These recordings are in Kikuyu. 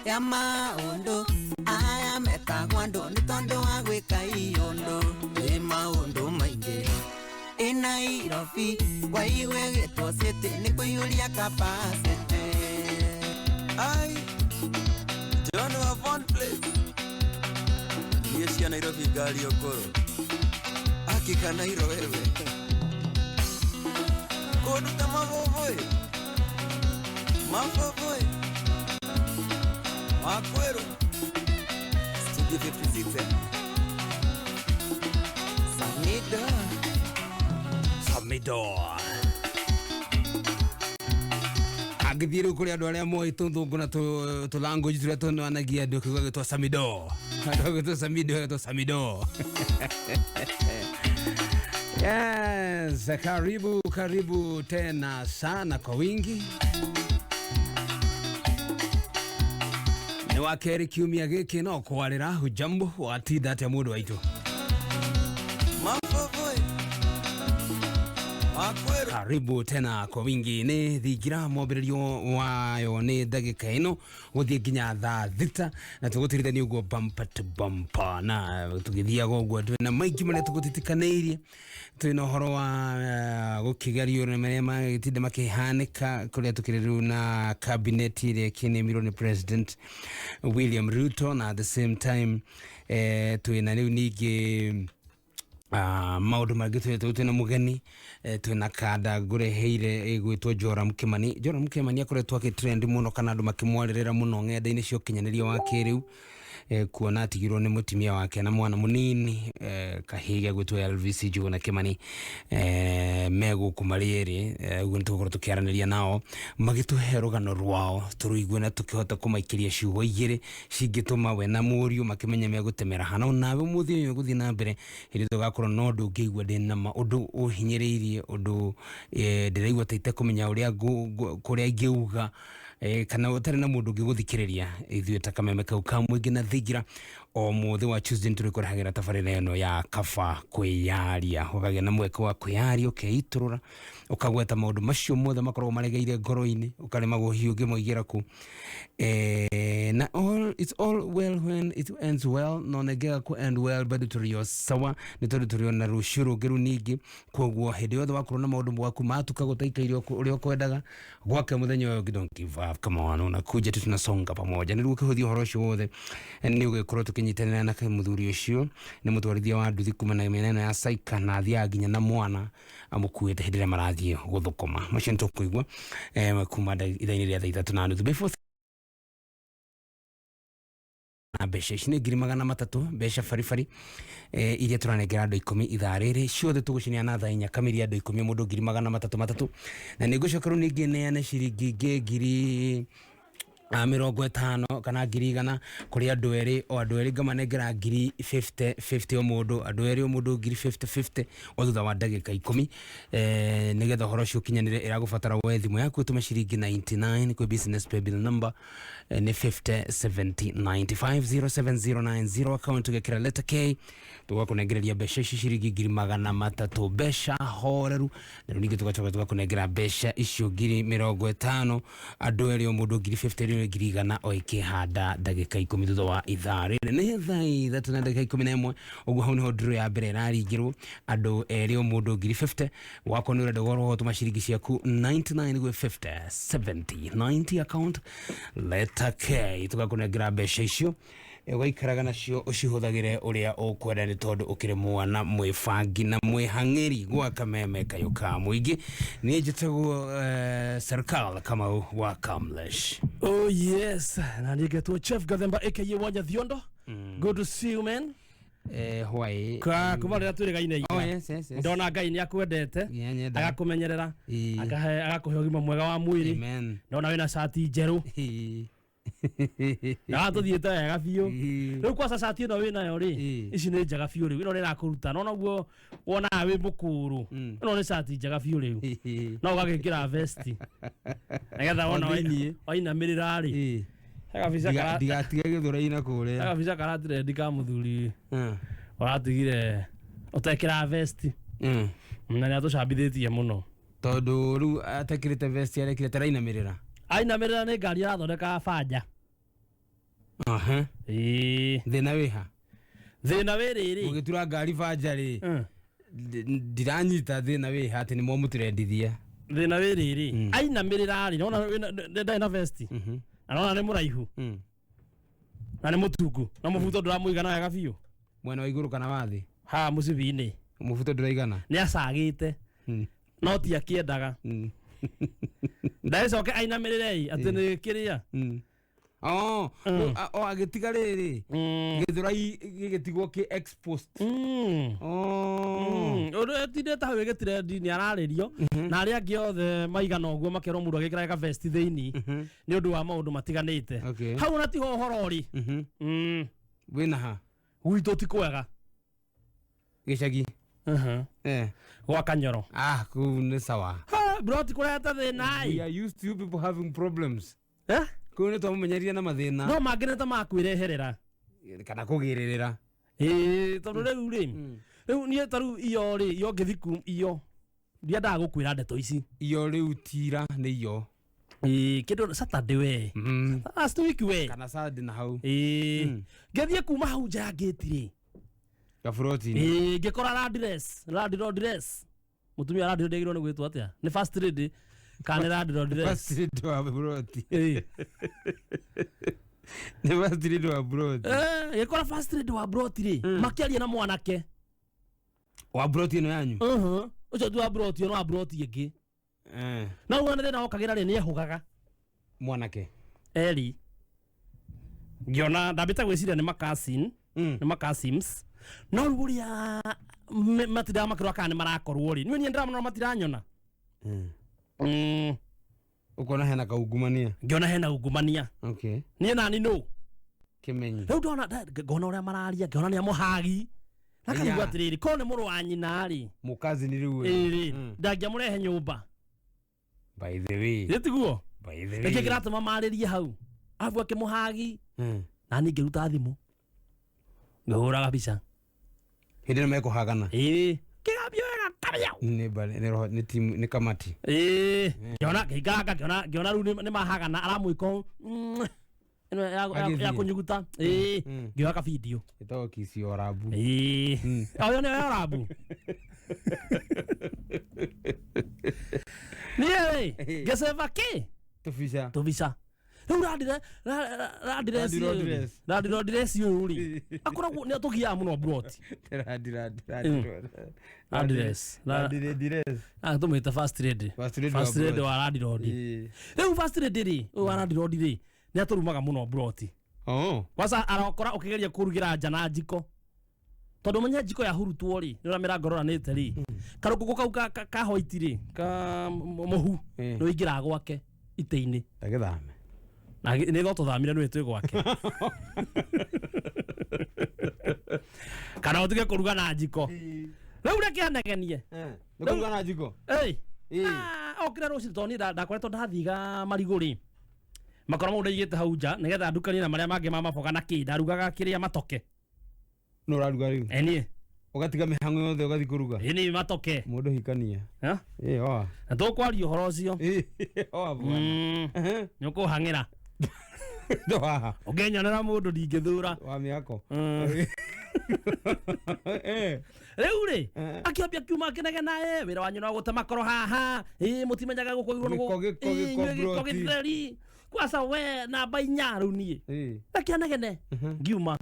Ya maũndũ aya metagwo andũ nĩ tondũ wa gwĩka iũndũ ĩ maũndũ maingĩ ĩ Nairobi kwaigwe gĩtwo city nĩ kũiyũria capacity. Ai, John wa Von Place. Niĩ cia Nairobi ngari okoro. Akika Nairo wewe. Kũndũ ta mabũbũĩ. Mabũbũĩ. Makwĩrũ. Studio 56. Eh? Samida. Samido angĩthiĩ rĩu kũrĩ andũ arĩa moĩ tũthũngũ na tũ language tũrĩa tũnanagia andũ kiugo gĩtwo samido, andũ agĩtwo samido, gĩtwo samido. Yes, karibu karibu tena sana kwa wingi. Nĩ wa kerĩ kiumia gĩkĩ no kwarĩra. Hujambo, watinda atĩa mũndũ waitũ? Mabũbũĩ. Makwĩrũ. Karibu tena kwa wingi. Nĩ thingira mwambĩrĩrio wayo nĩ ndagĩka ĩno gũthiĩ nginya thaa 6 na tũgũtirithania ũguo bumper to bumper na tũgĩthiaga ũguo twĩna maingĩ marĩa tũgũtitikanĩirie. Twĩna ũhoro wa gũkĩgerio na marĩa magĩtinda makĩhanĩka kũrĩa tũkĩrĩ rĩu na cabinet ĩrĩa ĩkĩnĩmirwo nĩ President William Ruto, na at the same time twĩna rĩu ningĩ maũndũ mangĩ twĩna mũgeni, twĩna kanda ngũreheire ĩgwĩtwo Joram Kimani. Joram Kimani akoretwo agĩtrend mũno kana andũ makĩmwarĩrĩra mũno ng'enda-inĩ cia ũkinyanĩria wa kĩrĩu, kuona atigirwo nĩ mũtumia wake na mwana mũnini, kahĩĩ gegwĩtwo Elvis Njuguna Kimani, me gũkũ marĩ erĩ. Ũguo nĩ tũgũkorwo tũkĩaranĩria nao magĩtũhe rũgano rwao tũrũigue na tũkĩhota kũmaikĩria ciugo igĩrĩ cingĩtũma we na mũriũ makĩmenye megũtemera hana. Onawe ũmũthĩ ũyũ gũthiĩ na mbere hĩndĩ tũgakorwo na ũndũ ũngĩigua ndĩ nama, ũndũ ũhinyĩrĩirie, ũndũ ndĩraigua ta itekũmenya ũrĩa kũrĩa ingĩuga, kana ũtarĩ na mũndũ ũngĩgũthikĩrĩria. Ithuĩ ta kameme kau ka mũingĩ na thingira o mũthĩ wa Tuesday nĩtũrĩkũrehagĩra tabarĩra ĩno ya kaba kwĩyaria, ũkagĩa na mweke wa kwĩyaria, ũkeitũrũra, ũkagweta maũndũ macio mothe makoragwo maregeire ngoro-inĩ, ũkaremagwo hihi ũngĩmoigĩra kũ. Na all, it's all well when it ends well, no nengega ku end well bado tũrĩ o sawa nĩ tondũ tũrĩ ona rũciũ rũngĩ rũu ningĩ. Koguo hĩndĩ yothe wakorwo na maũndũ gwaku matuka gũtaikaire ũrĩa ũkwendaga gwake mũthenya ũyũ ũngĩ, don't give up, come on, unakuja tu tunasonga pamoja nĩguo ũkĩhũthia ũhoro ũcio wothe. Nĩ ũgĩkorwo tũkĩnyitanĩra na mũthuri ũcio nĩ mũtwarithia wa nduthi kuma na mĩena ĩno ya Saika na athiaga nginya na mwana amũkuĩte hĩndĩ ĩrĩa marathiĩ gũthũkũma. Macio nĩ tũkũigua kuma ithaa-inĩ rĩa thaa 3:30 before na mbeca ici nĩ 300,000, mbeca baribari, iria tũranengera andũ 10 ithaa rĩrĩ. Ciothe tũgũcineana thaa 4 kamiri, andũ 10 mũndũ ngiri magana matatũ matatũ, na nĩ ngũcoka rĩu ningĩ neane ciringi ingĩ ngiri 50 kana 100,000 kũrĩ andũ erĩ, o andũ erĩ ngamanengera ngiri 50 50 o mũndũ, andũ erĩ o mũndũ ngiri 50 50 o thutha wa ndagĩka 10. Nĩgetha ũhoro ũcio ũkinyanĩre ĩragũbatara woe thimũ yaku ũtũme ciringi 99 kwĩ business pay bill number, nĩ 50 70 95 07090, account ũgekĩra letter K, tũgakũnengereria mbeca ici ciringi 300,000, mbeca horeru. Na rĩu ningĩ tũgacoka tũgakũnengera mbeca icio 50,000, andũ erĩ o mũndũ ngiri 50, rĩu 100,000 o ĩkĩhanda ndagĩka 10 thutha wa ithaa rĩrĩ. Nĩ thaa 3 na ndagĩka 11 ũguo. Hau nĩho ndũrũ ya mbere ĩraringĩrwo, andũ erĩ o mũndũ ngiri 50. Wakorwo nĩ ũrenda gũkorwo gũtũma ciringi ciaku 99 gwĩ 50 70 90, account letter K, tũgakũnengera mbeca icio ũgaikaraga nacio ũcihũthagĩre ũrĩa ũkwenda nĩ tondũ ũkĩrĩ mwana mwĩbangi na mwĩhang'ĩri gwa kameme kayũ ka mũingĩ. Niĩ njĩtagwo Serikal Kamau wa Kamlesh. Oh yes, na niĩ ngetwo Chef Gathemba aka Wanya Thiondo. Good to see you, man. Hwaĩ. Ka kuma rĩrĩa twĩrĩgaine Oh, ira. yes. Ndona Ngai nĩ akwendete. Yeah, nyenda. Agakũmenyerera. Ĩĩ. Akahe agakũhe ũgima mwega wa mwĩrĩ. Amen. Ndona wĩna cati njerũ. Na tũthiĩte wega biũ. Rĩu kwaca cati ĩno wĩnayo rĩ, ici nĩ njega biũ rĩu. Ĩno nĩ ĩrakũruta. No noguo wonaga wĩ mũkũrũ. Ĩno nĩ cati njega biũ rĩu. No ũgagĩkĩra vesti. Nĩgetha wona O thĩiniĩ. wainamĩrĩra rĩ. He gabica Ndigatige gĩthũrai-inĩ kũrĩa. He gabica karatrendi ka mũthuri ũratigire ũtekĩra vesti na nĩ atũcambithĩtie mũno. Tondũ rĩu atekĩrĩte vest arekire tarainamĩrĩra. Ainamĩrĩra nĩ ngari arathondeka banja. Aha. Ĩĩ. Thĩna wĩha? Thĩna wĩ rĩrĩ. Mũgĩtura ngari banja rĩ, ndiranyita thĩna wĩha atĩ nĩ mwamũtũrendithia. Thĩna wĩ rĩrĩ, ainamĩrĩra rĩ, nona ndarĩ na vesti na nona nĩ mũraihu na nĩ mũtungu na mũbuto ndũramũigana wega biũ. Mwena wa igũrũ kana wa thĩ? Haha mũcibi-inĩ. Mũbuto ndũraigana. Nĩ acagĩte no ti akĩendaga. Ndagĩcoke ainamĩrĩre ĩ atĩ nĩ kĩrĩa. Oh, o agĩtiga rĩrĩ gĩthũrai gĩgĩtigwo kĩ exposed. Oh. Ũndũ ĩtindĩte hau ĩgĩtirendi nĩ ararĩrio na arĩa angĩ othe maigana ũguo makerwo mũndũ agĩkĩra gavesti thĩinĩ nĩ ũndũ wa maũndũ matiganĩte. Hau ona tiho ũhoro ũrĩ. Wĩna ha? Gwitũ ti kwega. Gĩcagi. Eh. Gwa Kanyoro. Ah, kũu nĩ sawa. Ha, bro, ti kũrehete thĩna We ĩ. are used to you people having problems. Eh? Kũu nĩ twamũmenyeria na mathĩna. No mangĩ nĩ ta makwĩreherera. Kana kũgĩrĩrĩra. Ĩĩ, tondũ rĩu rĩ, rĩu niĩ ta rĩu iyo rĩ, iyo ngĩthi ku iyo ndiendaga gũkwĩra ndeto ici. Iyo rĩu tira nĩ iyo. Ĩĩ, kĩndũ Saturday we. Last week we. Kana Sunday na hau. Ĩĩ. Ngĩthiĩ kuma hau nja ya gate rĩ. Gaburoti-inĩ. Ĩĩ, ngĩkora landless, landlord dress. Mũtumia landlord agĩrĩirwo nĩ gwĩtwo atĩa? Nĩ first lady kana nĩ landlord dress? First lady wa buroti. Ĩĩ. Nĩ first lady wa buroti. Eh, ngĩkora first lady wa broti rĩ, makĩaria na mwanake. Wa buroti ĩno yanyu? Ũcio ti wa broti, ũyũ nĩ wa broti ĩngĩ. Eh. Na ũguo nĩ thĩna wokagĩra rĩ, nĩ ehũgaga. Mwanake. Eri. Ngĩona ndambĩte gwĩciria nĩ makasin, nĩ makasims. No rĩu ũrĩa matindaga makĩrora kana nĩ marakorwo rĩ, niĩ ndĩramona matiranyona. Ũkona hena kaungumania. Ngĩona hena ungumania. Okay. Niĩ nani nũ? Kĩmenyi. Rĩu ndona ngona ũrĩa mararia, ngĩona nĩ amũhagi. Na Aya. karigwo atĩrĩrĩ, korwo nĩ mũrũ wa nyina rĩ. Mũkazi nĩ rĩu. Ĩĩ rĩ, ndangĩamũrehe nyũmba. By the way. Ĩ tiguo? By the way. Nĩkĩ kĩratũma marĩrie hau? Arabu akĩmũhagi. Na niĩ ngĩruta thimũ. Ngĩhũraga mbica. Hĩndĩ ĩno mekũhagana. Ĩĩ. Kĩgambio wega kabiau. Nĩ mbare, nĩ roho, nĩ timu, nĩ kamati. Ĩĩ. Ngĩona ngĩikaranga ngĩona ngĩona rĩu nĩ mahagana aramwĩka ũũ. Ĩno Agĩthiĩ. ya kũnyuguta. Ĩĩ. Ngĩoya ka video. Ĩtagwo kisi orabu. Ĩĩ. O ĩyo nĩyo orabu. Niĩ rĩ, ngĩceba kĩ? Tũbica. Tũbica. Rĩu randire randire Landlord dress. landlord dress ũyũ rĩ, akoragwo nĩ atũgiaga mũno broti. Landless. Landlord. Ah, tũmwĩte first lady. First lady wa First lady broti. wa landlord. Rĩu first lady rĩ, ũyũ wa landlord rĩ, nĩ atũrumaga mũno broti. Oh. Kwanza arokora ũkĩgeria kũrugĩra nja na njiko. Tondũ menye njiko yahurutwo rĩ, nĩ ũrĩa mĩrango ĩroranĩte rĩ, karũkũngũ kau ka white rĩ, ka mũhu, nĩ ũingĩraga gwake itĩ-inĩ. Ndagĩthame. Na nĩ no tũthamire nĩ twĩ gwake. Kana ũtige kũruga na njiko. Rĩu reke anegenie. Nĩ kũruga na njiko? Ĩĩ. Ah, okire rũcinĩ tondũ niĩ ndakoretwo ndathiga marigũ rĩ. Makoro mau ndaigĩte hau nja nĩgetha ndukanie na marĩa mangĩ ma maboga na kĩ, ndarugaga kĩrĩa matoke. Nũ ũraruga rĩu? Ĩ niĩ. Ũgatiga mĩhang'o yothe ũgathiĩ kũruga? Ĩ niĩ matoke. Mũndũ hikania. Ha? Ĩ, oa. Na tũkwaria ũhoro ũcio. Ĩ, oa bwana. Nĩ ũkũhang'ĩra. Ndo haha. Ũngĩnyonera mũndũ ndingĩthura. Wa mĩako. Rĩu rĩ, akĩambia kiuma akĩnegena, wĩra wanyu no gũte makoro haha, mũtimenyaga gũkũ igũrũ nĩ Gĩko, gĩko, gĩko, inyuĩ gĩko broti. gĩtheri. Kwanza we namba inya rĩu niĩ. Akĩanegene. Ngiuma.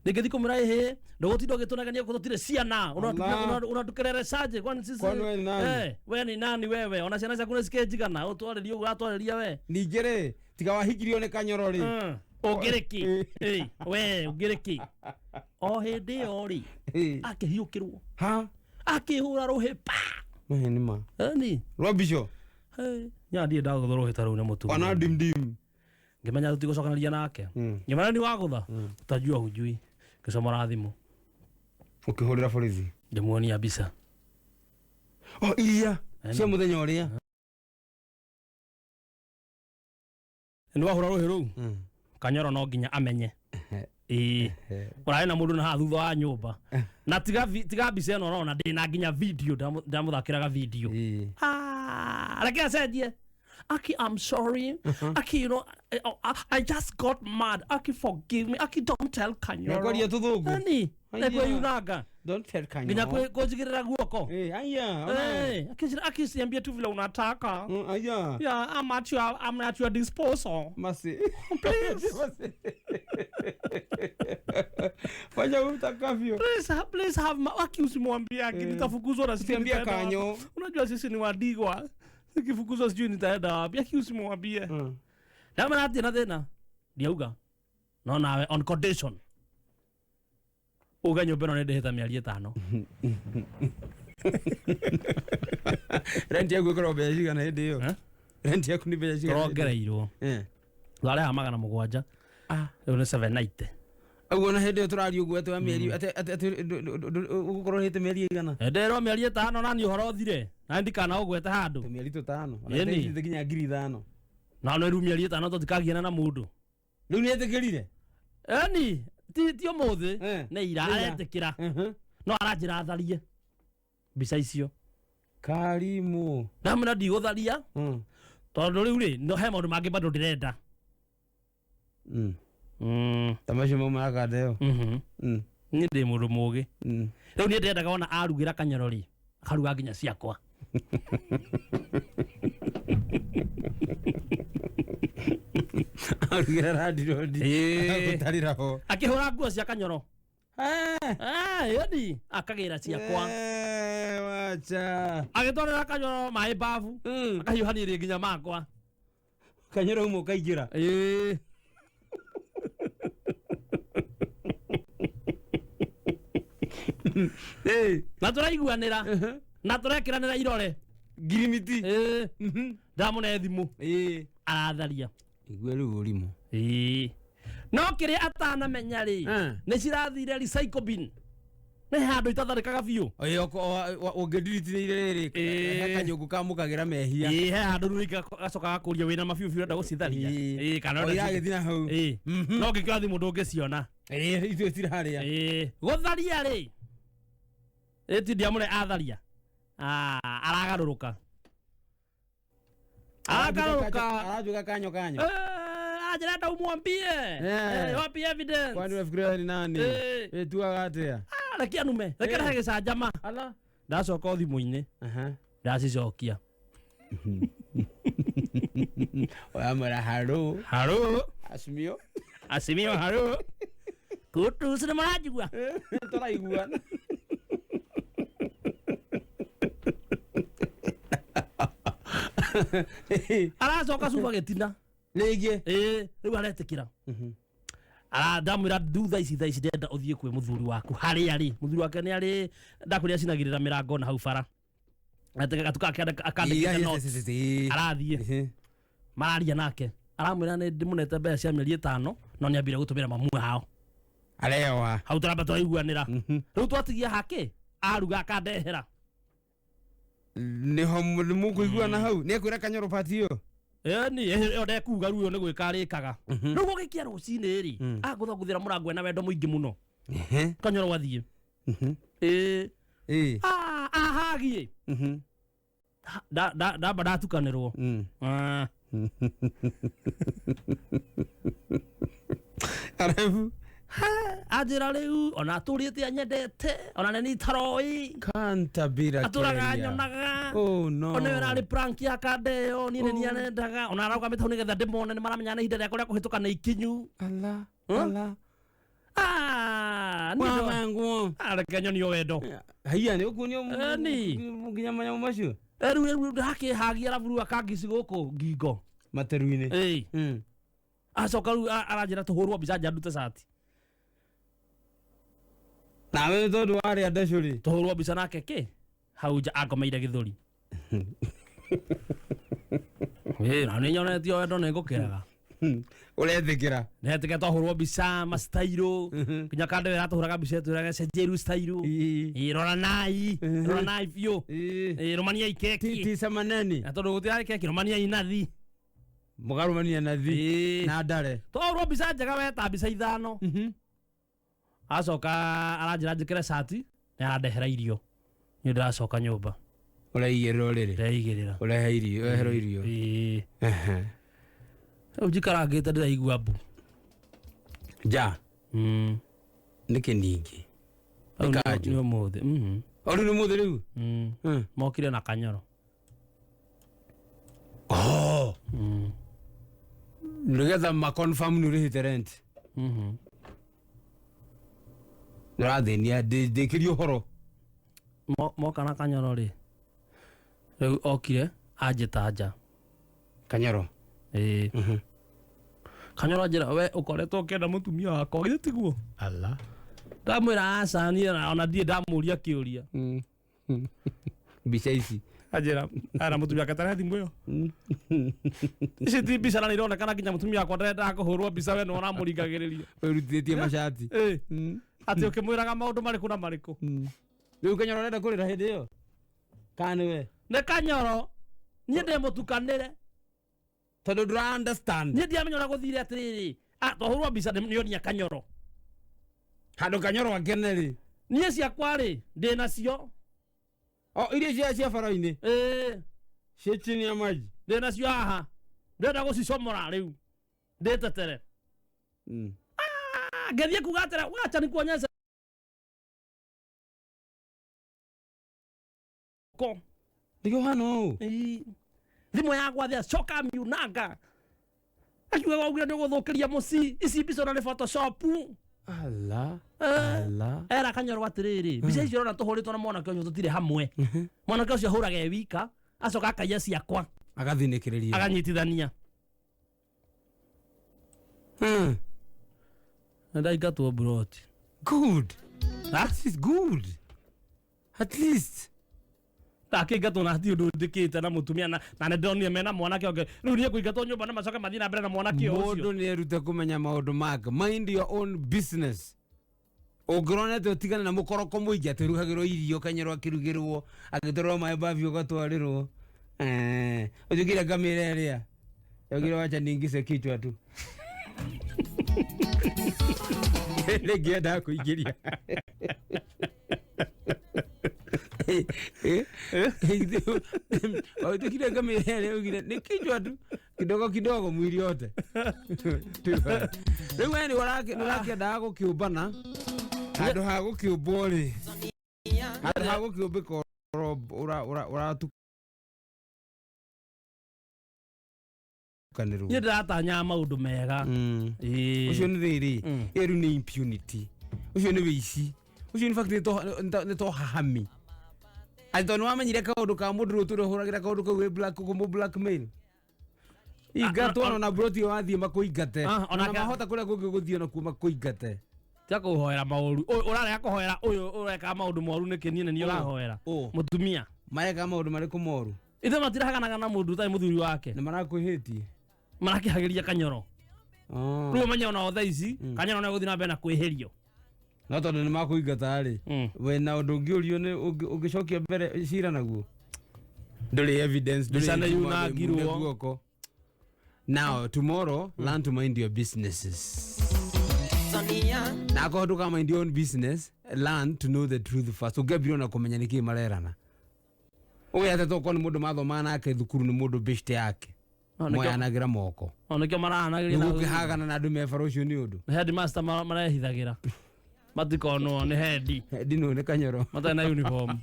Ningĩthiĩ kũmwĩra ĩhĩ, ndũgũtinda ũgĩtũnegenia gũkũ tũtirĩ ciana. Allah. Unatukererecaje kwani sisi? Kwani we ni nani? We ni nani wewe? Ona ciana ciaku nĩcikĩnjigana, ũtwarĩrie ũguo ũratwarĩria we. Ningĩ rĩ, tiga wahikirio nĩ Kanyoro rĩ. Ũngĩrĩ kĩ? We ũngĩrĩ kĩ? O hĩndĩ ĩyo rĩ, akĩhiũkĩrwo. Ha? Akĩhũra rũhĩ pa. Mahe nĩ ma. Ĩni. Rwa mbico? Nya ndirĩ ndagũthwo rũhĩ ta rũu nĩ mũtumia. Ona ndim ndim. Ngĩmenya tũtigũcokanĩria nake. Ngĩmenya nĩ wagũtha. Utajua hujui. Ngĩcomora thimũ. Ũkĩhũrĩra borithi. Ngĩmuonia mbica. Oh, iria cia mũthenya ũrĩa. Nĩ wahũra rũhĩ rũu? Kanyoro no nginya amenye. Ĩĩ. Ũrarĩ na mũndũ na haha thutha wa nyũmba. Na tiga mbica ĩno ũrona ndĩna nginya video, ndamũthakĩraga video. Ah, reke acenjie. Aki, I'm sorry. Aki, you know, I just got mad. Aki, forgive me. Aki, don't tell Kanyoro. Nĩakwaria tũthũngũ? Ani, Aya. nĩkwĩyunanga. Don't tell Kanyoro. Nginya kũnjigĩrĩra guoko. Eh, aya, ona. Eh, aki siambie tu vile unataka. Aya. Yeah, I'm at your disposal. Masi. Please. Masi. Fanya utakavyo. Please, please have my, aki usimwambie aki nitafukuzwa na sijui Usiambie nitaenda wapi. Kanyo. Unajua sisi ni wadigwa. Nikifukuzwa sijui nitaenda wapi. Aki usimwambie. Ndamera atirĩ na thĩna ndiauga no nawe on condition uge nyũmba ĩno nĩ ndĩhĩte mĩeri 5. Rent yaku ĩkoragwo mbeca cigana hĩndĩ ĩyo? Eh? Rent yaku nĩ mbeca cigana? Tũrongereirwo. Eh. Twarĩhaga 700. Ah. Rĩu nĩ 790. Ũguo na hĩndĩ ĩyo tũraria ũguo atĩ wa mĩeri atĩ ũgũkorwo ũrĩhĩte mĩeri ĩigana? Ndĩrwo mĩeri 5 na niĩ ũhoro ũthire na ndikanaũgwete handũ. Tũmĩeri tũtano. Ona Ĩni. ĩthiĩte nginya 5,000. Na no rĩu mĩeri 5 tũtikagiana na mũndũ. Rĩu nĩ etĩkĩrire? Eni ti ũmũthĩ Eh. nĩ ira Nĩ ira. aretĩkĩra no aranjĩra tharie mbica icio. Karimu. Ndamwĩra ndigũtharia tondũ rĩu rĩ no he maũndũ mangĩ bado ndĩrenda. Ta macio mauma kanda ĩyo. Niĩ ndĩ mũndũ mũgĩ. Rĩu niĩ ndĩrendaga ona arugĩra Kanyoro rĩ akaruga nginya ciakwa. Arugĩra randirondi. Ĩĩ. Agũtarĩra ho. Akĩhũra nguo cia Kanyoro. Eh. Ĩni akagĩra ciakwa. Eh, wacha. Agĩtwarĩra Kanyoro maĩ babu akahiũhanĩria nginya makwa. Kanyoro uma ũkaingĩra. Ĩĩ. Eh. Na tũraiguanĩra na tũrekĩranĩra irore. Ngirimiti. Ĩĩ. Ndamũne thimũ Ĩĩ. aratharia. Igua rĩu ũrimũ. Ĩĩ. No kĩrĩa atanamenya rĩ nĩ cirathire recycle bin. Nĩ handũ itatharĩkaga biũ. Ũngĩndiritithĩire rĩrĩ Ĩĩ. he kanyũngũ kamũkagĩra mehia. Ĩĩ, he handũ rĩu gacoka gakũria wĩna mabiũ biũ ũrenda gũcitharia. Ĩĩ. Ĩĩ, kana O ũrenda iragĩthiĩ na hau. Ĩĩ. No ngĩkĩra thimũ ndũngĩciona. Ĩĩ, ithuĩ tirarĩa. Ĩĩ. Gũtharia rĩ ĩ ti ndiamũre atharia. Ah, aragarũrũka. Aragarũrũka. Arajuka kanyo kanyo. Eh, anjĩra ndaumwambie. Eh. Eh, wapi evidence? Kwani unafikiria wewe ni nani? Ĩĩ. Wĩtuaga atĩa? Ah, reke anume. Reke Eh. rehe gĩcanjama. Ala. Ndacoka o thimũ-inĩ Aha. ndacicokia. Ũramwĩra haro. Haro. Acimio. Acimio haro. Kutu nĩ mũranjigua. Tũraiguana. Aracoka cuba gĩtina. Rĩngĩ. Ĩĩ, rĩu aretĩkĩra. Ndamwĩra ndu thaa ici ndĩrenda ũthiĩ kwĩ mũthuri waku harĩa arĩ. Mũthuri wake nĩ arĩ ndakwĩrĩa acinagĩrĩra mĩrango na hau bara. Gatuka akandĩkĩte notes. Arathiĩ mararia nake aramwĩra nĩ ndĩmũnete mbeca cia mĩeri 5 no nĩ ambire gũtũmĩra mamu wao. Arewa. Hau tũramba tũraiguanĩra. Rĩu twatigia hake aruga akandehera. Nĩho mũkũiguana hau. Nĩ ekwĩra Kanyoro pati ĩyo. Ĩni ĩyo ndekuga rĩu ĩyo nĩ gwĩka arĩkaga. Rĩu gũgĩkia rũcinĩ rĩ agũthagũthĩra mũrango ena wendo mũingĩ mũno. Kanyoro athiĩ. Ĩĩ. Ĩĩ. Ah, ahagie. Ndamba ndatukanĩrwo. Ah. Arabu. Anjĩra rĩu ona atũrĩte anyendete ona nĩ itaroĩ Kantabira. atũraga nyonaga. Oh no. Ona ĩyo ĩrarĩ prank ya kanda ĩyo niĩ nĩ niĩ arendaga ona arauga hau nĩgetha ndĩmone nĩ maramenya nĩ ihinda rĩakwa rĩa kũhĩtũka nĩ ikinyu. Ala. Huh? Ala. Ah, niĩ ndo- Wamangwo. Ah, reke nyonio wendo. Haiya nĩ ũkuonio Ĩni. nginya manyamũ macio. Rĩu rĩu ndakĩhagia arabu rĩu akangici gũkũ ngingo. Materu-inĩ. Ĩĩ. Acoka rĩu aranjĩra tũhũrwo mbica nja ndute cati. Nawe tondũ warĩa ndecũ rĩ. Tũhũrwo mbica nake kĩ hau nja angomeire gĩthũri. Ĩĩ, na nĩ nyonetio wendo nĩ ngũkĩraga. Ũretĩkĩra. Nĩhetĩkĩra twahũrwo mbica mastairũ nginya kanda ĩyo ĩratũhũraga mbica ĩtwĩraga cenjeru stairũ. Ĩĩ. Ĩĩ, roranai roranai biũ. Ĩĩ. Ĩĩ, rũmaniai keki. Tisa maneni. Na tondũ gũtirarĩ keki rũmaniai nathi. Mũkarũmania nathi. Ĩĩ. Na ndare. Twahũrwo mbica njega we ta mbica 5. Acoka aranjĩra njĩkĩre cati nĩ arandehera irio. Niĩ ndĩracoka nyũmba. Ũraigĩrĩra ũrĩrĩ. Ndĩreigĩrĩra. Ũrehe irio, ũreherwo irio. Ĩĩ. Ehe. Rĩu njikarangĩte ndĩraigua mbu. Nja. Mm. Nĩkĩ ningĩ? Rĩu Nĩ kanjũ. Nĩ ũmũthĩ. Mhm. O rĩu nĩ ũmũthĩ rĩu? Mm. Mm. Mokire na kanyoro. Oh. Mm. Nĩgetha ma confirm nĩ ũrĩhĩte rent. Mhm. Nĩũrathĩnia ndĩkĩrie ũhoro. Moka na kanyoro rĩ. Rĩu okire anjĩta nja. Kanyoro. Ĩĩ. Mhm. Kanyoro anjĩra we ũkoretwo ũkĩenda mũtumia wakwa githĩ tiguo? Ala. Ndamwĩra aca niĩ ona ndirĩ ndamũria kĩũria. Mm. Mbica ici. Anjĩra ara mũtumia wake tarehe thimũ ĩyo. Ici ti mbica na nĩironekana nginya mũtumia wakwa ndarendaga kũhũrwo mbica we nĩwe ũramũringagĩrĩria. Wĩrutithĩtie macati. Ĩĩ. Mm. Atĩ ũkĩmwĩraga maũndũ marĩkũ na marĩkũ. Rĩu Kanyoro ũrenda kũrĩra hĩndĩ ĩyo? Kana nĩwe? Nĩ Kanyoro niĩ ndĩmũtukanĩre. Tondũ ndũra understand. Niĩ ndiamenya ũrĩa gũthire atĩrĩrĩ. Ah, twahũrwo mbica nĩonia Kanyoro. Handũ Kanyoro akene rĩ. Niĩ ciakwa rĩ ndĩ nacio. O iria cia bara-inĩ. Ĩĩ. Ciĩ chini ya maji. Ndĩ nacio haha. Ndĩrenda gũcicomora rĩu. Ndĩtetere. Mm. Ah, ngĩthiĩ kuga atĩrĩ, wacha nikuonyeshe. Ko. Nĩkĩo ũhana ũũ? Ĩĩ. Thimũ yakwa thĩa coka miunanga. Akiuga waugire nĩ ũgũthũkĩria mũciĩ. Ici mbica ona nĩ Photoshop. Ala. Eh. Ala. Era Kanyoro atĩrĩrĩ, mbica icio ũrona tũhũrĩtwo na mwanake ũcio tũtirĩ hamwe. Mwanake ũcio ahũraga e wika, acoka akaiya ciakwa. Agathinĩkĩrĩria. Aganyitithania. Hmm. Ndaingatwo mburoti. Good. That is good. At least. Ndakĩingatwo na hatirĩ ũndũ njĩkĩte na mũtumia na nĩ ndĩronire mena mwanake ũngĩ. Rĩu niĩ ngũingatwo nyũmba na macoke mathiĩ na mbere na mwanake ũcio. Mũndũ nĩ erute kũmenya maũndũ make. Mind your own business. Ũngĩrona atĩ ũtigane na mũkoroko mũingĩ atĩ ũrugagĩrwo irio Kanyoro akĩrugĩrwo agĩtwarwo maĩ babi ũgatwarĩrwo. Eh, ũnjũkire ngamĩra ĩrĩa. Yaugire wacha niingize kichwa tu. Rĩngĩ endaga kũingĩria. Wahĩtũkire ngamĩra ĩrĩa yaugire nĩ kichwa tu kidogo kidogo mwili yote. Rĩu we nĩ ũrakĩendaga gũkĩũmbana handũ ha gũkĩũmbwo rĩ, handũ ha gũkĩũmbĩka ũratukanĩrwo. Niĩ ndĩratanyaga maũndũ mega. Mm. Ĩĩ. Ũcio nĩ rĩrĩ, Mm. ĩyo rĩu nĩ impunity. Ũcio nĩ wĩici. Ũcio in fact nĩ to hahami. Atĩ tondũ nĩwamenyire kaũndũ ka mũndũ rĩu ũtũre ũhũragĩra kaũndũ kau wĩ black kũmũ blackmail. Ingatwo ona broti ĩyo wathiĩ makũingate. Ah, Ona mahota kũrĩa kũngĩ gũthiĩ onakuo makũingate. Tiga kũhoera maũru. Ũyũ ũrarega kũhoera ũyũ ũreka maũndũ moru nĩkĩ niĩ nĩ niĩ ũrahoera. Ũ. Mũtumia. Mareka maũndũ marĩkũ moru? Ithe matirahaganaga na mũndũ ũtarĩ mũthuri wake. Nĩ marakwĩhĩtie? Marakĩhagĩria Kanyoro. Oh. Rĩu ũmenye ona o thaa ici Kanyoro nĩ egũthiĩ na mbere na kwĩhĩrio. No tondũ nĩ makũingata rĩ, Mm. we na ũndũ ũngĩũrio nĩ ũngĩcokia mbere cira naguo. Ndũrĩ evidence, ndũrĩ Mbica nĩ njuma, ndũrĩ yunangirwo. guoko. Now tomorrow learn to mind your businesses. Na akorwo ndũka mind your own business, learn to know the truth first. Ũngĩambire ona kũmenya nĩkĩ marerana. Ũgĩ atĩ tokorwo nĩ mũndũ mathomaga nake thukuru nĩ mũndũ best yake. No, nĩkĩo- Moyanagĩra moko. O nĩkĩo marahanagĩria na Nĩguo ũkĩhagana na andũ me bara ũcio nĩ ũndũ. Nĩ headmaster marehithagĩra. Matikonwo nĩ head. Ndino nĩ Kanyoro. Matarĩ na uniform.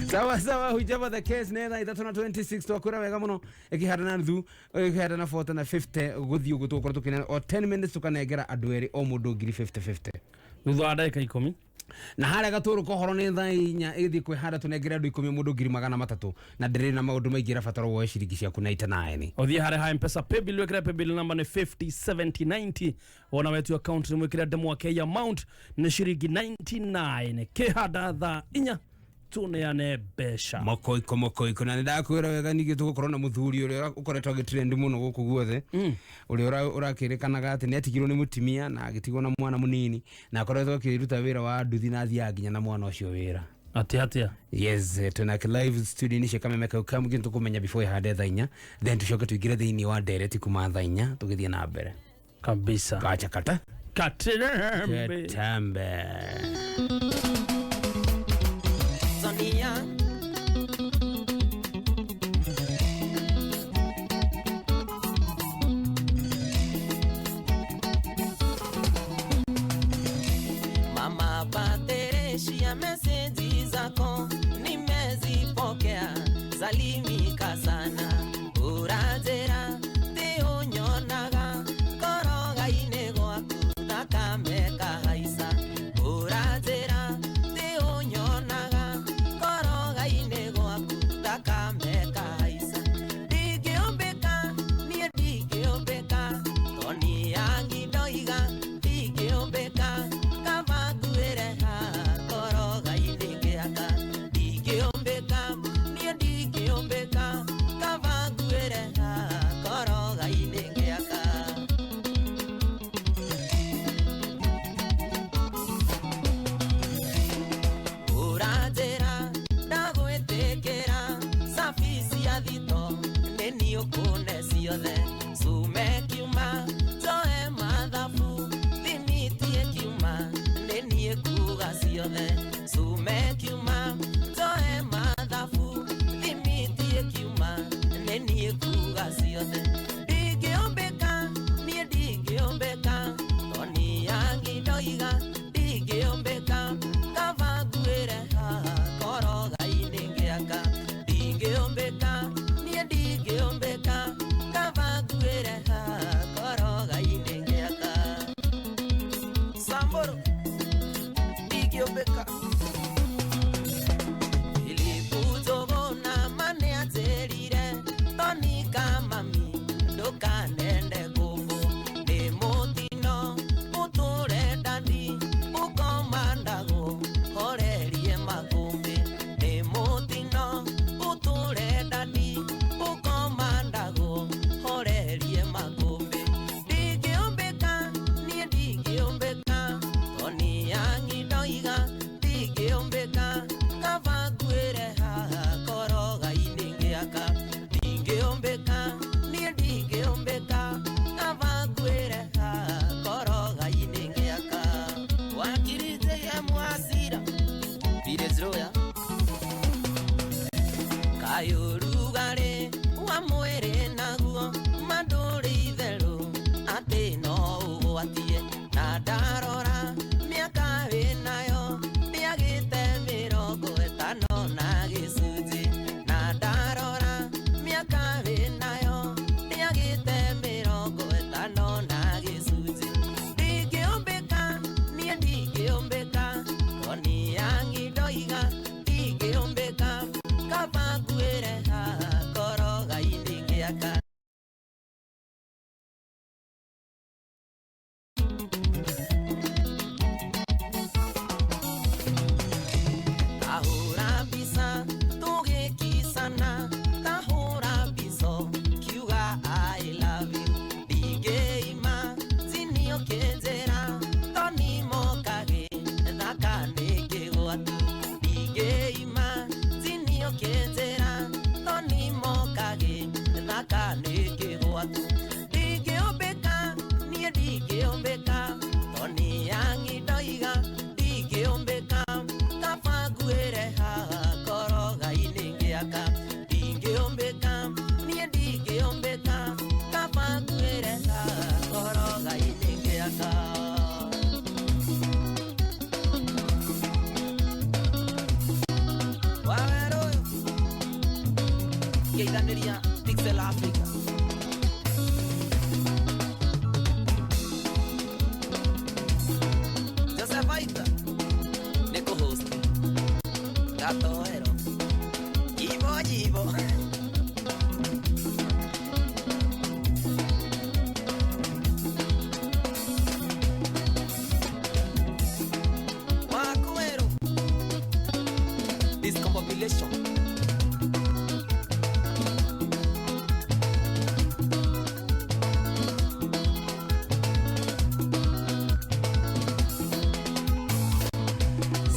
Sawa sawa, whichever the case nĩ thaa ithatũ na 26 twakwĩra wega mũno ĩkĩhanda na nuthu ĩkĩhanda na 40 na 50 gũthiĩ ũguo tũgũkorwo tũkĩneana o 10 minutes tũkanengera andũ erĩ o mũndũ ngiri 50 50. Thutha wa ndagĩka ikũmi. Na harĩa gatũrũ kohoro nĩ thaa inya ĩgĩthiĩ kwĩhanda tũnengere andũ ikũmi o mũndũ ngiri magana matatũ na ndĩrĩ na maũndũ maingĩ ĩrabatara woe ciringi ciaku na itanaeni. Ũthiĩ harĩa ha M-Pesa paybill wĩkĩre paybill namba nĩ 507090 wona wetu account nĩ mwĩkĩre ndemwa K amount nĩ ciringi 99 kĩhanda thaa inya tũneane mbeca. Mokoiko mokoiko na nĩndakwĩra wega ningĩ tũgũkorwo na mũthuri ũrĩa ũkoretwo agĩtrend mũno gũkũ guothe ũrĩa ũrakĩrĩkanaga atĩ nĩatigirwo nĩ mũtumia na agĩtigwo na mwana mũnini na akoretwo akĩruta wĩra wa nduthi na athiaga nginya na mwana ũcio wĩra. Atĩa atĩa? Yes, twĩnake live studio nĩ cia Kameme kau kamũngĩ tũkũmenya before ĩhande thaa inya then tũcoke tũingĩre thĩinĩ wa ndereti kuma thaa inya tũgĩthiĩ na mbere. Kabisa. Gacha kata. Katirembe. Ketembe. Tony Young. Mama Patricia, meseji zako nimezipokea, salimika sana. Ũranjĩra ti ũnyonaga koroga-inĩ gwaku thakame kahaica. Ũranjĩra ti ũnyonaga koroga-inĩ gwaku thakame kahaica. Ndingĩũmbĩka niĩ ndingĩũmbĩka, Tony Young ndoiga ndingĩũmbĩka, kaba nguĩre haha koroga-inĩ ngĩaka. Ndingĩũmbĩka niĩ ndingĩũmbĩka, kaba nguĩre haha koroga-inĩ ngĩaka. Ũranjĩra ndagwĩtĩkĩra, cabi cia thito nĩ niĩ ũkũne ciothe. Cume kiuma njoe mathabu, thimiti ĩkiuma nĩ niĩ kuga ciothe. Cume kiuma njoe mathabu, thimiti ĩkiuma nĩ niĩ kuga ciothe. Ndingĩũmbĩka niĩ ndingĩũmbĩka, Tony Young ndoiga ndingĩũmbĩka, kaba nguĩre haha koroga-inĩ ngĩaka. Ndingĩũmbĩka niĩ ndingĩũmbĩka, kaba nguĩre haha koroga-inĩ ngĩaka. Samburu ndingĩũmbĩka. Filipu Njũgũna ma nĩanjĩrire, Tony Kamami ndũkanende kũmbũ, nĩ mũtino ũtũre ndandi ũkomandagwo horerie makũmbĩ. Nĩ mũtino ũtũre ndandi ũkomandagwo horerie makũmbĩ. Ndingĩũmbĩka niĩ ndingĩũmbĩka, Tony Young ndoiga ndingĩũmbĩka, kaba nguĩre haha koroga-inĩ ngĩaka. Ndingĩũmbĩka niĩ ndingĩũmbĩka, kaba nguĩre haha koroga-inĩ ngĩaka. Wakiri JM Wasira Village Royal. Kaĩ ũrugarĩ wa mwĩrĩ naguo ma ndũrĩ itherũ atĩ no ũgwatie, na ndarora mĩaka wĩnayo ndĩagĩte 57, na ndarora mĩaka wĩnayo ndĩagĩte 57. Ndingĩũmbĩka niĩ ndingĩũmbĩka, Tony Young ndoiga ndingĩũmbĩka, kaba nguĩre haha koroga-inĩ ngĩaka. Tahũra mbica tũgĩkicana, tahũra mbica ũkiuga I love you. Ndingĩima tini ũkĩnjĩra, Tony mokagĩ thaka nĩ kĩgwatu. Ndingĩima tini ũkĩnjĩra, Tony mokagĩ thaka nĩ kĩgwatu. Ndingĩũmbĩka niĩ ndingĩũmbĩka, Tony Young ndoiga ndingĩũmbĩka, kaba nguĩre haha koroga-inĩ ngĩaka. Ndingĩũmbĩka niĩ ndingĩũmbĩka, kaba nguĩre haha koroga-inĩ ngĩaka. Wawerũ ũyũ ngĩithanĩria Pixel Africa. Joseph Aita nĩ kũhost gatoero jibo jibo. Wakuweru discombobulation.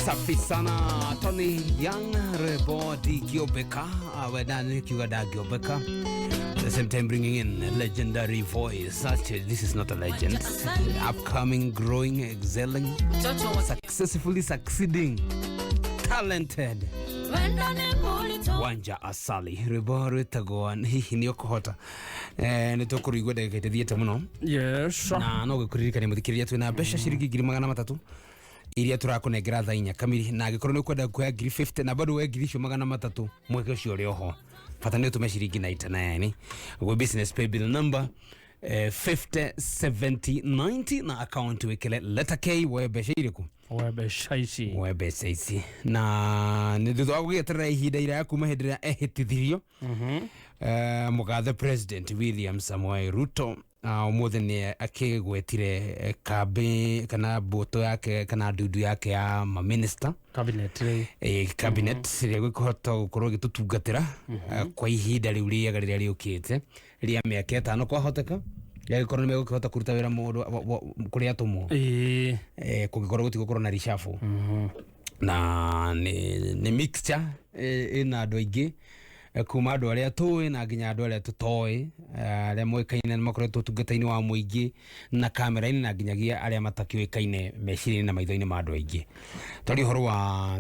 Safi sana Tony Young rwĩmbo ndingĩũmbĩka, wenda kiuga ndangĩũmbĩka. At the same time bringing in a legendary voice. Such this is not a legend, upcoming, growing, excelling, Mtoto wa successfully succeeding, talented. Wanja Asali, rwĩmbo rwĩtagwo Hihi Nĩ Ũkũhota. Nĩ tũkũrũigua ndagĩka ĩtathiĩte mũno. Yes. Na no gĩkũririkania mũthikĩrĩria twĩna mbeca ciringi 300,000 iria tũrakũnengera thaa 4 kamiri, na angĩkorwo nĩ ũkwenda kuoya 50,000 na bado woe 300,000, mweke ũcio ũrĩ oho, bata nĩ ũtũme ciringi 99 gwĩ business pay bill number 507090 na account wĩkĩre letter K, woe mbeca irĩkũ? Woe mbeca ici. Woe mbeca ici. Na nĩ thutha wa gũgĩeterera ihinda iraya kuma hĩndĩ ĩrĩa ehĩtithirio, mũgathe President William Samoei Ruto ũmũthĩ nĩ akĩgwetire kambĩ kana mbũtũ yake kana ndundu yake ya maminista. Cabinet rĩu. Cabinet ĩrĩa gũkũhota gũkorwo ĩgĩtũtungatĩra kwa ihinda rĩu rĩega rĩrĩa rĩũkĩte rĩa mĩaka 5, kwahoteka rĩagĩkorwo nĩ megũkĩhota kũruta wĩra mũndũ kũrĩa atũmwo. Kũngĩkorwo gũtigũkorwo na reshuffle, na nĩ mixture ĩna andũ aingĩ, kuma andũ arĩa tũĩ na nginya andũ arĩa tũtoĩ, arĩa moĩkaine nĩ makoretwo ũtungata-inĩ wa mũingĩ na kamera-inĩ, na nginyagia arĩa matakĩũĩkaine meciria-inĩ na maitho-inĩ ma andũ aingĩ. Twaria ũhoro wa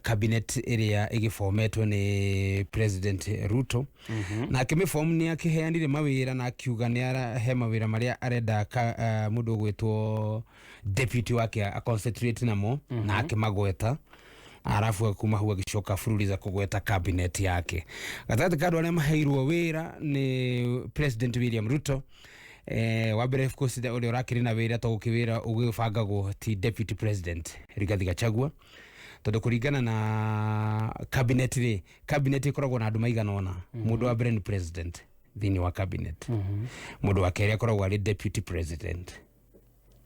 cabinet ĩrĩa ĩgĩbometwo nĩ President Ruto, na akĩmĩbom nĩ akĩheanire mawĩra na akiuga nĩ arahe mawĩra marĩa arenda mũndũ ũgwĩtwo deputy wake a concentrate namo, na akĩmagweta, arabu kuma hau agĩcoka bũrũri kũgweta cabinet yake. Gatagatĩ ka andũ arĩa maheirwo wĩra nĩ President William Ruto, wa mbere, of course, ũrĩa ũrakĩrĩ na wĩra to gũkĩ wĩra ũgĩbangagwo ti Deputy President Rigathi Gachagua, tondũ kũringana na cabinet rĩ, cabinet ĩkoragwo na andũ maigana ũna. Mũndũ wa mbere nĩ president thĩinĩ wa cabinet, mũndũ wa kerĩ akoragwo arĩ deputy president.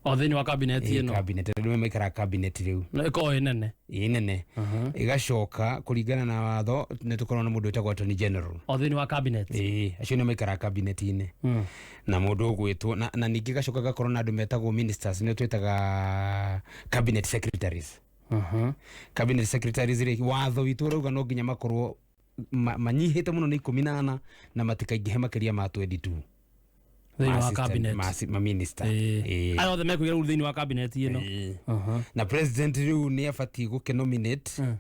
O thĩinĩ wa cabinet ĩno? Cabinet, andũ maikaraga cabinet rĩu. Na ĩkoragwo ĩ nene. Ĩ nene. Ĩgacoka kũringana na watho nĩ tũkoragwo na mũndũ wĩtagwo attorney general. O thĩinĩ wa cabinet? Ĩĩ, acio nĩ maikaraga cabinet-inĩ, na mũndũ ũgwĩtwo na ningĩ gacoka gakorwo na andũ metagwo ministers, nĩo twĩtaga cabinet secretaries. Cabinet secretaries rĩ, watho witũ ũrauga no nginya makorwo manyihĩte mũno nĩ 14 na matikaingĩhe makĩria ma 22. Thĩinĩ wa cabinet. Ma minister. Ĩĩ. Aya othe mekũigĩra rĩu thĩinĩ wa cabinet ĩno. Ĩĩ. Na president rĩu nĩ abatiĩ gũkĩnominate,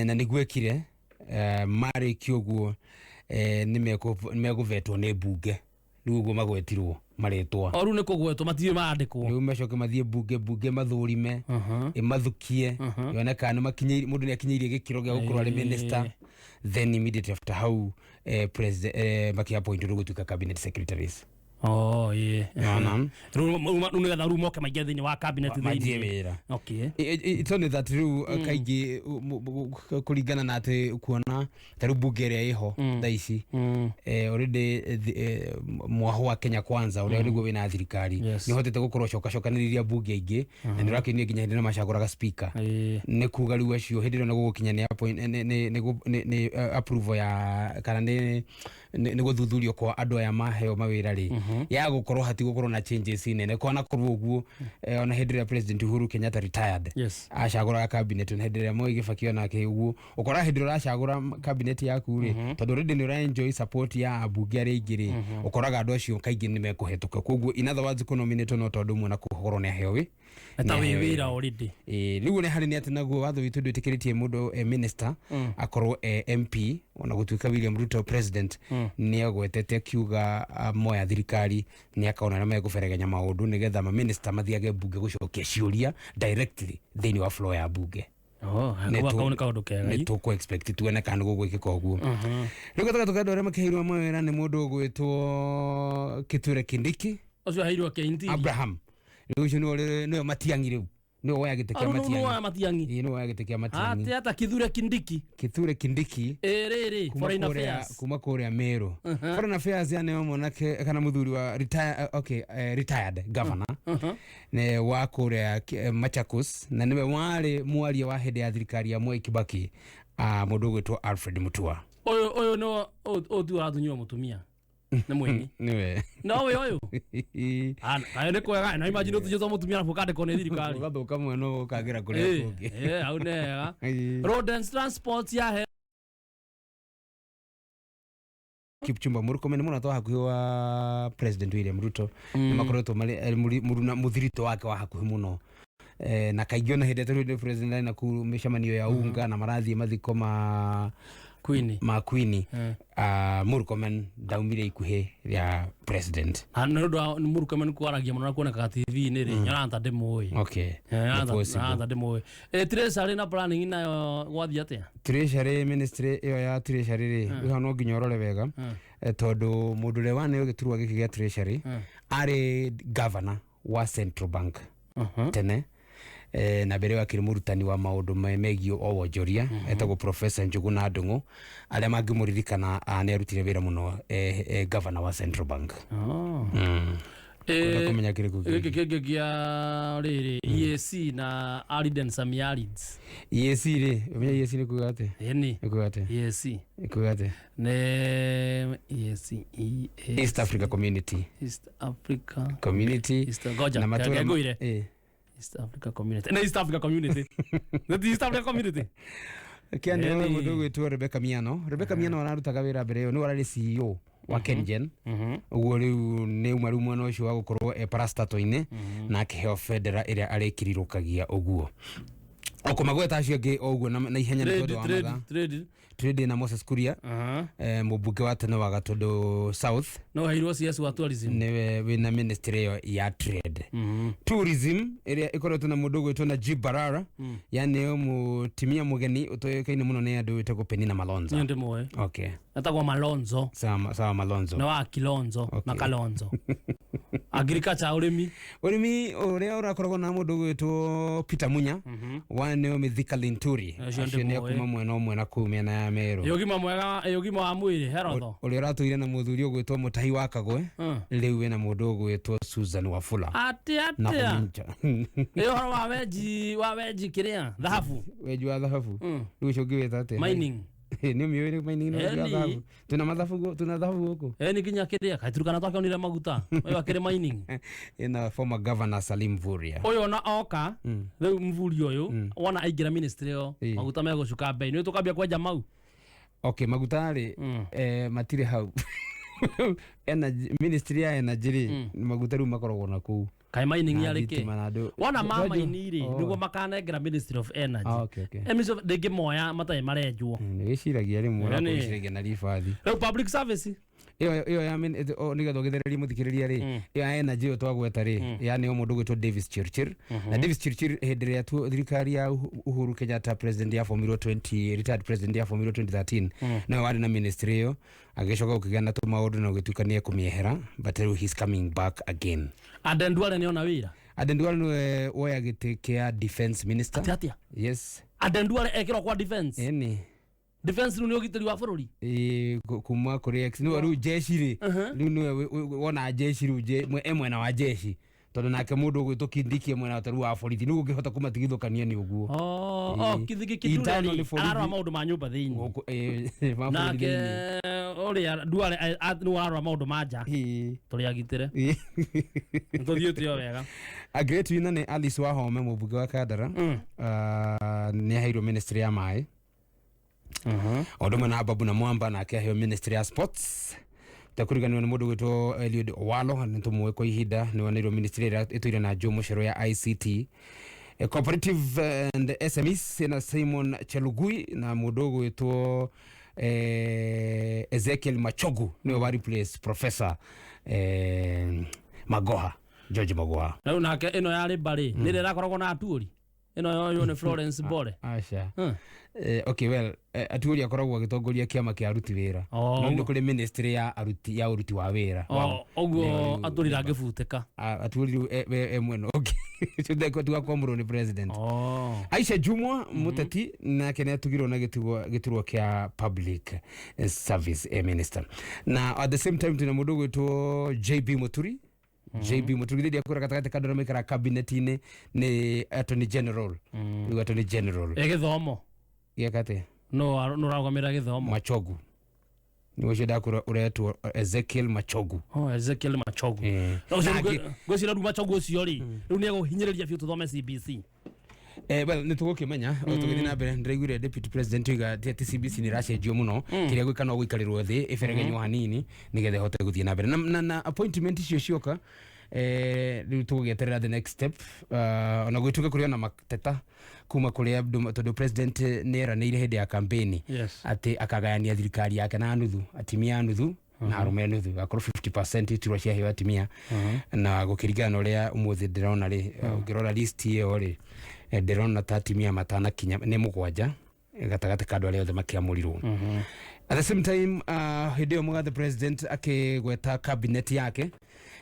na nĩguo ekire. Marĩkia ũguo, nĩ megũvetwo nĩ mbunge, rĩu ũguo magwetirwo marĩtwa. O rĩu nĩ kũgwetwo, matirĩ marandĩkwo. Rĩu macoke mathiĩ mbunge mathũrime, ĩmathukie, yone kana nĩ makinyĩirie, mũndũ nĩ akinyĩirie gĩkĩro gĩa gũkorwo arĩ minister, then immediately after hau president makĩappointwo rĩu gũtuĩka cabinet secretaries. Oh, ĩĩ. Nĩwona? Rĩu nĩgetha rĩu moke maingĩre thĩinĩ wa cabinet. Manjie Thĩinĩ. wĩra. Okay. It's only that rĩu kaingĩ kũringana na atĩ kuona ta rĩu mbunge ĩrĩa ĩho thaa ici, already mwaho wa Kenya Kwanza ũrĩa nĩguo wĩna thirikari nĩ ũhotete gũkorwo cokacokanĩrĩria mbunge aingĩ, na nĩ ũrakĩonire nginya hĩndĩ ĩrĩa macagũraga speaker. Nĩ kuga rĩu acio hĩndĩ ĩrĩa gũgũkinya nĩ nĩ approval ya kana nĩ gũthuthurio kwa andũ aya maheo mawĩra rĩ, ya gũkorwo hatigũkorwo na changes nene kwana korwo ũguo. Ona hĩndĩ ĩrĩa President Uhuru Kenyatta retired, acagũraga cabinet, na hĩndĩ ĩrĩa Moi Kibaki onake ũguo, ũkora hĩndĩ ĩrĩa ũracagũra cabinet yaku rĩ, tondũ already nĩ ũra enjoy support ya ambunge arĩa aingĩ rĩ, ũkoraga andũ acio kaingĩ nĩ mekũhetũka. Koguo in other words, kũnominatwo no tondũ ũmwe na kũkorwo nĩ aheo wĩ Ta wĩ nĩ aheo. Wĩra already. Ĩĩ, rĩu ũrĩa harĩ nĩ atĩ naguo watho witũ ndwĩtĩkĩrĩtie mũndũ minister akorwo MP, ona gũtuĩka William Ruto president nĩ agwetete akiuga moya thirikari nĩ akaona ũrĩa megũberegenya maũndũ nĩgetha maminista mathiage mbunge gũcokia ciũria directly thĩinĩ wa floor ya mbunge. Oh, kau nĩ kaũndũ kega. Nĩ tũkũ expect tuone kana nĩ gũgwĩkĩka ũguo. Rĩu gatagatĩ ka andũ arĩa makĩheirwo mawĩra nĩ mũndũ ũgwĩtwo Kithure Kindiki. Ũcio aheirwo kĩ interior? Abraham, rĩu ũcio nĩwe Matiang'i, rĩu nĩwe woya gĩtĩ kĩa Matiang'i. Matiang'i. Matiang'i. Ĩĩ, nĩwe woya gĩtĩ kĩa Matiang'i. Ate ata Kithure Kindiki? Kithure Kindiki. Ĩ rĩrĩ kuma foreign kũrĩa affairs. Kuma kũrĩa Meru, foreign affairs, ya nĩwe mwanake kana mũthuri wa retire, okay, retired governor ne wa kũrĩa Machakos, na nĩwe warĩ mwaria wa hĩndĩ ya thirikari ya Mwai Kibaki, mũndũ ũgwĩtwo Alfred Mutua. Ũyũ nĩwe ũyũ tu ũratunywo mũtumia nĩ mũini? Nĩwe. No ũyũ nayo nĩ kwega, na imagine ũtunyĩtwo mũtumia arabu ũkandĩkwo nĩ thirikari. Ũgathũka mwena ũyũ ũkagĩra kũrĩa kũngĩ. Ĩ, hau nĩ hega. Road and transport yahe Kipchumba Murkomen nĩ mũrata wa hakuhĩ wa President William Ruto, nĩ makoretwo marĩ mũthirito wake wa hakuhĩ mũno. Na kaingĩ ona hĩndĩ ĩrĩa tũrĩ president arĩ na kũu mĩcemanio ya unga na marathiĩ mathiko ma Queen. Ma Queen, Murkomen ndaumire ikuhĩ rĩa president. Na nĩ ũndũ wa Murkomen kwaragia mũno na kuonekaga TV-inĩ rĩ, nyonaga ta ndĩmũĩ. Nĩ possible. Nyonaga ta ndĩmũĩ. Treasury na planning nayo gwathiĩ atĩa? Treasury, ministry ĩyo ya treasury rĩ, ĩyo no nginya ũrore wega, tondũ mũndũ ũrĩa waneo gĩturwa gĩkĩ gĩa treasury arĩ governor wa central bank tene, na mbere ĩyo akĩrĩ mũrutani wa maũndũ megiĩ o wonjoria, etagwo Professor Njuguna Ndung'u. Arĩa mangĩmũririkana, nĩ arutire wĩra mũno governor wa central bank. Oh. Kwenda kũmenya kĩrĩkũ Gĩkĩ kĩngĩ? Kĩngĩ kĩa rĩrĩ, EAC na Arid and Semi-Arids. EAC rĩ, ũmenye EAC nĩ kuga atĩa? Ĩni. Nĩ kuga atĩa? EAC. Nĩ kuga atĩa? Nĩ EAC, EAC. East Africa Community. East Africa Community. East, ngoja Na matũra reke ngũire. East Africa Community, nĩ East Africa Community, nĩ ti East Africa Community. Kĩanĩrĩra. Ĩni. Mũndũ ũgwĩtwo Rebecca Miano, Rebecca Miano ararutaga wĩra mbere ĩyo nĩwe ararĩ CEO wa KenGen. Ũguo rĩu nĩ uma rĩu mwena ũcio wa gũkorwo e parastato-inĩ na akĩheo bendera ĩrĩa arĩkirirũkagia ũguo okũmagweta acio angĩ o ũguo na ihenya nĩ tondũ wa Trade. mathaa. Trade. Trade na Moses Kuria, mũmbunge wa tene wa Gatũndũ South. No heirwo CS wa tourism. Nĩwe wĩna ministry ĩyo ya trade. Tourism ĩrĩa ĩkoretwo na mũndũ ũgwĩtwo Najib Balala, yani ũyũ mũtumia mũgeni ũtoĩkaine mũno nĩ andũ wĩtagwo Penina Malonza. Niĩ ndĩmũĩ. Etagwo Malonzo. Sawa sawa, Malonzo. Nĩ wa Kilonzo na Kalonzo. Agriculture, ũrĩmi. Ũrĩmi ũrĩa ũrakoragwo na mũndũ ũgwĩtwo Peter Munya, wa nĩo Mithika Linturi. Acio acio nĩ ndĩmoĩ. akuma mwena ũmwe na kũu mĩena ya Meru. Ĩ ũgima mwega, ĩ ũgima wa mwĩrĩ, health. Ũrĩa ũratũire na mũthuri ũgwĩtwo Mũtahi wa Kagwe, rĩu wĩna mũndũ ũgwĩtwo Susan Wafula Atĩ na atĩa? Ominja. Ĩ ũhoro wa wenji kĩrĩa thahabu? Wenji wa thahabu. Rĩu ũcio ũngĩ wĩta atĩa? Mining. Nĩ ũmĩũĩ nĩ mining nĩ wenji wa Eni. thahabu? Tuna mathabu tuna thahabu gũkũ? Ĩ nĩ nginya kĩrĩa kaĩ twakĩonire maguta ũyũ akĩrĩ mining. Ĩna former governor Salim Mvurya. Ũyũ ona oka rĩu Mvurya ũyũ wona aingĩra ministry ĩyo, maguta megũcuka bei, nĩ tũkambia kwenja mau. Okay, maguta rĩ, matirĩ hau. Energy, ministry ya energy rĩ, maguta rĩu makoragwo na kũu. Kaĩ mining Na yarĩ kĩ? thitima na andũ. Wona ma Ndwajua? maini rĩ, Oh. nĩguo makanengera Ministry of Energy. Ah, okay. Ministry of ndĩngĩmoya matarĩ marenjwo. Nĩ wĩciragia rĩmwe. Ĩni. Ũrakwĩciragia na ribathi. Rĩu public service. Ĩyo ya nĩgetha ũgĩthererie mũthikĩrĩria rĩ, ĩyo ya energy ĩyo twagweta rĩ, ya nĩyo mũndũ ũgwĩtwo Davis Chirchir. Na Davis Chirchir hĩndĩ ĩrĩa thirikari ya Uhuru Kenyatta president yabomirwo 20, retired president yabomirwo 2013, nowe warĩ na ministry ĩyo, agĩcoka gũkĩgĩa na tũmaũndũ na ũgĩtuĩka nĩ ekũmĩehera, but rĩu he's coming back again. Aden Duale nĩona wĩra. Aden Duale nĩwe woya gĩtĩ kĩa defense minister. Atĩ atĩa? Yes. Aden Duale ekĩrwo kwa defense? Ĩni. Defense rĩu nĩ ũgitĩri wa bũrũri. Ĩĩ, kuma kũrĩ ex nĩwe rĩu jeshi rĩ, rĩu nĩwe wona jeshi rĩu e mwena wa jeshi, tondũ nake mũndũ ũgwĩtwo Kindiki e mwena tarĩu wa borithi, nĩguo ũngĩhota kũmatigithũkania nĩ ũguo. Oh, Ĩĩ. oh, Kindiki Kithure Internal rĩ, nĩ borithi. ararora maũndũ ma nyũmba thĩinĩ. Gũkũ, ma bũrũri Nake thĩinĩ. ũrĩa Duale nĩwe ũrarora maũndũ ma nja. Tũrĩ agitĩre. Nĩtũthiĩte o wega. A great winner nĩ Alice Wahome, mũmbunge wa Kandara. Ah, nĩ aheirwo ministry ya maĩ, o ũndũ ũmwe na Babu na Mwamba, nake aheo ministry ya sports. Tekũriganĩrwo nĩ mũndũ ũgwĩtwo Eliud Owalo, nĩ tũmũĩ kwa ihinda, nĩ woneirwo ministry ĩrĩa ĩtũire na Joe Mũcero ya ICT. Cooperative and SMEs ĩna Simon Chelugui, na mũndũ ũgwĩtwo Ezekiel Machogu nĩwe wa replace Professor Magoha, George Magoha. Rĩu nake ĩno ya rĩmba rĩ, nĩ ĩrĩa ĩrakoragwo na Atuori, ĩno yoywo nĩ Florence Bore. Aca. Okay, well, Atuori akoragwo agĩtongoria kĩama kĩa aruti wĩra. Oh, no nĩ kũrĩ ministry ya aruti ya ũruti wa wĩra. Oh, ũguo Nĩyo rĩu Atuori ndangĩbutĩka. Atuori rĩu e mwena ũngĩ tigakwamũrwo nĩ president. Oh. Aisha Jumwa, mũteti, nake nĩ atugirwo na gĩturwa kĩa public service minister. Na at the same time tuna mũndũ ũgwĩtwo JB Muturi. JB Muturi githĩ ndiakwĩra gatagatĩ ka andũ arĩa maikaraga cabinet-inĩ nĩ attorney general, rĩu attorney general. Ĩ gĩthomo? Gĩaka atĩa? No no ũrarũgamĩrĩra gĩthomo? Machogu nĩ ũcio ndakwĩra ũretwo Ezekiel Machogu. Oh, Ezekiel Machogu. Na ũcio ngwĩciria rĩu Machogu ũcio rĩ, rĩu nĩ egũhinyĩrĩria biũ tũthome CBC. Well, nĩ tũgũkĩmenya o tũgĩthiĩ na mbere. Ndĩraiguire deputy president oiga atĩ CBC nĩ ĩracenjio mũno, kĩrĩa gwĩka no gũikarĩrwo thĩ ĩberegenywo hanini nĩgetha ĩhote gũthiĩ na mbere na appointment icio cioka. Rĩu tũgũgĩeterera the next step. Ona gwĩtuĩka kũrĩ ona mateta kuma kũrĩ andũ, tondũ president nĩ eranĩire hĩndĩ ya campaign atĩ akagayania thirikari yake na nuthu, atimia nuthu na arũme nuthu, akorwo 50% iturwa ciaheo atimia. Na gũkĩringana na ũrĩa ũmũthĩ ndĩrona rĩ, ũngĩrora list ĩyo rĩ, ndĩrona ta atimia matanakinya nĩ 7 gatagatĩ ka andũ arĩa othe makĩamũrirwo. At the same time, hĩndĩ ĩyo mũgathe president akĩgweta cabinet yake,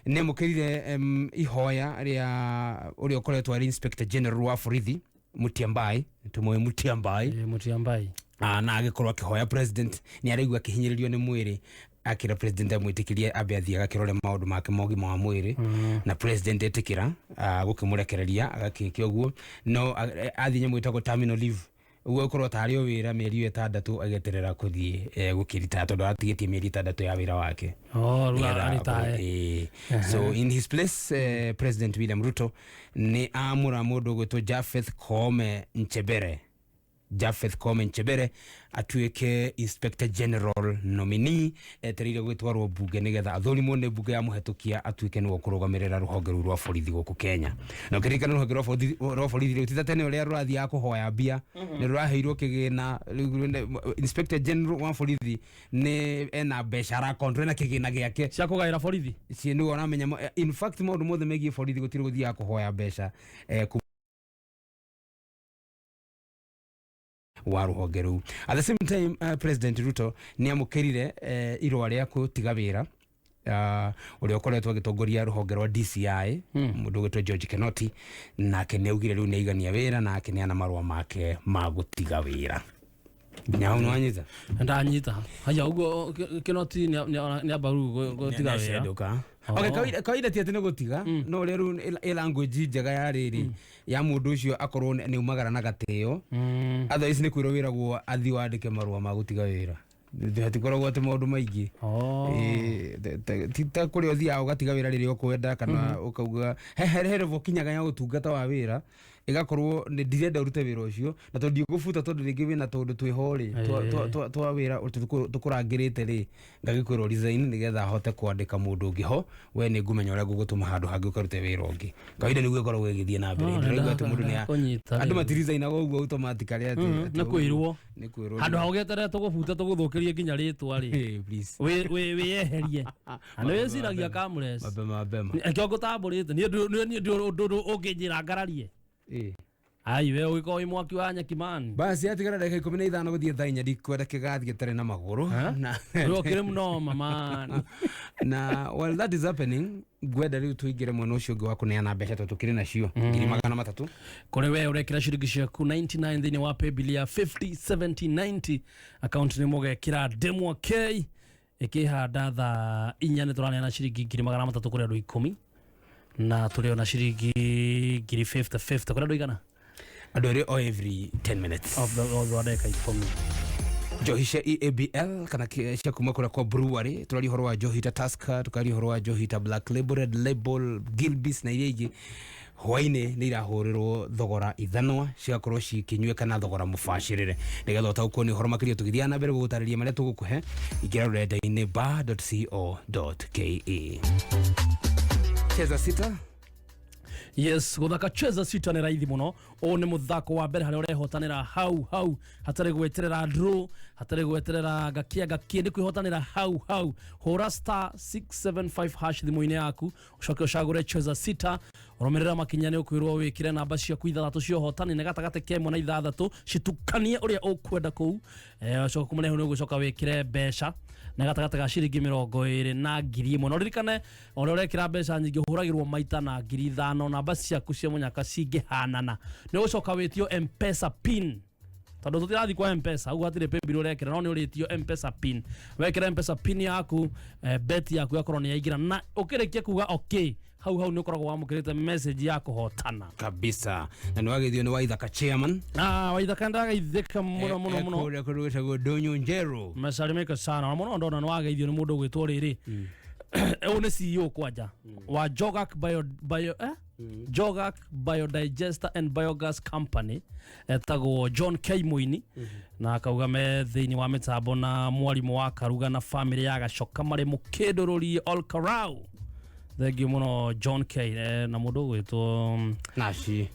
nĩ amũkĩrire ihoya rĩa ũrĩa ũkoretwo arĩ inspector general wa borithi, Mutyambai. Tũmũĩ Mutyambai. Mutiambai. Na agĩkorwo akĩhoya president, nĩ araigua akĩhinyĩrĩrio nĩ mwĩrĩ, akĩra president amwĩtĩkĩrie ambe athiĩ agakĩrore maũndũ make ma ũgima wa mwĩrĩ. Na president etĩkĩra gũkĩmũrekereria agakĩke ũguo, no athiĩ nyamũ ĩtagwo terminal leave, ũguo ũkorwo tarĩ o wĩra mĩeri ĩyo 6 agĩeterera kũthiĩ gũkĩritaya, tondũ aratigĩtie mĩeri 6 ya wĩra wake. Oh, rĩu Nĩgetha aritae. So in his place, President William Ruto nĩ amũra mũndũ ũgwĩtwo Japheth Koome Nchebere, Japheth Koome Nchebere atuĩke inspector general nominee, etereire gwĩtwarwo mbunge nĩgetha athũrimwo nĩ mbunge, ya mũhetũkia atuĩke nĩwe ũkũrũgamĩrĩra rũhonge rũu rwa borithi gũkũ Kenya. Na ũkĩririkana rũhonge rwa borithi rĩu ti ta tene ũrĩa rũrathiaga kũhoya mbia, nĩ rũraheirwo kĩgĩna. Rĩu inspector general wa borithi nĩ ena mbeca arakontrol, ena kĩgĩna gĩake cia kũgaĩra borithi. Cie nĩwe ũramenya in fact maũndũ mothe megiĩ borithi gũtirĩ gũthiaga kũhoya mbeca wa rũhonge rũu. At the same time, President Ruto nĩ amũkĩrire irũa rĩa gũtiga wĩra ũrĩa ũkoretwo agĩtongoria rũhonge rwa DCI, mũndũ ũgwĩtwo George Kinoti. Nake nĩ augire rĩu nĩ aigania wĩra na akĩneana marũa make ma gũtiga wĩra. Nginya hau nĩwanyita? Ndanyita. Haya, ũguo Kinoti nĩ amba rĩu gũtiga wĩra. Nĩacenduka. Okay, kawaida ti atĩ nĩ gũtiga, no ũrĩa rĩu ĩ language njega ya rĩrĩ ya mũndũ ũcio akorwo nĩ aumagara na gatĩo. Otherwise nĩ kwĩrwo wĩragwo athiĩ wandĩke marũa ma gũtiga wĩra, hatikoragwo atĩ maũndũ maingĩ. Ti ta kũrĩa ũthiaga ũgatiga wĩra rĩrĩa ũkwenda, kana ũkauga he level ũkinyaga ya ũtungata wa wĩra, ĩgakorwo nĩ ndirenda ũrute wĩra ũcio, na tondũ ndiũgũbuta, tondũ rĩngĩ wĩna tũndũ twĩho rĩ twa wĩra tũkũrangĩrĩte rĩ, ngagĩkwĩrwo resign nĩgetha hote kwandĩka mũndũ ũngĩ ho. We nĩ ngũmenya ũrĩa ngũgũtũma handũ hangĩ ũkarute wĩra ũngĩ. Kawaida nĩguo ĩkoragwo ĩgĩthiĩ na mbere. Oh, Ndĩraigua atĩ mũndũ nĩ kũnyita andũ rĩu. matirizainaga ũguo automatically atĩ atĩ Nĩ kwĩrwo. Nĩ kwĩrwo. Handũ ha ũgĩeterere tũgũbute tũgũthũkĩrie nginya rĩtwa rĩ, Eh, please. wĩyeherie na nĩ wĩciragia kamures. Mapema mapema. Ekĩo ngũtambũrĩte niĩ niĩ ndũ ũngĩnjĩra ngararie. Ai, we ũgĩkorwo wĩ mwaki wa nyeki man. Basi, atigara ndagĩka 15 gũthiĩ thaa 4, ndikwenda kĩgathi gĩtarĩ na magũrũ na Rĩu ũkĩrĩ mũnoma man. Na while that is happening, ngwenda rĩu tũingĩre mwena ũcio ũngĩ wa kũneana mbeca, tondũ tũkĩrĩ nacio 300,000. Kũrĩ we ũrekĩra ciringi ciaku 99 thĩinĩ wa paybill ya 50 70 90, akaunti nĩ mũgekĩra ndemwa K. Ĩkĩhanda thaa 4 nĩ tũraneana ciringi 300,000 kũrĩ andũ 10, na tũrĩ ona ciringi ngiri 50 50 kũrĩ andũ 100. Andũ erĩ o every 10 minutes. Of the wa ndagĩka 10. Njohi cia EABL kana cia kuma kũrĩa kwa brewery, tũraria ũhoro wa njohi ta Tusker, tũkaria ũhoro wa njohi ta Black Label, Red Label, Gilbis na iria ingĩ, hwainĩ nĩ irahũrĩrwo thogora ithanwa, cigakorwo cikĩnyuĩka na thogora mũbacĩrĩre. Nĩgetha ũtaũkwo nĩ ũhoro makĩria tũgĩthiaga na mbere gũgũtarĩria marĩa tũgũkũhe, ingĩra rũrenda-inĩ bar.co.ke. Cheza sita. Yes, guthaka Cheza Sita nĩ raithi mũno. Ũyũ nĩ mũthako wa mbere harĩa ũrehotanĩra hau hau, hatarĩ gweterera draw, hatarĩ gweterera ngakia ngakie, nĩ kwĩhotanĩra hau hau. Hũra *675# thimũ-inĩ yaku, ũcoke ũcagũre Cheza Sita, ũrũmĩrĩra makinya. Nĩ ũkwĩrwo wĩkĩre namba ciaku ithathatũ cia ũhotani, nĩ gatagatĩ ka 1 na 6, citukanie ũrĩa ũkwenda kũu. Ũcoke kumania hau nĩ ũgũcoka wĩkĩre mbeca na gatagatĩ ga ciringi 20 na 1000. Na ũririkane, ũrĩa ũrekĩra mbeca nyingĩ ũhũragĩrwo maita na 5000 namba ciaku cia mũnyaka cingĩhanana. Nĩ ũgũcoka wĩtio Mpesa pin, tondũ tũtirathiĩ kwa Mpesa ũguo hatirĩ paybill ũrekĩra, no nĩ ũrĩtio Mpesa pin. Wekĩra Mpesa pin yaku, bet yaku yakorwo nĩ yaingĩra, na ũkĩrĩkia kuga okay, hau hau nĩ ũkoragwo wamũkĩrĩte message ya kũhotana. Kabisa, na nĩ wagĩthio nĩ Waithaka chairman. Ah, Waithaka ndagaithĩka mũno mũno mũno. Kũrĩa kũndũ gwĩtagwo Ndũnyũ Njerũ. Mesalimika sana na mũno. Ndona nĩ wageithio nĩ mũndũ ũgwĩtwo rĩrĩ, ũyũ nĩ CEO kwanja wa Jogak Bio, Bio, eh? Jogak Biodigester and Biogas Company, etagwo John K Muini, na akauga me thĩinĩ wa mĩtambo na mwarimũ wa Karuga na famĩlĩ ya Gacoka marĩ mũkĩndũrũrie Ol Karau. Thank you muno John K na mundu gwitwo Nashi.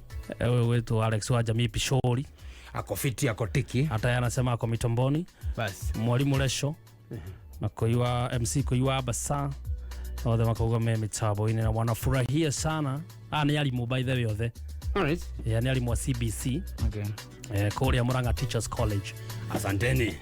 Gwitwo Alex wa Jamii Pishori. Ako fiti, ako tiki. Hata yeye anasema ako mitamboni. Bas. Mwalimu Lesho na koiwa MC koiwa Basa othe makauga me mitambo-inĩ na wanafurahia sana. Nĩ arimũ by the way othe. All right. Yeah, nĩ arimũ a CBC. Okay. Kũrĩa Murang'a Teachers College. Asanteni.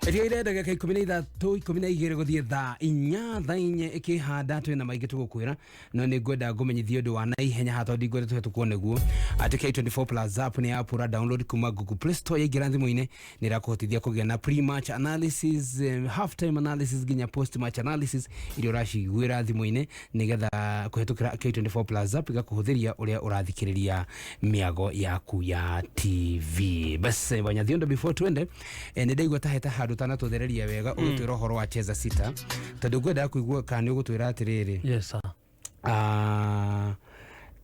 Ĩtigaire ndagĩka 13 12 gũthiĩ thaa 4 thaa 4 ĩkĩhanda twĩna maingĩ tũgũkwĩra no nĩ ngwenda ngũmenyithie ũndũ wa naihenya haha tondũ ndingwenda tũhetũkwo nĩguo atĩ K24 Plus app nĩ app ũra download kuma Google Play Store yaingĩra thimũ-inĩ nĩ ĩrakũhotithia kũgĩa na pre-match analysis, half time analysis nginya post match analysis iria ũraciguĩra thimũ-inĩ nĩgetha kũhetũkĩra K24 Plus app ĩgakũhũthĩria ũrĩa ũrathikĩrĩria mĩago yaku ya TV. Bas Wanyathiondo, before twende nĩ ndaigua ta heta handũ ũtanatũthereria wega ũgĩtwĩra ũhoro wa Cheza Sita tondũ ngwendaga kũigua kana nĩ ũgũtwĩra atĩrĩrĩ. Yes sir.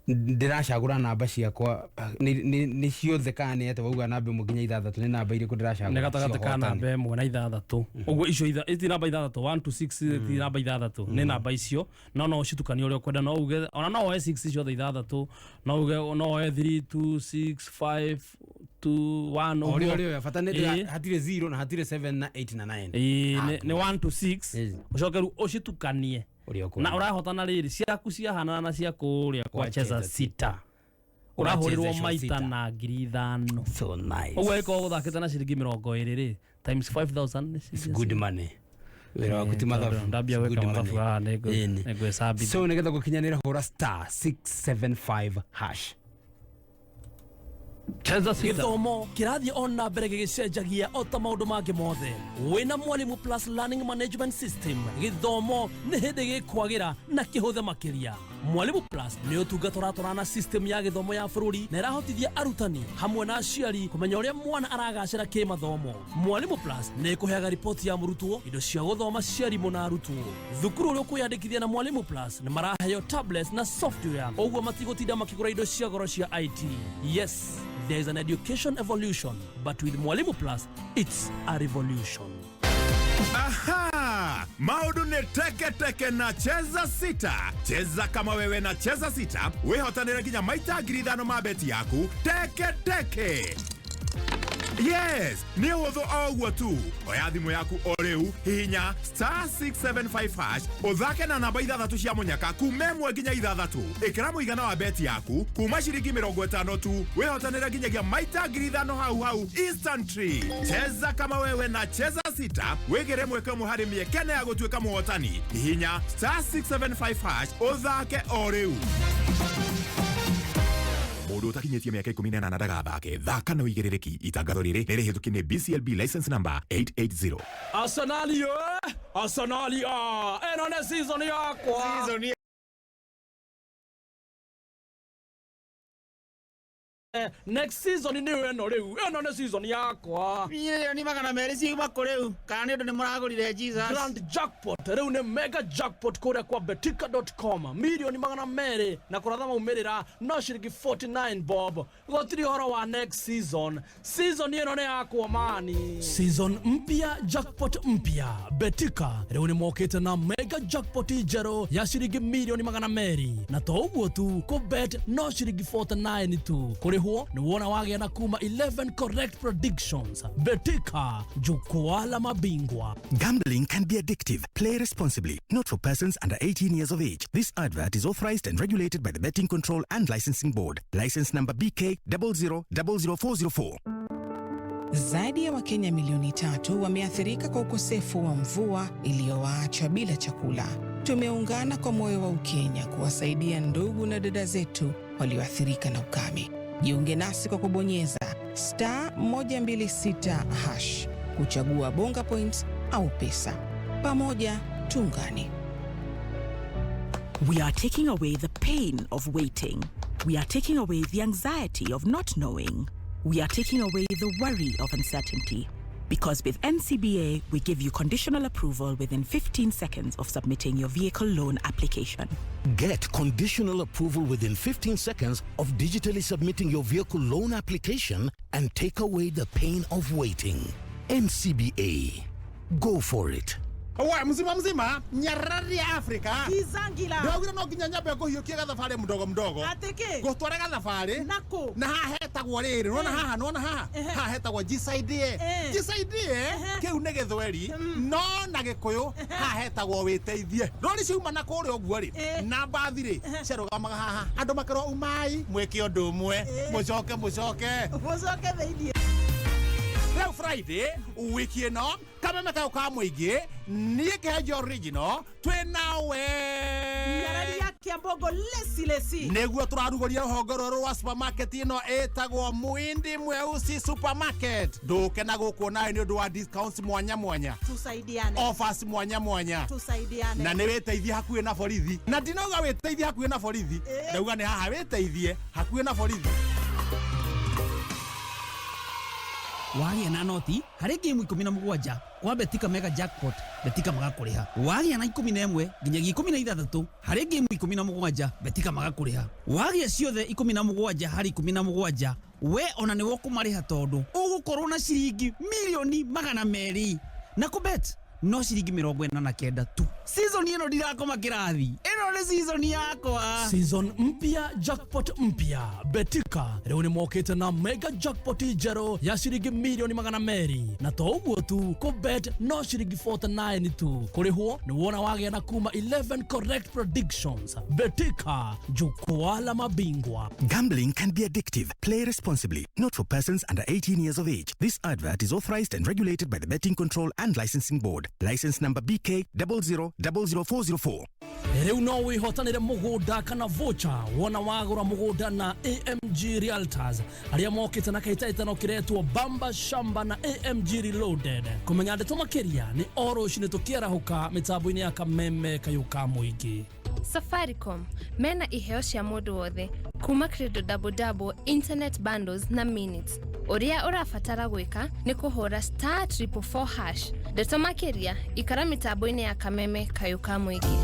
Ndĩracagũra namba ciakwa nĩ ciothe kana nĩ atĩ wauga namba ĩmwe nginya ithathatũ nĩ namba irĩkũ ndĩracagũra? Nĩ gatagatĩ ka namba ĩmwe na ithathatũ ũguo icio ti namba ithathatũ 1 to 6 ti namba ithathatũ nĩ namba icio no no ũcitukanie ũrĩa ũkwenda no uge ona no woe 6 ciothe ithathatũ no uge no woe 3 2 6 5 2 1 ũrĩa ũrĩa bata nĩ hatirĩ 0 na hatirĩ 7 na 8 na 9. Nĩ 1 to 6 ũcoke rĩu ũcitukanie na ũrahotana rĩrĩ ciaku ciahanana na cia kũrĩa kwa Cheza Sita ũrahũrĩrwo maita na 5,000. So nice. Ũguo ĩkorwo ũthakĩte na ciringi 20 rĩ times 5,000 it's good money. Wĩra waku ti mathabu. Ndambia gwĩka mathabu haha nĩngwĩcambithia. So nĩgetha gũkinyanĩra hũra star 675 hash. Cheza Sita. Gĩthomo kĩrathiĩ on na mbere gĩgĩcenjagia o ta maũndũ mangĩ mothe. Wĩna Mwalimu Plus Learning Management System, gĩthomo nĩ hĩndĩ gĩkwagĩra na kĩhũthe makĩria. Mwalimu Plus nĩ ũtungata ũratwarana na system ya gĩthomo ya bũrũri na ĩrahotithia arutani hamwe na aciari kũmenya ũrĩa mwana aragacĩra kĩmathomo. Mwalimu Plus nĩ ĩkũheaga riboti ya mũrutwo, indo cia gũthoma cia arimũ na arutwo. Thukuru ũrĩa ũkwĩyandĩkithia na Mwalimu Plus nĩ maraheo tablets na software, ũguo matigũtinda makĩgũra indo cia goro cia IT. Yes, there is an education evolution, but with Mwalimu Plus, it's a revolution. Aha! Maũndũ nĩ teke teke na Cheza Sita. Cheza kama wewe na Cheza Sita, wĩhotanĩre nginya maita 5,000 ma beti yaku teke teke. Yes, nĩ ũhũthũ o ũguo tu. Oya thimũ yaku o rĩu, hihinya star 675 hash, ũthake na namba ithathatũ cia mũnyaka kuma 1 nginya 6. Ĩkĩra mũigana wa beti yaku kuma ciringi 50 tu, wĩhotanĩre nginyagia maita 5,000 hau hau instantly. Cheza kama wewe na Cheza Sita, wĩgĩre mweke ũmwe harĩ mĩeke ya gũtuĩka mũhotani. Hihinya star 675 hash, ũthake o rĩu. Mũndũ ũtakinyĩtie mĩaka 18 ndagathake. Thaka na ũigĩrĩrĩki. Itangatho rĩrĩ nĩ rĩhĩtũkie nĩ BCLB license number 880. Arsenal Arsenal ĩno nĩ season yakwa. Season next season nĩ ĩno rĩu ĩno nĩ season yakwa. Milioni 200 ciuma kũ rĩu kana nĩ ũndũ nĩ mũragũrire Jesus. Grand jackpot rĩu nĩ mega jackpot kũrĩa kwa betika.com milioni 200 na kũratha maumĩrĩra no ciringi 49 bob. Gũtirĩ ũhoro wa next season. Season ĩno nĩ yakwa mani. Season mpya jackpot mpya Betika rĩu nĩ mokĩte na mega jackpot njerũ ya ciringi milioni 200 na to ũguo tu kũbet no ciringi 49 tu. Kũrĩhwo nĩ wona wagĩa na kuma 11 correct predictions. Betika, jukwaa la mabingwa. Gambling can be addictive. Play responsibly. Not for persons under 18 years of age. This advert is authorized and regulated by the Betting Control and Licensing Board. License number BK 0000404. Zaidi ya Wakenya milioni 3 wameathirika kwa ukosefu wa mvua iliyowaacha bila chakula. Tumeungana kwa moyo wa Ukenya kuwasaidia ndugu na dada zetu walioathirika na ukame. Jiunge nasi kwa kubonyeza star 126 hash kuchagua Bonga Points au pesa. Pamoja tuungane. We are taking away the pain of waiting. We are taking away the anxiety of not knowing. We are taking away the worry of uncertainty. Because with NCBA, we give you conditional approval within 15 seconds of submitting your vehicle loan application. Get conditional approval within 15 seconds of digitally submitting your vehicle loan application and take away the pain of waiting. NCBA. Go for it. We mzima mzima nyarari ya Afrika. Kizangila. Ndĩraugire no nginya nyambe ngũhiũkie gathabarĩ mdogo mdogo. Atĩkĩ? Ngũtware gathabarĩ. Nakũ? Na haha hetagwo rĩrĩ, nĩwona haha, nĩwona haha? Haha hetagwo jisaidie. Jisaidie kĩu nĩ gĩthweri no na gĩkũyũ haha hetagwo wĩteithie. Rori ciuma na kũrĩa ũguo rĩ, na mbathi rĩ, ciarũgamaga haha. Andũ makerwo umai mwĩke ũndũ ũmwe, mũcoke mũcoke. Mũcoke thĩiniĩ. Rĩu Friday wiki ĩno kameme kayũ ka mũingĩ niĩ Kĩhenjo original twĩ nawe. Nyarari ya Kiambogo lesi lesi. Nĩguo tũrarugũria rũhonge rwerũ rwa supermarket ĩno ĩtagwo Muindi Mweusi Supermarket. Ndũke na gũkũ nawe nĩ ũndũ wa discounts mwanya mwanya, Tusaidiane. offers mwanya mwanya, Tusaidiane. na nĩ wĩteithie hakuhĩ na borithi. Na ndinauga wĩteithie hakuhĩ na borithi, ndauga nĩ haha wĩteithie hakuhĩ na borithi. Wagĩa na noti harĩ ngĩmu 17 kwa Betika Mega Jackpot, Betika magakũrĩha. Wagĩa na 11 nginyagia 16 harĩ ngĩmu 17, Betika magakũrĩha. Wagĩa ciothe 17 harĩ 17, we ona nĩwe ũkũmarĩha tondũ ũgũkorwo na ciringi 200,000,000 na kũbet no ciringi 49 tu. Season ĩno ndirakoma kĩrathi, ĩno nĩ season yakwa. Season mpya, jackpot mpya. Betika rĩu nĩ mokĩte na mega jackpot njerũ ya ciringi 200,000,000, na to ũguo tu, kũbet no ciringi 49 tu. Kũrĩhwo nĩ wona wagĩa na kuma 11 correct predictions. Betika, jukwaa la mabingwa. Gambling can be addictive. Play responsibly. Not for persons under 18 years of age. This advert is authorized and regulated by the Betting Control and Licensing Board. License number BK 0000404. Rĩu no wĩhotanĩre mũgũnda kana vocha wona wagũra mũgũnda na AMG Realtors arĩa mokĩte na kĩhĩtahĩtano kĩretwo Bamba Shamba na AMG Reloaded. Kũmenya ndeto makĩria nĩ o rũcinĩ tũkĩarahũka mĩtambo-inĩ ya Kameme kayũ ka mũingĩ. Safaricom mena iheo cia mũndũ wothe kuma Credo Double Double, internet bundles na minutes. Ũrĩa ũrabatara gwĩka nĩ kũhũra star 444 hash. Ndeto makĩria ikara mĩtambo-inĩ ya Kameme kayũ ka mũingĩ.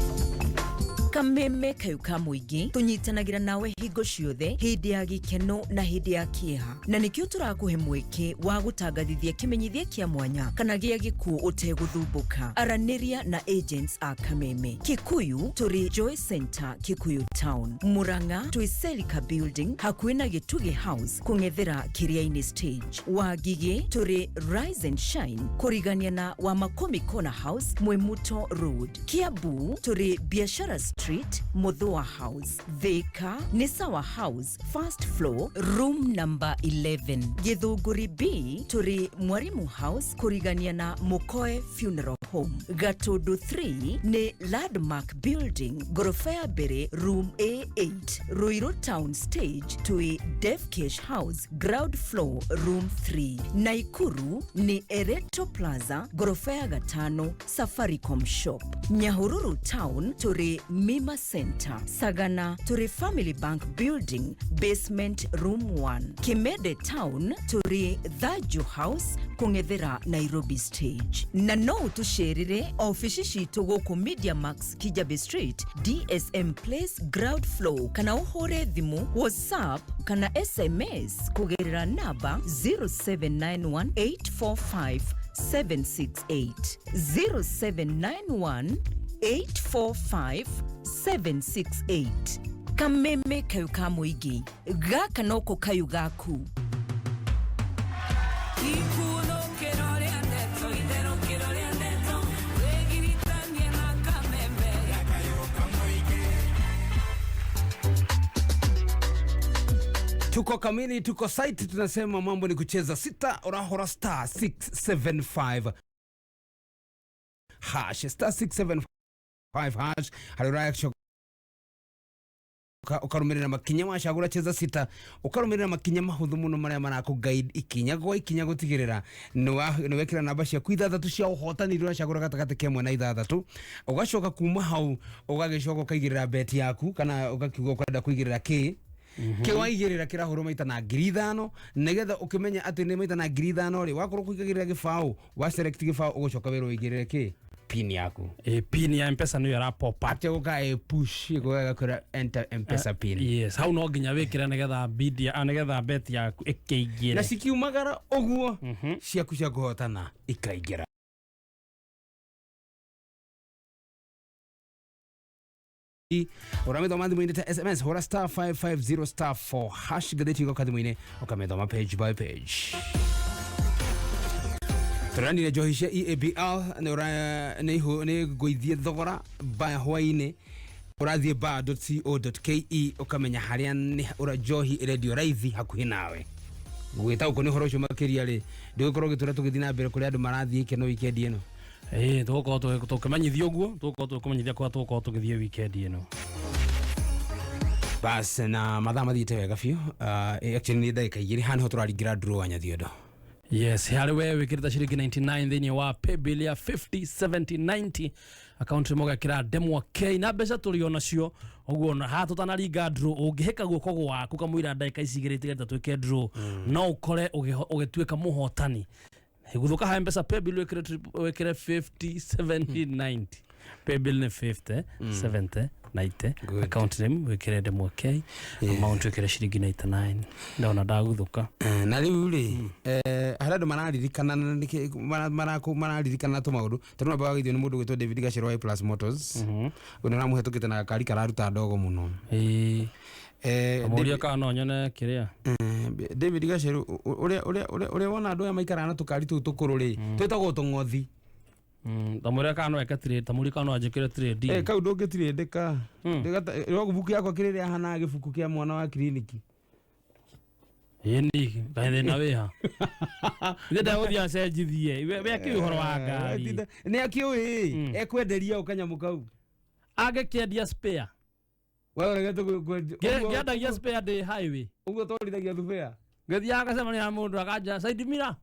Kameme kayũ ka mũingĩ tũnyitanagĩra nawe hingo ciothe hĩndĩ ya gĩkeno na hĩndĩ ya kĩeha, na nĩkĩo tũrakũhe mweke wa gũtangathithia kĩmenyithia kĩa mwanya kana gĩa gĩkuũ ũtegũthumbũka. Aranĩria na agents a Kameme. Kikuyu tũrĩ Joy Center, Kikuyu Town. Murang'a twĩ Selika Building hakuhĩ na Gĩtugĩ House kũng'ethera Kĩrĩa-inĩ stage. Wangigĩ tũrĩ Rise and Shine kũrigania na Wamakomi Corner House, Mwimuto Road. Kiambu tũrĩ Biashara Street, Muthua House. Thika nĩ Sawa House, first floor, room number 11. Gĩthũngũri B tũrĩ Mwarimu House kũrigania na Mukoe Funeral Home. Gatundu 3 nĩ Landmark Building, ngoroba ya mbere, room A8. Ruiru Town Stage twĩ Devcash House, ground floor, room 3. Naikuru nĩ Ereto Plaza, ngoroba ya gatano, Safaricom Shop. Nyahururu Town tũrĩ Mima Center. Sagana tũrĩ Family Bank Building, basement room 1. Kimede Town tũrĩ Thaju House kũng'ethera Nairobi Stage. Na no ũtũcerere ofici citũ gũkũ Media Max, Kijabe Street, DSM Place, ground floor, kana ũhũre thimũ, WhatsApp kana SMS kũgerera namba 0791 845 768, 0791 845 768. Kameme kayũ ka mũingĩ gaka noko kayũ gaku. Tuko kamili, tuko site, tunasema mambo ni kucheza sita, urahora star 675 hash, star 675 hash harĩ ũracoka ũkarũmĩrĩra makinya wacagũra cheza sita, ũkarũmĩrĩra makinya mahũthũ mũno marĩa marakũ guide ikinya gwa ikinya gũtigĩrĩra nĩwekĩra namba ciaku ithathatũ cia ũhotani iria ũracagũra gatagatĩ ka ĩmwe na ithathatũ, ũgacoka kuma hau ũgagĩcoka ũkaigĩrĩra bet yaku kana ũgakiuga ũkwenda kũigĩrĩra kĩ kĩwaigĩrĩra kĩrahũrwo maita na 5,000 nĩgetha ũkĩmenya atĩ nĩ maita na 5,000 rĩ, wakorwo kũigagĩrĩra gĩbaũ wa select gĩbaũ ũgũcoka wĩrwo ũigĩrĩre kĩ pin yaku. Pin ya Mpesa nĩyo ĩra pop up. Atĩ gũka push gũgakwĩra enter Mpesa pin. Yes, hau no nginya wĩkĩre nĩgetha bid ya nĩgetha bet yaku ĩkĩingĩre. Na cikiumagara ũguo ciaku cia kũhotana ikaingĩra. Ũramĩthoma thimũ-inĩ ta SMS, hũra star 550 star 4 hash, ngathĩti ĩgoka thimũ-inĩ ũkamĩthoma page by page. Tũranire njohi cia EABL nĩ ngũithie thogora baya hwainĩ. Ũrathiĩ bar.co.ke ũkamenya harĩa nĩ ũra njohi ĩrendio raithi hakuhĩ nawe. Gwĩta ũkũ nĩ ũhoro ũcio makĩria rĩ, ndũgĩkorwo ũgĩtũra tũgĩthiĩ na mbere kũrĩa andũ marathiĩ ikeno wikendi ĩno. Ĩĩ, tũgũkorwo tũkĩmenyithia ũguo, tũgũkorwo tũkĩmenyithia kũrĩa tũgũkorwo tũgĩthiĩ wikendi ĩno. Bas, na mathaa mathiĩte wega biũ. Actually nĩ ndagĩka 2 haha nĩho tũraringĩra draw wa Nyathiondo. Yes, harĩ we wĩkĩrĩte ciringi 99 thĩinĩ wa paybill ya 50 70 90, akaunti ĩmwe ũgekĩra ndemwa K na mbeca tũrĩ o nacio ũguo. Ona haha tũtanaringa draw, ũngĩhĩka guoko gwaku kamũira ndagĩka ici 2 itigarĩte twĩke draw, no ũkore ũgĩtuĩka mũhotani. Gũthũka ha M-Pesa paybill wĩkĩre 50 70 90. Paybill nĩ 50 70 90, account name wĩkĩre ndemwa K, amount wĩkĩre ciringi 99. Ndona ndaguthũka. Na rĩu rĩ, harĩ andũ mararirikana na mararirikana tũmaũndũ tondũ namba wagithio nĩ mũndũ gwĩtwo David Gacero wa A Plus Motors, ũyũ nĩ ũramũhetũkĩte na gakari kararuta ndogo mũno. Amũria kana no nyone kĩrĩa. David Gaceru, ũrĩa wona andũ aya maikaraga na tũkari tũu tũkũrũ rĩ, twĩtagwo tũng'othi. Tamũria kana no eke trade, tamũria kana no anjĩkĩre trade. Kau ndũngĩtirĩndĩka gĩbuku yakwa kĩrĩrĩa hanaga gĩbuku kĩa mwana wa kiriniki. Ĩni kaĩ thĩna wĩha ithe ndagũthiĩ acenjithie we akĩũĩ ũhoro wa ngari. Nĩ akĩũĩ ekwenderia kanyamũ kau. Angĩkĩendia spare. We ũregete Ngĩendagia spare ndĩ highway. Ũguo twarithagia thubea. Ngĩthiaga ngacemania na mũndũ akanja side mirror,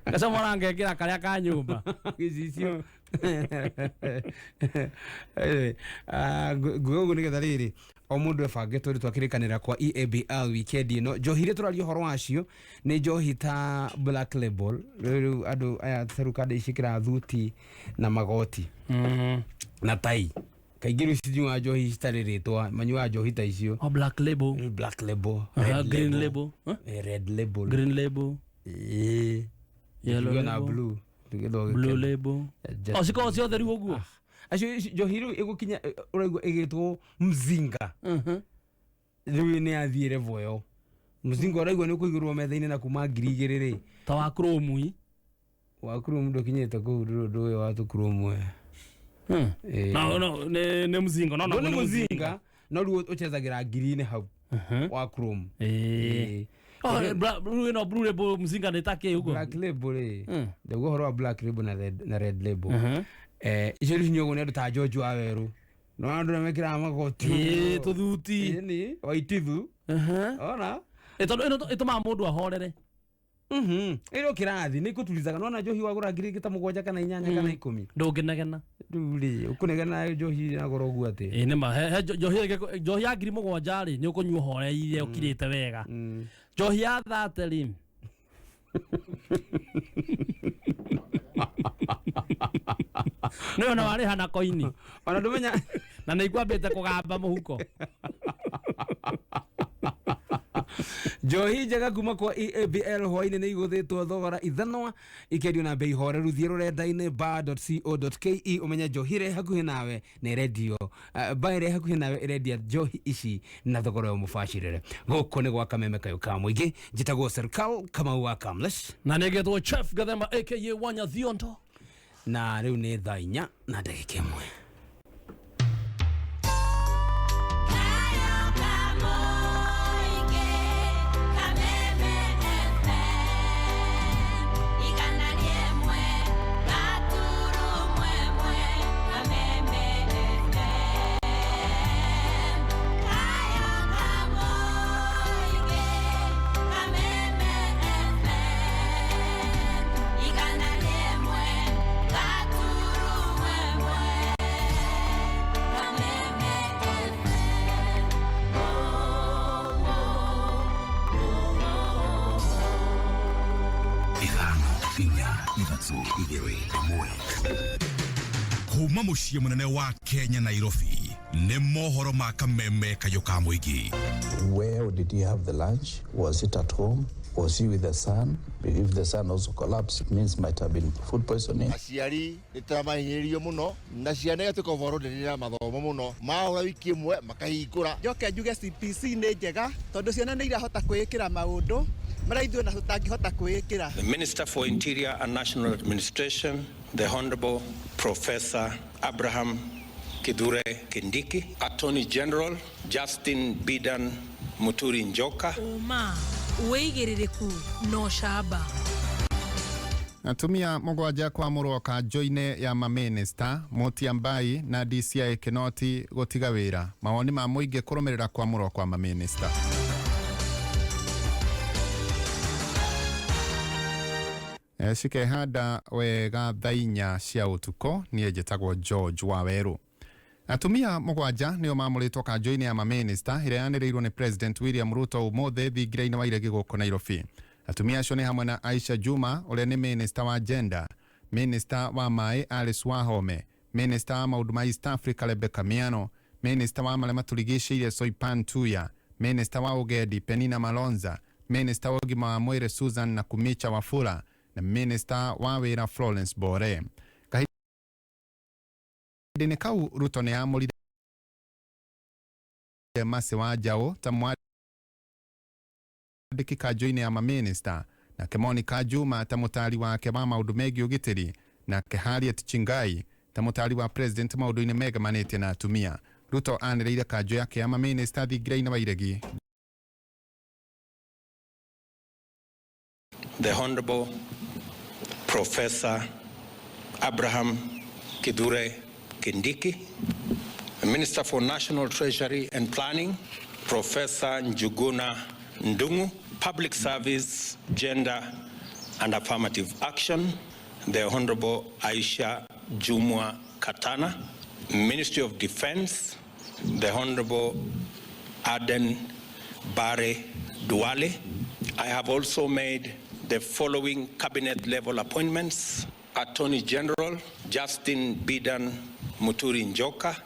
ngacomora ngekĩra karĩa ka nyũmba. Gĩcicio. Nguga ũguo nĩgetha rĩrĩ o mũndũ ebange tondũ twakĩrĩkanĩra kwa EABL weekend ĩno njohi iria tũraria ũhoro wacio nĩ njohi ta Black Label. Rĩu andũ aya tarĩu ici ciĩkĩraga thuti na magoti na tai, kaingĩ rĩu citinyuaga njohi citarĩ rĩtwa, manyuaga njohi ta icio. O Black Label. Black Label. Aha, Red Green Label. Label. Huh? Red Label. Green Label. Ĩĩ. Yellow Tukiuga na Label. blue. Tũgĩthwo Blue gĩkeno. Label. O cikoragwo ciothe rĩu ũguo. Acio njohi rĩu ĩgũkinya ũraigua ĩgĩtwo mzinga, rĩu nĩ yathiĩ level ĩyo. Mzinga ũraigua nĩ ũkũigĩrwo metha-inĩ na kuma 2000 rĩ. Ta wa Chrome. Wa Chrome ndũkinyĩte kũu, ndũrĩ ũndũ ũyũ wa tũ Chrome. No, nĩ mzinga no. No nĩ mzinga, no rĩu ũchezagĩra ngiri-inĩ hau wa Chrome. Ĩĩ. Oh, blue ĩno, Blue Label, mzinga nĩ ta kĩ ũguo? Black Label rĩ, ndauga ũhoro wa Black Label na Red Label. Icio rĩu cinyuagwo nĩ andũ ta George wa Werũ, no andũ arĩa mekĩraga magoti. Ĩĩ, tũthuti. Ĩni waitithu ona. Tondũ ĩno ĩtũmaga mũndũ ahorere. Ĩrĩ o kĩrathi nĩ ikũtulizaga. Nona njohi wagũra ngiri ingĩ ta 7 kana 8 kana 10. Ndũngĩnegena. Rĩu rĩ, ũkũnegena njohi na goro ũguo atĩ? Ĩĩ, nĩ ma he njohi ya 7,000 rĩ, nĩ ũkũnyua ũhoreire ũkirĩte wega. Njohi ya 30 rĩ, nĩ ona warĩha na koini. Ona ndũmenya. Na nĩ ikwambĩte kũgamba mũhuko. Njohi njega kuma kwa EABL hwainĩ nĩ igũthĩtwo thogora ithanwa, ikendio na bei horeru. Thiĩ rũrenda-inĩ bar.co.ke ũmenye njohi ĩrĩa hakuhĩ nawe nĩ ĩrendio, bar ĩrĩa hakuhĩ nawe ĩrendia njohi ici na thogora ũyũ mũbacĩrĩre. Gũkũ nĩ gwa kameme kayũ ka mũingĩ. Njĩtagwo Serikal Kamau wa Kamlesh. Na nĩ ngetwo Chef Gathemba aka Wanya Thionto. Na rĩu nĩ thaa 4 na ndagĩka 1. 5 4 3 2 1. Kuma mũciĩ mũnene wa Kenya, Nairobi, nĩ mohoro ma kameme kayũ ka mũingĩ. Where did you have the lunch? Was it at home? Was he with the son? If the son also collapsed, it means might have been food poisoning. Aciari nĩ tũramahinyĩrĩrio mũno na ciana igatuĩka overloaded na mathomo mũno, mahũra wiki ĩmwe makahingũra. Njoke njuge CPC nĩ njega tondũ ciana nĩ irahota kwĩĩkĩra maũndũ marĩa ithuĩ na tũtangĩhota kwĩĩkĩra. The Minister for Interior and National Administration, the Honorable Professor Abraham Kithure Kindiki, Attorney General Justin Bidan Muturi Njoka, Ũma, wĩigĩrĩrĩku na ũcamba. Atumia mũgwanja kwamũrwo kanjũ-inĩ ya mamĩnĩsta Mutyambai na DCI Kinoti gũtiga wĩra. Mawoni ma mũingĩ kũrũmĩrĩra kwamũrwo kwa mamĩnĩsta. Cikehanda wega thaa 4 cia ũtukũ. Niĩ njĩtagwo George Wawerũ. Atumia mũgwanja nĩo mamũrĩtwo kanjũ-inĩ ya mamĩnĩsta ĩrĩa yanĩrĩirwo nĩ President William Ruto ũmũthĩ thingira-inĩ wa iregi gũkũ Nairobi. Atumia acio nĩ hamwe na Aisha Juma ũrĩa nĩ minista wa gender, minista wa maĩ Alice Wahome, minista wa maũndũ ma East Africa Rebecca Miano, minista wa marĩa matũrigicĩirie Soipan Tuya, minista wa ũgendi Penina Malonza, minista wa ũgima wa mwĩrĩ Susan Nakumicha Wafula na minista wa wĩra Florence Bore. Kahinda-inĩ kau Ruto nĩ amũrire Mercy Wanjaũ ta mwandĩki kanjũ-inĩ ya mamĩnĩsta, nake Monica Juma ta mũtaari wake wa maũndũ megiĩ ũgitĩri, nake Harriet Chingai ta mũtaari wa president maũndũ-inĩ megemanĩtie na atumia. Ruto anĩrĩire kanjũ yake ya mamĩnĩsta thingira-inĩ wa iregi. The Honorable Professor Abraham Kithure Kindiki, the Minister for National Treasury and Planning, Professor Njuguna Ndung'u, Public Service, Gender and Affirmative Action, the Honorable Aisha Jumwa Katana, Ministry of Defense, the Honorable Aden Bare Duale. I have also made the following cabinet level appointments: Attorney General Justin Bidan Muturi Njoka,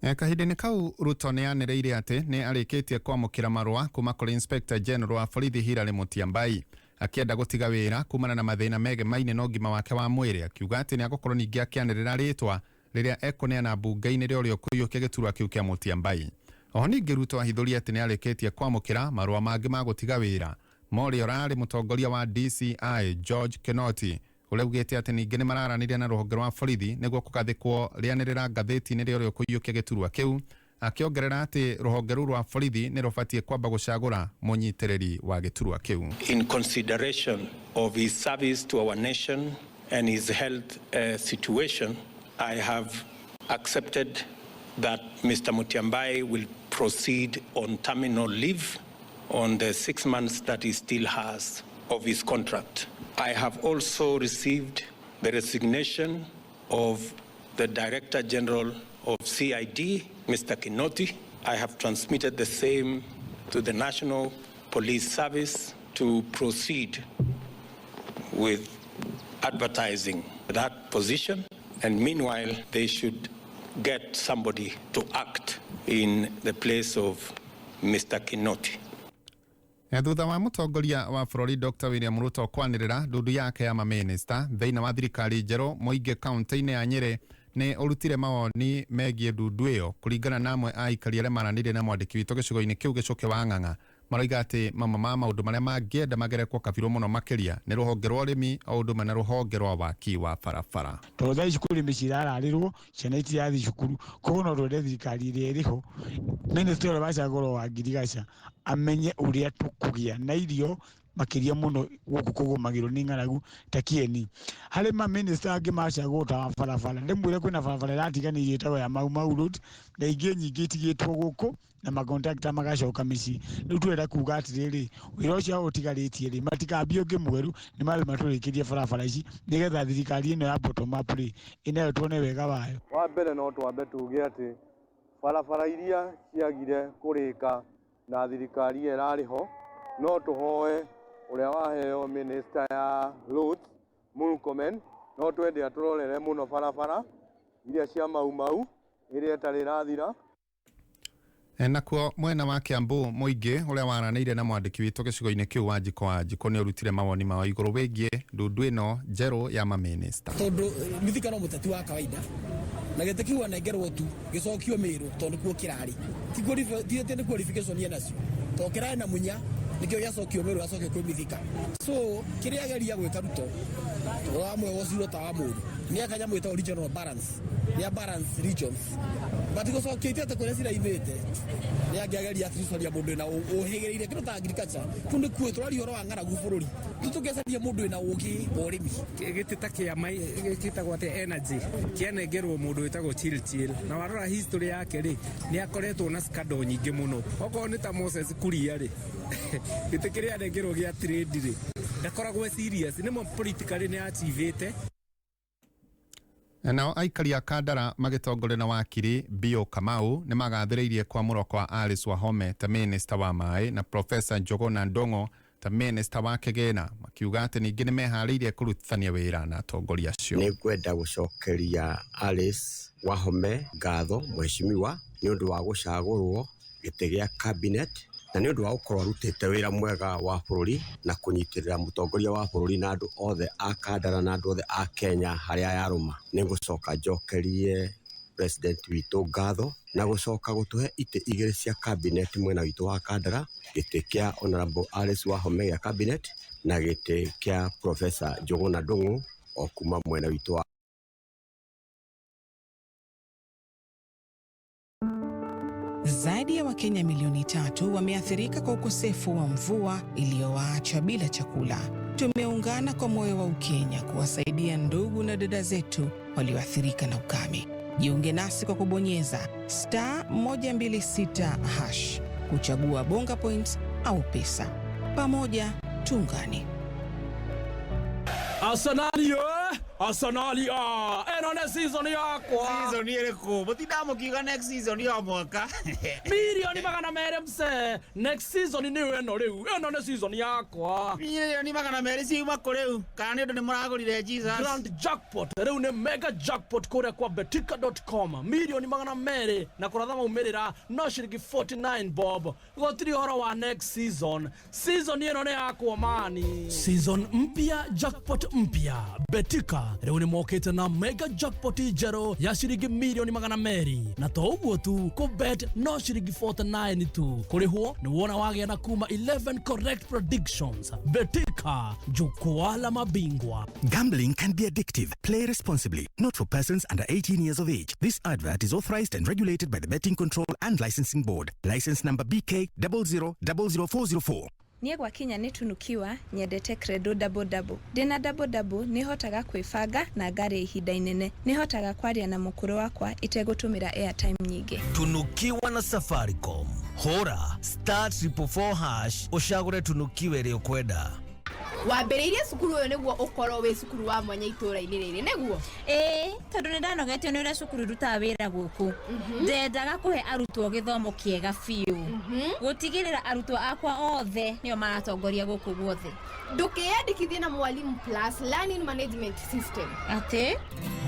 Kahinda-inĩ kau Ruto nĩ anĩrĩire atĩ nĩ arĩkĩtie kwamũkĩra marũa kuma kũrĩ Inspector General wa borithi Hilary Mutyambai akĩenda gũtiga wĩra kumana na mathĩna megemaine na ũgima wake wa mwĩrĩ, akiuga atĩ nĩ agũkorwo ningĩ akĩanĩrĩra rĩtwa rĩrĩa ekũneana mbunge-inĩ rĩa ũrĩa ũkũiyũkia gĩturwa kĩu kĩa Mutyambai. Oho ningĩ Ruto ahithũria atĩ nĩ arĩkĩtie kwamũkĩra marũa mangĩ ma gũtiga wĩra ma ũrĩa ũrarĩ mũtongoria wa DCI George Kinoti, ũrĩa ugĩte atĩ ningĩ nĩ mararanĩria na rũhonge rwa borithi nĩguo kũgathĩkwo rĩanĩrĩra ngathĩti-inĩ rĩa ũrĩa ũkũiyũkia gĩturwa kĩu, akĩongerera atĩ rũhonge rũu rwa borithi nĩ rũbatiĩ kwamba gũcagũra mũnyitĩrĩri wa gĩturwa kĩu. In consideration of his service to our nation and his health situation, I have accepted that Mr. Mutyambai will proceed on terminal leave on the 6 months that he still has of his contract. I have also received the resignation of the Director General of CID, Mr. Kinoti. I have transmitted the same to the National Police Service to proceed with advertising that position. And meanwhile, they should get somebody to act in the place of Mr. Kinoti. Thutha wa mũtongoria wa bũrũri Dr. William Ruto kwanĩrĩra ndundu yake ya mamĩnĩsta thĩinĩ wa thirikari njerũ, mũingĩ kaunti-inĩ ya Nyĩrĩ nĩ ũrutire mawoni megiĩ ndundu ĩyo. Kũringana na amwe a aikari arĩa maranĩirie na mwandĩki witũ gĩcigo-inĩ kĩu Gĩcũkĩ wa Ng'ang'a, maroiga atĩ mamwe ma maũndũ marĩa mangĩenda magerekwo kabirũ mũno makĩria nĩ rũhonge rwa ũrĩmi o ũndũ ũmwe na rũhonge rwa waki wa barabara. Tondũ thaa ici kũrĩ mĩciĩ ĩrararĩrwo ciana itirathiĩ cukuru, koguo no twende thirikari ĩrĩa ĩrĩho, mĩnĩsta ũrĩa wacagũrwo wa ngirigaca amenye ũrĩa tũkũgĩa na irio makĩria mũno gũkũ kũgũmagĩrwo nĩ ng'aragu ta Kieni. Harĩ mamĩnĩsta angĩ macagũrwo ta wa barabara, ndĩmwĩre kwĩna barabara ĩratiganĩirio ĩtagwo ya Mau Mau Road na ingĩ nyingĩ itigĩtwo gũkũ na makontrakta magacoka mĩciĩ. Rĩu tũrenda kuga atĩrĩrĩ, wĩra ũcio ũtigarĩtie rĩ, matikambie ũngĩ mwerũ, nĩ mambe matũrĩkĩrie barabara ici nĩgetha thirikari ĩno ya bottom up rĩ, ĩnayo tuone wega wayo. Wa mbere no twambe tuge atĩ barabara iria ciagire kũrĩka na thirikari ĩyo ĩrarĩ ho, no tũhoe ũrĩa waheo minister ya roads Murkomen, no twende atũrorere mũno barabara iria cia Mau Mau ĩrĩa ĩtarĩ ĩrathira. Nakuo mwena wa Kiambu mũingĩ ũrĩa waranĩire na mwandĩki witũ gĩcigo-inĩ kĩu Wanjikũ Wanjikũ nĩ ũrutire mawoni mao igũrũ wĩgiĩ ndundu ĩno njerũ ya mamĩnĩsta. Tondu Mithika no mũteti wa kawaida na gĩtĩ kĩu anengerwo tu gĩcokio Mĩrũ tondũ nĩkuo kĩrarĩ ti atĩ nĩ qualification enacio tondũ kĩrarĩ na Munya nĩkĩo gĩacokio Mĩrũ gĩacokio kwĩ Mithika. So kĩrĩa ageria gwĩka Ruto wamwe gũcirwo ta wa mũru nĩ akanyamũ ĩtagwo regional balance, nĩ balance regions, but gũcokia itĩ atĩ kũrĩa ciraimĩte nĩ angĩageria atiricaria mũndũ wĩna ũhĩgĩrĩire kĩndũ ta agriculture kũu nĩkuo tũraria ũhoro wa ng'aragu bũrũri rĩu tũngĩcaria mũndũ wĩna ũgĩ wa ũrĩmi. Gĩtĩ ta kĩa gĩtagwo atĩa energy kĩanengerwo mũndũ wĩtagwo Chirchir, na warora history yake rĩ, nĩ akoretwo na scandal nyingĩ mũno. Okorwo nĩ ta Moses Kuria rĩ, gĩtĩ kĩrĩa anengerwo gĩa trade rĩ, ndakoragwo e serious, nĩmo politically nĩ achievĩte. Nao aikari a Kandara magĩtongorio na wakiri Bio Kamau nĩ magathĩrĩirie kwamũrwo kwa Alice Wahome ta minista wa maĩ na Profesa Njuguna Ndung'u ta minista wa kĩgĩna, makiuga atĩ ningĩ nĩ meharĩirie kũrutithania wĩra na atongoria acio. Nĩ ngwenda gũcokeria Alice Wahome ngatho mheshimiwa nĩ ũndũ wa gũcagũrwo gĩtĩ gĩa cabinet na nĩ ũndũ wa gũkorwo arutĩte wĩra mwega wa bũrũri na kũnyitĩrĩra mũtongoria wa bũrũri na andũ othe a Kandara na andũ othe a Kenya harĩa yarũma. Nĩ ngũcoka njokerie president witũ ngatho na gũcoka gũtũhe itĩ igĩrĩ cia cabinet mwena witũ wa Kandara, gĩtĩ kĩa Honorable Alice Wahome gĩa cabinet na gĩtĩ kĩa Professor Njuguna Ndung'u o kuma mwena witũ wa. Zaidi ya Wakenya milioni 3 wameathirika kwa ukosefu wa mvua iliyowaacha bila chakula. Tumeungana kwa moyo wa Ukenya kuwasaidia ndugu na dada zetu walioathirika na ukame. Jiunge nasi kwa kubonyeza *126# kuchagua Bonga Points au pesa. Pamoja tuungane. Arsenal, Arsenal, ĩno nĩ season yakwa. Season ĩrĩkũ? Mũtinda mũkiuga next season ya mwaka. 200,000,000 mse. Next season nĩ ĩno rĩu. Ĩno nĩ season yakwa. 200,000,000 ciuma kũ rĩu? Kana nĩ ũndũ nĩ mũragũrire Jesus? Grand jackpot rĩu nĩ mega jackpot kũrĩa kwa betika.com 200,000,000 na kũratha maumĩrĩra no ciringi 49 bob. Gũtirĩ ũhoro wa next season. Season ĩno nĩ yakwa mani. Season mpya, jackpot mpya. Betika rĩu nĩ mokĩte na mega jackpot njerũ ya ciringi 200,000,000 na to ũguo tu, kũbet no ciringi 49 tu. Kũrĩhwo nĩ wona wagĩa na kuma 11 correct predictions. Betika, jukwaa la mabingwa. Gambling can be addictive. Play responsibly. Not for persons under 18 years of age. This advert is authorized and regulated by the Betting Control and Licensing Board. License number BK 0000404. Niĩ gwakinya nĩ tunukiwa nyendete Credo double double. Ndĩna double double nĩhotaga kwĩbanga na ngarĩa ihinda inene. Nĩhotaga kwaria na mũkũrũ wakwa itegũtũmĩra airtime nyingĩ. Tunukiwa na Safaricom. Hũra *444# ũcagũre tunukiwa ĩrĩa ũkwenda. Wambĩrĩirie cukuru ũyũ nĩguo ũkorwo wĩ cukuru wa mwanya itũũra-inĩ rĩrĩ nĩguo? Ĩĩ, tondũ nĩ ndanogetio nĩ ũrĩa cukuru irutaga wĩra gũkũ. Ndendaga kũhe arutwo gĩthomo kĩega biũ. Gũtigĩrĩra arutwo akwa othe nĩo maratongoria gũkũ guothe. Ndũkĩyandĩkithie na Mwalimu Plus Learning Management System. Atĩ?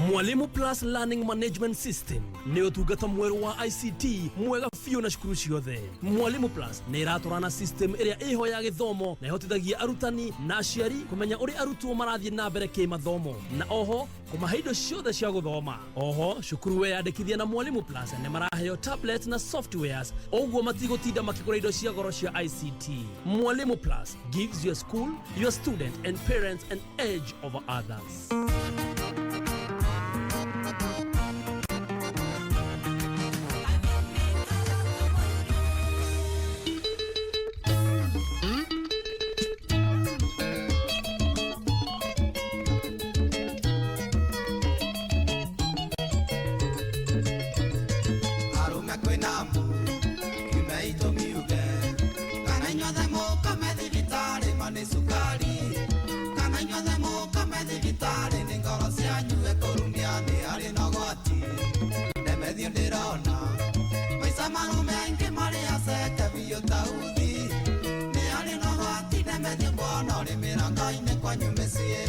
Mwalimu Plus Learning Management System nĩ ũtungata mwerũ wa ICT mwega biũ na cukuru ciothe. Mwalimu Plus nĩ ĩratwarana system ĩrĩa ĩho ya gĩthomo na ĩhotithagia arutani na aciari kũmenya ũrĩa arutwo marathiĩ na mbere kĩmathomo na oho kũmahe indo ciothe cia gũthoma. Oho cukuru weyandĩkithia na Mwalimu Plus nĩ maraheo tablet na softwares ũguo matigũtinda makĩgũra indo cia goro cia ICT. Mwalimu Plus gives your school, your student and parents an edge over others. Arume kwĩna mbu kiume itũ miuge kana inyuothe mũkome thibitarĩ ma nĩ cukari kana inyuothe mũkome thibitarĩ nĩ ngoro cianyu ĩkũrumia nĩ harĩ na ũgwati ndemethio ndĩrona maica marume aingĩ marĩ aceke biũ ta uthi nĩ harĩ na ũgwati ndemethio ngwona ũrĩ mĩrango-inĩ kwanyu mĩciĩ.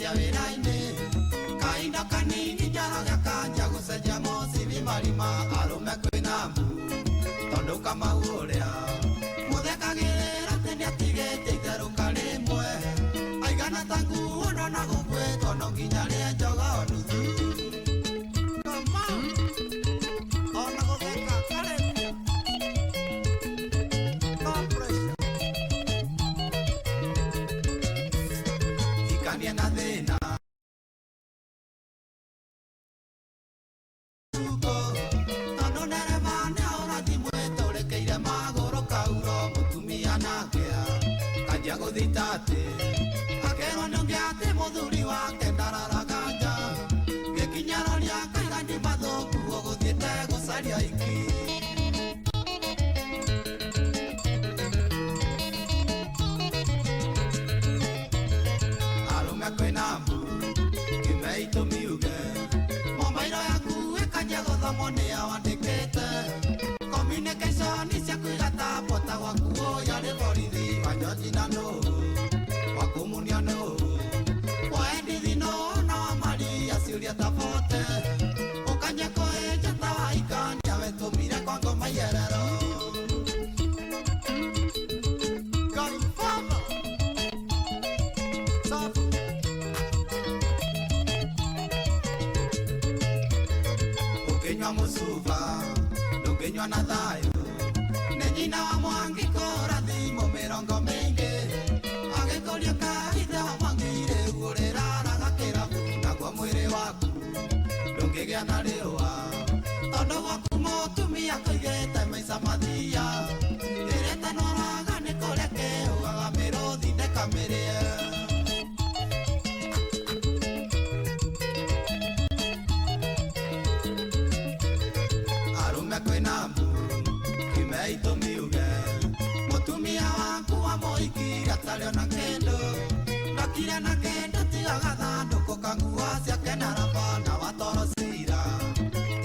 Akĩanjia wĩra-inĩ kahinda kanini Njoroge akanjia gũcenjia mũcibi marima arũme kwĩna mbu tondũ Kamau ũrĩa mũthekagĩrĩra atĩ nĩatigĩte itherũka rĩmwe aigana ta nguo ndona gũkuĩtwo no nginya rĩe njogoo nuthu. Kamau ona gũtheka akaremia no pressure ikanie na thĩna tondũ ndereba nĩahũra thimũ ĩtũrĩkĩire magũrũ kauro mũtumia nake kanjia gũthita atĩ akerwo nĩ ũngĩ atĩ mũthuri wake ndararaga nja gĩkinyarũria kaiga nĩ mathũku ũgũthiĩte gũcaria iki. Arũme kwĩna mbu kĩmei tũmiuge mobairo yaku ĩkanjia gũthomwo nĩyo wandĩkĩte communication ciaku igatambwo ta gwaku ũyũ arĩ borithi wa Georgina nũ wa kũmunia nũ wa Edithi nũ na wa Maria ciũria ta bote ũkanjia kũhĩnja ta waikania wetũmire kwa ngoma iyerero. Ngai Baba Safu ũkĩnyua mũcuba ndũngĩnyua na thayũ nĩ nyina wa Mwangi kũra thimũ mĩrongo mĩingĩ agĩkũria kaithe wa Mwangi rĩu ũrĩraraga kĩrabu naguo mwĩrĩ waku ndũngĩgĩa na rĩũa tondũ gwaku mũtumia kũigĩte maica mathia ĩrĩa ĩtanoraga nĩ kũrĩa kĩũgaga mĩrũthi ndĩkamĩrĩe. Arũme kwĩna mbu kĩmei tũmiuge mũtumia waku wa mũhiki atarĩ ona kĩndũ ndokire na kĩndũ tiga gathandũkũ ka nguo ciake na raba na watoro cira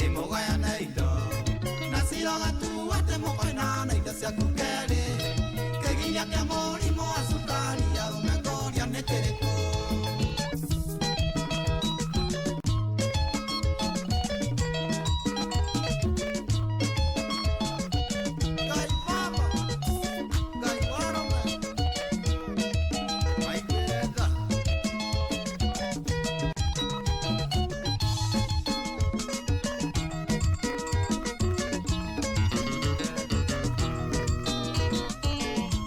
ĩmũgayane indo na cira ũgatua atĩ mũkoinana indo ciaku kerĩ kĩgiria kĩa mũrimũ wa cukari arũme ngũria nĩ kĩrĩkũ. Ngai Baba, Ngai wa arũme, maiguire tha.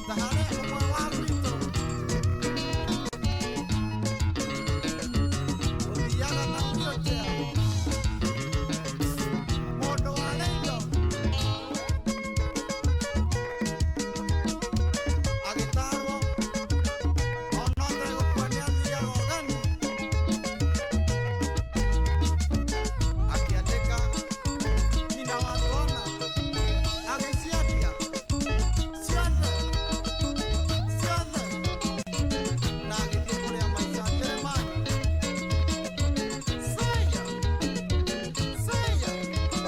Ta harĩ ũmwe wa gwitũ ũthiaga na wheelchair, mũndũ warĩ indo agĩtarwo ona ũtarĩ gũkua nĩathiaga ũgeni akĩandĩka nyina wa twana agĩciendia ciothe ciothe na agĩthiĩ kũrĩa maica Jeremani. Saya saya.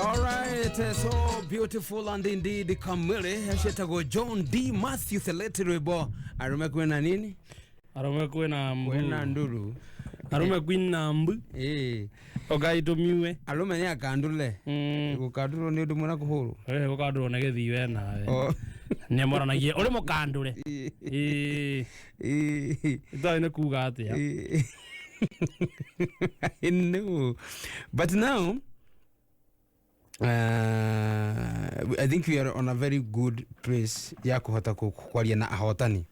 All right, so beautiful and indeed kamili acetagwo John D Matthew Thelete rwimbo arume kwina nini Arume kwina mbu kwina nduru Arume kwina mbu Ogai tũmiue arume nĩ akandũre gũkandũrwo nĩ ũndũ mwena kũhũrwo gũkandũrwo nĩ gĩthiĩ we nawe Oh. nĩ moranagie ũrĩ mũkandũre itoĩ nĩ kuga atĩa. I know. But now, I think we are on a very good place ya kuhota kwaria na ahotani.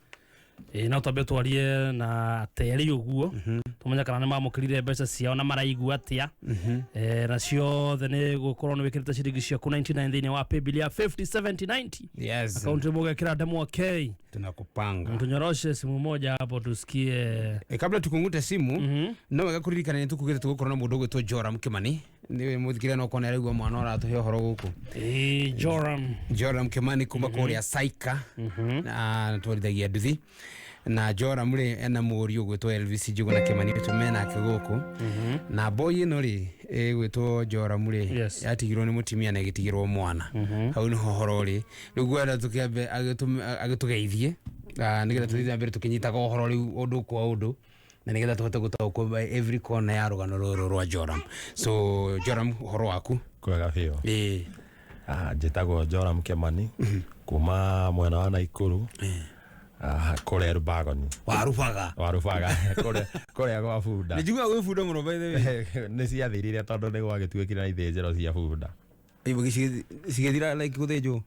Ĩĩ no twambe twarie na ateri ũguo tũmenye kana nĩ mamũkĩrire mbeca ciao na maraigua atĩa. Na ciothe nĩ gũkorwo nĩ wĩkĩrĩte ciringi ciaku 99 thĩinĩ wa paybill ya 50 70 90. Yes. Akaunti mũgekĩra ndemwa K. Tunakupanga. Tunyoroshe simu moja hapo tusikie. Kabla tukungute simu no wega kuririkana nĩ tukugĩte tũgũkorwo na mũndũ ũgwĩtwo Joram Kimani nĩwe mũthikĩria no kona araigua mwana ũratũhe ũhoro gũkũ. Joram. Joram Kimani kuma kũrĩa Saika na twarithagia nduthi na Joram rĩ ena mũriũ ũgwĩtwo Elvis Njuguna Kimani tũmenake gũkũ na boy ĩno rĩ ĩgwĩtwo Joram rĩ yatigirwo nĩ mũtumia na ĩgĩtigĩrwo mwana hau nĩho ũhoro ũrĩ rĩu ngwenda tũkĩambe agĩtũgeithie nĩgetha tũthiĩ na mbere tũkĩnyitaga ũhoro rĩu ũndũ kwa ũndũ Na nĩgetha tũhote gũtaũkwo by every corner ya rũgano rũrũ rwa Joram. So Joram, ũhoro waku? Kwega biũ. Ĩĩ. Ah, njĩtagwo Joram Kĩmani kuma mwena wa Naikuru, ah, kũrĩa Rubagoni. Warubaga. Warubaga, kũrĩa gwa bunda. Nĩ njiguaga gwĩ bunda mũno, by the way. Nĩ ciathirire tondũ nĩ gwagĩtuĩkire na ithĩnjĩro cia bunda. Cigĩthira, like gũthĩnjwo?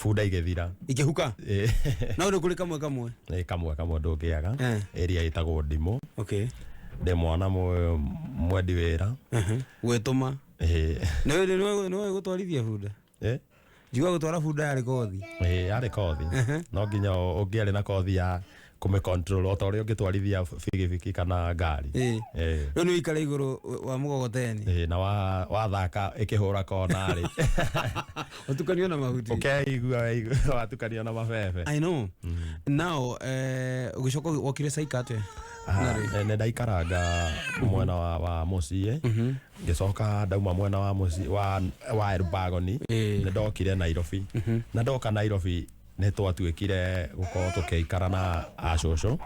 Bunda igĩthira. Ikĩhuka? Ĩĩ. No rĩu kũrĩ kamwe kamwe? Nĩ kamwe kamwe ndũngĩaga. Area ĩtagwo Ndimũ. Okay. Ndĩ mwana mwendi wĩra. Gwĩtũma. Ĩĩ. Nĩwe gũtwarithia bunda? Ĩ? Njigua gũtwara bunda yarĩ kothi. Ĩĩ, yarĩ kothi. No nginya ũngĩarĩ na kothi ya kũmĩ control o ta ũrĩa ũngĩtwarithia bigibigi kana ngari. Ĩĩ. Ĩĩ. Rĩu nĩ ũikare igũrũ wa mũgogoteni? Ĩĩ, na wathaka ĩkĩhũra kona rĩ, ũtukanio na mahuti. Ũkeigua weigua watukanio na mabebe. I know. Now, ũgĩcoka wokire Saika atĩa? Ah, nĩ ndaikaranga mwena wa mũciĩ, ngĩcoka ndauma mwena wa mũciĩ wa Elbagoni, nĩ ndokire Nairobi. Na ndoka Nairobi nĩ twatuĩkire gũkorwo tũkĩikara na acũcũ,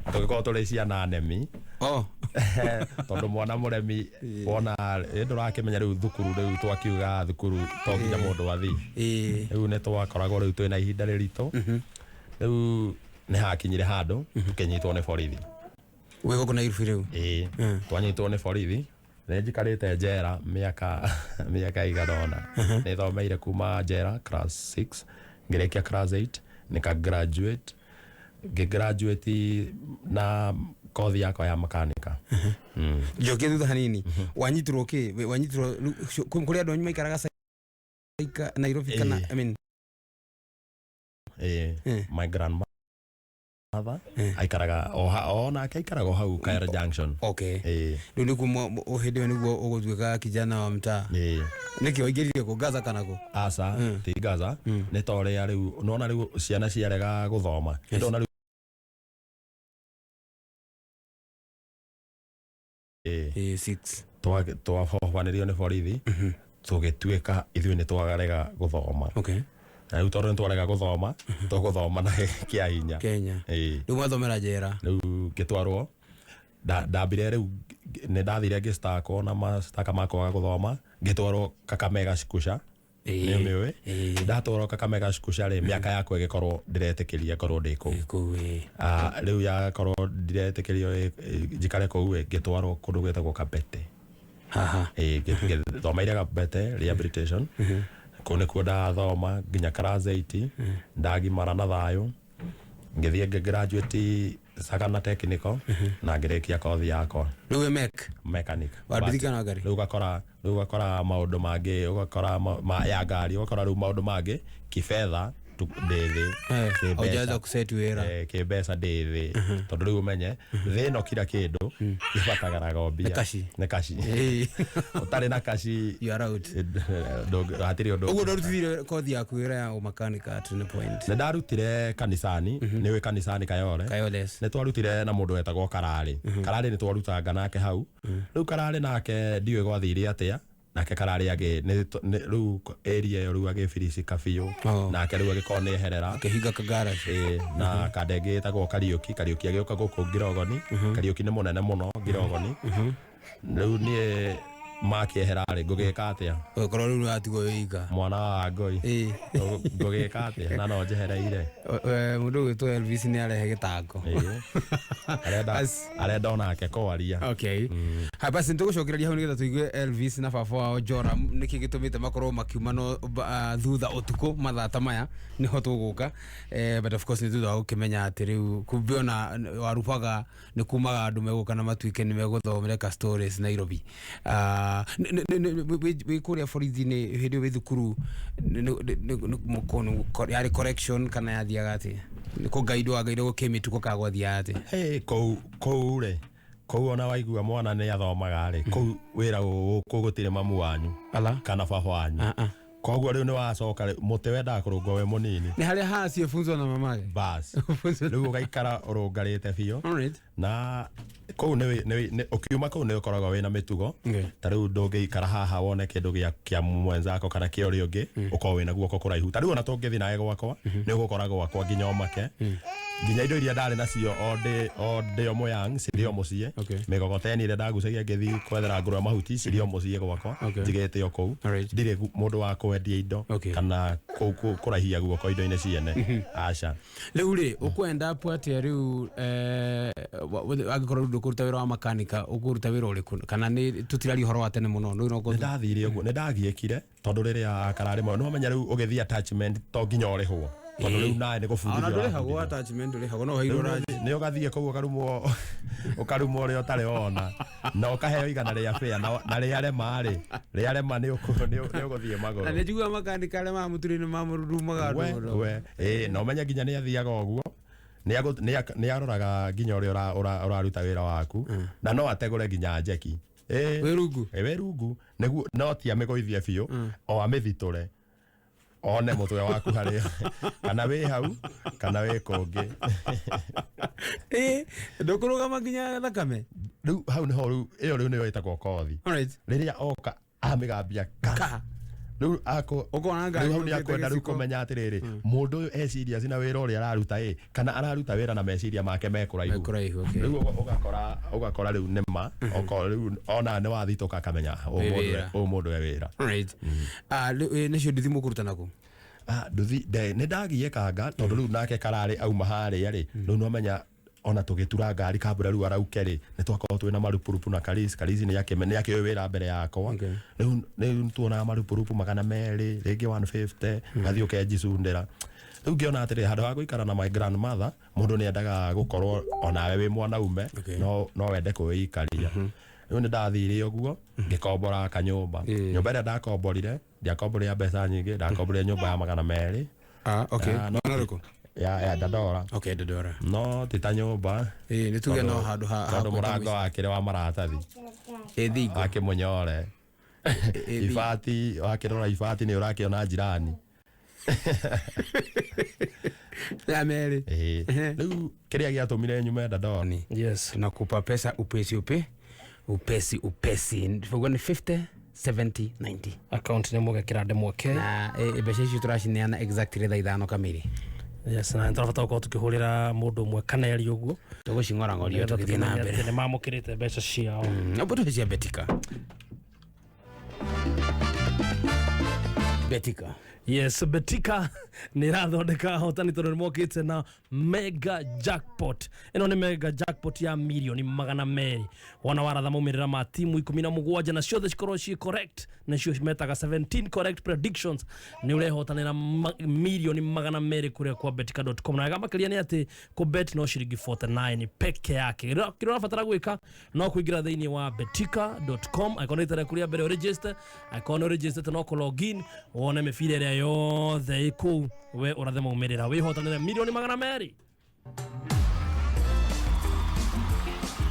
tũgĩkorwo tũrĩ ciana nemi. Oh. Tondũ mwana mũremi wona ĩ ndũrakĩmenya rĩu thukuru, rĩu twakiuga thukuru to nginya mũndũ athiĩ. Rĩu nĩ twakoragwo rĩu twĩna ihinda rĩritũ. Rĩu nĩ hakinyire handũ tũkĩnyitwo nĩ borithi. Wĩ gũkũ Nairobi rĩu? Ĩĩ, twanyitwo nĩ borithi. Nĩ njikarĩte njera mĩaka ĩigana ũna. Nĩ thomeire kuma njera class 6, ngĩrĩkia class 8, nika graduate, ngĩ graduate na kothi yakwa ya makanika. Njokie thutha hanini. Wanyitirwo kĩ? Wanyitirwo kũrĩ andũ anyu maikaraga Saika Nairobi kana? I mean, Ĩĩ, my grandmother aikaraga o nake aikaraga o hau Kaira Junction. Okay. Ĩĩ. Rĩu nĩ kuma hĩndĩ ĩyo nĩguo ũgũtuĩka kijana wa mtaa? Ĩĩ. Nĩkĩ waingĩrire kũ, Gaza kana kũ? Aca, ti Gaza. Nĩ ta ũrĩa rĩu nona rĩu ciana ciarega gũthoma, ndona rĩu. Ĩĩ, six. Twahobanĩrio nĩ borithi, tũgĩtuĩka ithuĩ nĩ twarega gũthoma. Okay. Na rĩu tondũ nĩ twarega gũthoma, tũgũthoma na kĩa hinya. Kenya. Ĩĩ. Rĩu mwathomera njera? Rĩu ngĩtwarwo, ndambire rĩu nĩ ndathire ngĩstakwo na mastaka ma kwaga gũthoma, ngĩtwarwo Kakamega Shkusha. Nĩ ũmĩũĩ? Ndatwarwo Kakamega Shkusha rĩ, mĩaka yakwa ĩgĩkorwo ndĩretĩkĩria ngorwo ndĩ kũu. Ah, rĩu yakorwo ndiretĩkĩrio njikare kũu ĩ, ngĩtwarwo kũndũ gwĩtagwo Kabete. Ĩĩ, ngĩthomeire Kabete rehabilitation. Kũu nĩkuo ndathoma nginya class 8, ndagimara na thayũ, ngĩthiĩ ngĩ graduate Sagana Technical na ngĩrĩkia kothi yakwa. Rĩu wĩ mech? Mechanic. Wa nduthi But kana ngari? Rĩu ũgakora maũndũ mangĩ, ũgakora ya ngari, ũgakora rĩu maũndũ mangĩ kifedha ndĩ thĩ. Kĩmbeca. Haujaweza kuseti wĩra. Eh, kĩmbeca ndĩ thĩ, tondũ rĩu ũmenye thĩ ĩno kila kĩndũ gĩbataraga mbia. Nĩ kaci. Nĩ kaci. Ũtarĩ na kaci, you are out. Hatirĩ ũndũ. Ũguo ndwarutithire kothi yaku wĩra ya ũmakanika at any point? Nĩ ndarutire kanicani. Nĩ ũĩ kanicani Kayole? Kayole, yes. Nĩ twarutire na mũndũ wetagwo Kararĩ. Kararĩ nĩ twarutanga nake hau. Rĩu Kararĩ nake ndiũĩ gwathire atĩa nake Kararĩ agĩ rĩu area ĩyo rĩu agĩbiricika biũ. Oh. Nake rĩu agĩkorwo nĩ eherera. Akĩhinga kagaraci. Ĩĩ, na kandenge ĩtagwo Kariũki. Kariũki agĩũka gũkũ Ngirogoni. Kariũki nĩ mũnene mũno Ngirogoni. Rĩu niĩ makĩehera rĩ, ngũgĩka atĩa? Ũgĩkorwo rĩu watigwo wĩ ika. Mwana wa ngoi, ngũgĩka atĩa na no njehereire? Mũndũ ũgwĩtwo Elvis nĩ arehe gĩtango. Ĩĩ. Arenda onake kwaria. Okay. Ha basi, nĩtũgũcokereria hau nĩgetha tũigue Elvis na baba wao Joram nĩkĩ gĩtũmĩte makorwo makiuma no thutha ũtukũ mathaa ta maya nĩho tũgũka, but of course nĩ thutha wa gũkĩmenya atĩ rĩu kumbe ona warubaga nĩ kumaga andũ megũka na matuĩke nĩ megũthomera stories Nairobi. Ah, wĩ kũrĩa borithi-inĩ hĩndĩ ĩyo wĩ thukuru, yarĩ correction kana yathiaga atĩa? Nĩ kũgaidwo wagaidwo gũkĩmĩtuko kana gwathiaga atĩa? Hey, kũu rĩ, kũu ona waigua mwana nĩ athomaga rĩ, kũu wĩra gũkũ gũtirĩ mamu wanyu Ala. kana baba wanyu. Koguo rĩu nĩ wacoka rĩ, mũtĩ wendaga kũrũngwo wĩ mũnini. Nĩ harĩa haciĩfunzwo na mamake. Bas, rĩu ũgaikara ũrũngarĩte biũ. Alright. Na kũu nĩ ũkiuma kũu nĩ ũkoragwo wĩna mĩtugo. Ta rĩu ndũngĩikara haha wone kĩndũ kĩa mwenzako kana kĩa ũrĩa ũngĩ, ũkorwo wĩna guoko kũraihu. Ta rĩu ona tũngĩthiĩ nawe gwakwa, nĩ ũgũkora gwakwa nginya ũmake. Nginya indo iria ndarĩ nacio o ndĩ o mũyang cirĩ o mũciĩ, mĩgogoteni ĩrĩa ndagucagia ngĩthiĩ kwethera ngũrwe mahuti cirĩ o mũciĩ gwakwa, njigĩte o kũu. Ndirĩ mũndũ wa kwendia indo kana kũraihia guoko indo-inĩ ciene, aca. Rĩu rĩ, ũkwenda apu atĩa rĩu? Angĩkorwo rĩu ndũkũruta wĩra wa makanika, ũkũruta wĩra ũrĩkũ? Kana nĩ tũtiraria ũhoro wa tene mũno rĩu no Nĩ ndathire ũguo, nĩ ndagiĩkire tondũ rĩrĩa kararĩ mo nĩ wamenya rĩu ũgĩthiĩ attachment to nginya ũrĩhwo, tondũ rĩu nawe nĩ Ona gũbundithio. ndũrĩhagwo. Ũrabundithio. Attachment ndũrĩhagwo, no ũheirwo Rĩu ranji. nĩ ũgathiĩ kũu ũkarumwo ũrĩa ũtarĩ wona na ũkaheo 100 rĩa bĩa na rĩarema rĩ, rĩarema nĩ ũgũthiĩ Na magũrũ. nĩ njiguaga makanika arĩa mamũturĩ-inĩ mamũrurumaga We andũ mũno. We ĩĩ, na ũmenye nginya nĩ athiaga ũguo nĩ aroraga nginya ũrĩa ũraruta wĩra waku na no ategũre nginya njeki. Ĩĩ. Wĩ rungu. Ĩ, wĩ rungu nĩguo no ti amĩgũithie biũ, o amĩthitũre one mũtwe waku harĩa kana wĩ hau kana wĩ kũngĩ. Ĩ, ndũkũrũgama nginya thakame. Rĩu hau nĩho rĩu ĩyo rĩu nĩyo ĩtagwo kothi. Rĩrĩa oka amĩgambia ka rĩu ako Ũkona ngari rĩu hau nĩ yũkĩte akwenda rĩu gĩciko. kũmenya atĩrĩrĩ, mũndũ ũyũ e serious na wĩra ũrĩa araruta ĩ kana araruta wĩra na meciria make me kũraihu. Kũraihu, okay. Rĩu ũgakora rĩu nĩma okorwo rĩu ona nĩ wathitũka akamenya ũyũ Wĩ mũndũ wĩra. ũyũ mũndũ e wĩra. Alright. Ah, rĩu, nĩcio nduthi mũkũruta naku? Ah, nduthi nĩ ndagiĩkanga tondũ rĩu nake kararĩ auma harĩa rĩ, rĩu nomenya ona tũgĩtura ngari kambura rĩu arauke rĩ, nĩ twakorwo twĩna marupurupu na karisi karisi nĩ akĩũĩ wĩra mbere yakwa. Rĩu tuonaga marupurupu 200, rĩngĩ 150, ũgathiĩ ũkenjicundĩra. Rĩu ngĩona atĩrĩ, handũ ha gũikara na my grandmother, mũndũ nĩ endaga gũkorwo onawe wĩ mwanaume no wende kwĩikaria. Rĩu nĩ ndathire ũguo ngĩkombora kanyũmba. Nyũmba ĩrĩa ndakomborire, ndiakomborire mbeca nyingĩ, ndakomborire nyũmba ya 200. Ah, okay. Ah, no Mwena ũrĩkũ? Ya Dandora. Okay, Dandora. No ti ta nyũmba. Ĩĩ, nĩ tuge no handũ ha tondũ gwĩta mũrango wakĩrĩ wa maratathi. Ĩ thingo. Wakĩmũnyore. Ibati wakĩrora ibati nĩ ũrakĩona jirani. Ya merĩ. Ĩĩ. Rĩu kĩrĩa gĩatũmire nyume Dandora. Yes. Tunakupa pesa upesi upe upesi upesi. Tuga nĩ 50, 70, 90. Account nĩ mũgekĩra ndemwake. Na mbeca icio tũracineana exactly thaa 5 kamiri. Yes, na nĩtũrabatara gũkorwo tũkĩhũrĩra mũndũ ũmwe kana erĩ ũguo. Tũgũcing'orang'oria Nĩgetha tũgĩthiĩ na tũkĩmenye mbere. atĩ nĩ mamũkĩrĩte mbeca ciao. Amba tũhe cia Betika. Betika. Yes, Betika nä ĩrathondeka ahotani tondå nä mokĩte na mega jackpot. Ĩno nĩ mega jackpot ya mirioni 200. Wona waratha maumĩrĩra ma timu 17 na ciothe cikorwo ciĩ correct, nacio metaga 17 correct predictions, nĩ ũrehotanĩra mirioni 200 kũrĩa kwa betika.com. Na wega makĩria nĩ atĩ kũbet no ciringi 49 peke yake. Kĩrĩa ũrabatara gwĩka no kũingĩra thĩinĩ wa betika.com. Angĩkorwo nĩ rita rĩaku rĩa mbere ũregister, angĩkorwo nĩ ũregister no kũ login wone mĩbira ĩrĩa yothe ĩ kũu, we ũrathe maumĩrĩra wĩhotanĩre mirioni 200.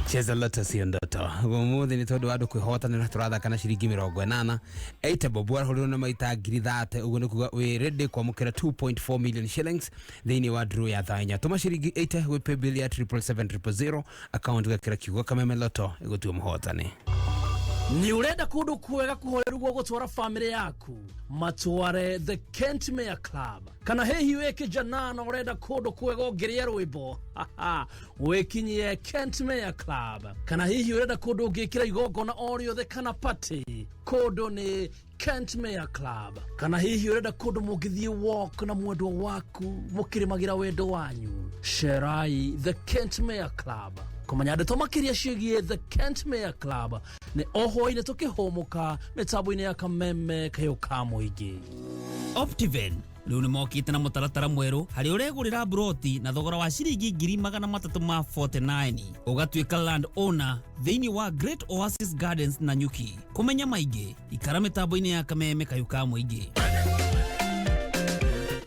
Cheza Loto sio ndoto. Ũmũthĩ nĩ tondũ wa andũ kwĩhotanĩra tũrathaka na ciringi 80. Eita bob warahũrirwo na maita 30,000, ũguo nĩ kuga wĩ ready kwamũkĩra 2.4 million shillings thĩinĩ wa draw ya thaa 4. Tũma ciringi 80 gwĩ paybill ya 777 000, account gekĩra kiugo Kameme Loto ĩgũtua mũhotani. Nĩ ũrenda kũndũ kwega kũhoreru gwa gũtwara bamĩrĩ yaku? Matware The Kentmere Club. Kana hihi wĩ kijana na ũrenda kũndũ kwega ũngĩrĩa rwĩmbo? Wĩkinyie Kentmere Club. Kana hihi ũrenda kũndũ ũngĩkĩra igongona o rĩothe kana party? Kũndũ nĩ Kentmere Club. Kana hihi ũrenda kũndũ mũngĩthiĩ walk na mwendwa waku mũkĩrĩmagĩra wendo wanyu? Cerai The Kentmere Club. Kũmenya ndeto makĩria ciĩgiĩ The Kentmere Club nĩ o hwaĩ-inĩ tũkĩhũmũka mĩtambo-inĩ ya Kameme kayũ ka mũingĩ. Optiven rĩu nĩ mokĩte na mũtaratara mwerũ harĩa ũregũrĩra mburoti na thogora wa ciringi 349,000 ũgatuĩka land owner thĩinĩ wa Great Oasis Gardens na Nyuki. Kũmenya maingĩ ikara mĩtambo-inĩ ya Kameme kayũ ka mũingĩ.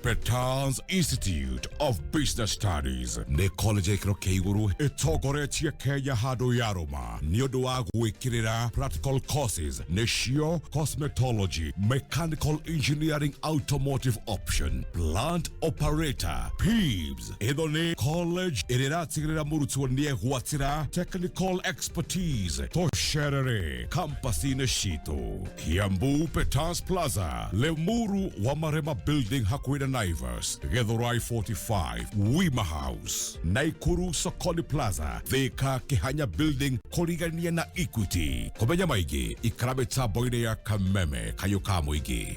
Petals Institute of Business Studies nĩ college ya ikĩro kĩa igũrũ ĩtongoretie Kenya handũ ya rũma nĩ ũndũ wa gwĩkĩrĩra practical courses nĩcio cosmetology, mechanical engineering, automotive option, plant operator, PEEBS. Ĩno nĩ college ĩrĩa ĩratigĩrĩra mũrutwo nĩ egwatĩra technical expertise. Tũcerere campus-inĩ citũ Kiambu, Petals Plaza, Limuru wa Marema building hakuhĩ na Naivas, Githurai 45 Wima House, Naikuru Sokoni Plaza, Thika Kihanya Building kũrigania na Equity. Kũmenya maingĩ ikara mĩtambo-inĩ ya Kameme kayũ ka mũingĩ.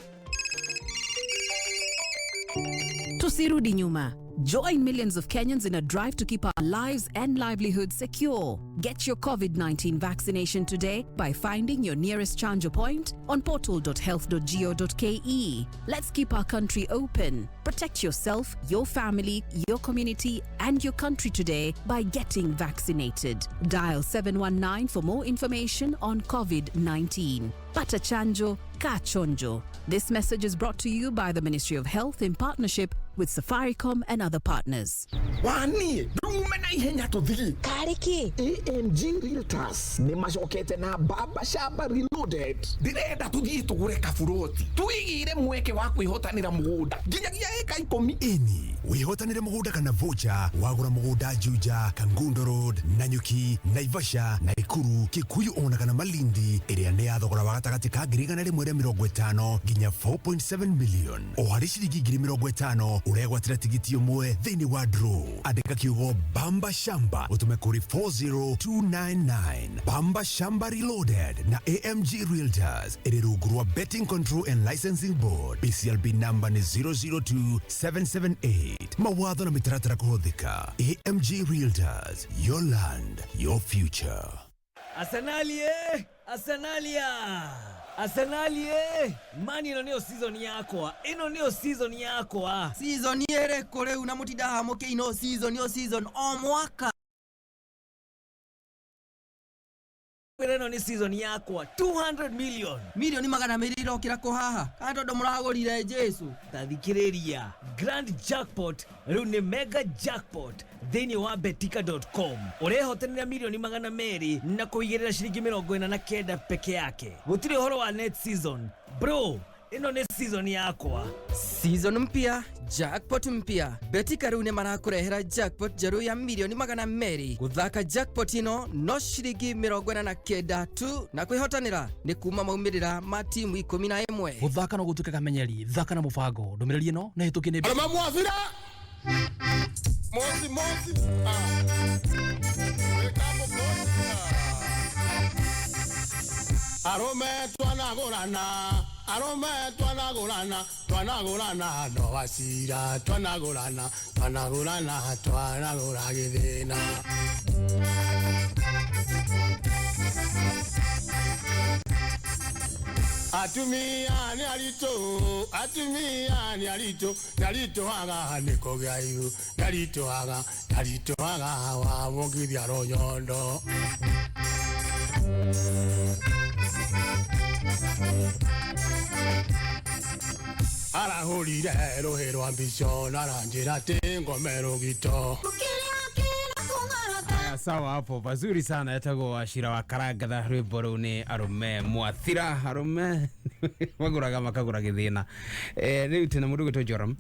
Tusirudi nyuma. Join millions of Kenyans in a drive to keep our lives and livelihoods secure. Get your COVID 19 vaccination today by finding your nearest Chanjo point on portal.health.go.ke. Let's keep our country open. Protect yourself, your family, your community, and your country today by getting vaccinated. Dial 719 for more information on COVID 19. Pata Chanjo, Ka Chonjo. This message is brought to you by the Ministry of Health in partnership with Safaricom and other partners. Wani ndume na ihenya tuthii. Karĩ kĩ? AMG Realtors nĩ macokete na Baba Shamba Reloaded. Ndĩrenda tũthiĩ tũgũre kaburoti twĩgĩre mweke wa kwĩhotanĩra mũgũnda nginyagia ĩka 10. Ĩni wĩhotanĩre mũgũnda kana voucher wagũra mũgũnda Juja, Kangundo Road, Nanyuki, Naivasha, Naikuru, Kikuyu ona kana Malindi ĩrĩa nĩ ya thogora wa gatagatĩ ka 150,000 nginya 4.7 million. O harĩ ciringi 50,000 ũregwatĩra tigiti ũmwe thĩinĩ wa draw. Andĩka kiugo Bamba Shamba ũtũme kũrĩ 40299. Bamba Shamba Reloaded na AMG Realtors ĩrĩ rungu rwa Betting Control and Licensing Board. BCLB number nĩ 002778. Mawatho na mĩtaratara kũhũthĩka. AMG Realtors, your land, your future. Arsenali eh! Arsenalia! Arsenali eh! Mani ĩno nĩyo season yakwa. Ĩno nĩyo season yakwa. Season ĩrĩkũ rĩu na mũtindaga mũkĩina season o season o mwaka? Kwĩra ĩno nĩ season yakwa. 200 million. Milioni 200 irokĩra kũ haha? Kana tondũ mũragũrire Jesu? Tathikĩrĩria. Grand Jackpot rĩu nĩ mega jackpot thĩinĩ wa betika.com. Ũrehotanĩra milioni 200 na kũigĩrĩra ciringi 49 peke yake. Gũtirĩ ũhoro wa net season. Bro, ĩno nĩ season yakwa. Season mpya, jackpot mpya. Betika rĩu nĩ marakũrehera jackpot njerũ ya milioni 200. Gũthaka jackpot ĩno no ciringi 49 tu na kwĩhotanĩra nĩ kuma maumĩrĩra ma timu 11. Gũthaka no gũtuĩke kamenyeri, thaka na mũbango. Ndũmĩrĩri ĩno nĩ hĩtũkie nĩ Arũme mwabira mosi mosi. Arũme twanagũrana, arũme twanagũrana, twanagũrana no wacira, twanagũrana, twanagũrana, twanagũra gĩthĩna. Atumia nĩ aritũ, atumia nĩ aritũ, nĩ aritũhaga nĩ kũgĩa ihu, nĩ aritũhaga, nĩ aritũhaga wamũkithia rũnyondo. Arahũrire rũhĩ rwa mbico na aranjĩra atĩ ngome rũgito. Haya, sawa hapo pazuri sana. Etagwo Wachira wa Karangatha, rwĩmbo rũu nĩ arũme mwathira, arũme magũraga makagũra gĩthĩna. Rĩu twĩna mũndũ ũgwĩtwo Joram,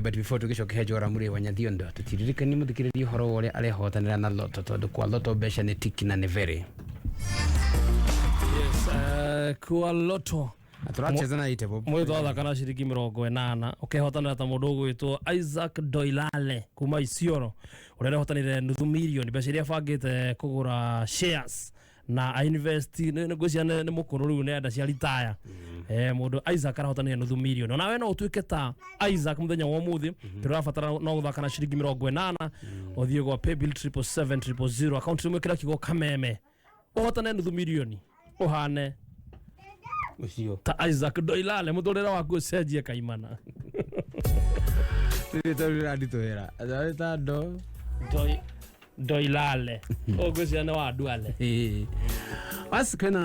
but before tũgĩcoke he Joram rĩ, Wanyathiondo tũtiririkanie mũthikĩrĩrie ũhoro wa ũrĩa arehotanĩra na Lotto, tondũ kwa Lotto mbeca nĩ tiki na nĩ very. Yes, kwa Lotto Tũracheza na itebo. Mwitho athaka na ciringi 80 ũkehotanĩra ta mũndũ ũgwĩtwo Isaac Doilale kuma Isiolo ũrĩa arehotanĩire nuthu mirioni mbeca iria abangĩte kũgũra shares na invest ngwĩciria nĩ mũkũrũ rĩu nĩ enda cia retire. Mũndũ Isaac arahotanĩire nuthu mirioni. Onawe no ũtuĩke ta Isaac mũthenya wa ũmũthĩ, kĩrĩa ũrabatara no gũthaka na ciringi 80 ũthiĩ gwa paybill 777 000 account ĩmwe kĩrĩa kiugo Kameme ũhotane nuthu mirioni ũhane ucio ta Isaac Doilale mũtũrĩre waku ũcenjie kaimana. Rĩranditũhĩra ta ndo Doilale ũngwĩciria nĩ wa Duale. Basi kwĩna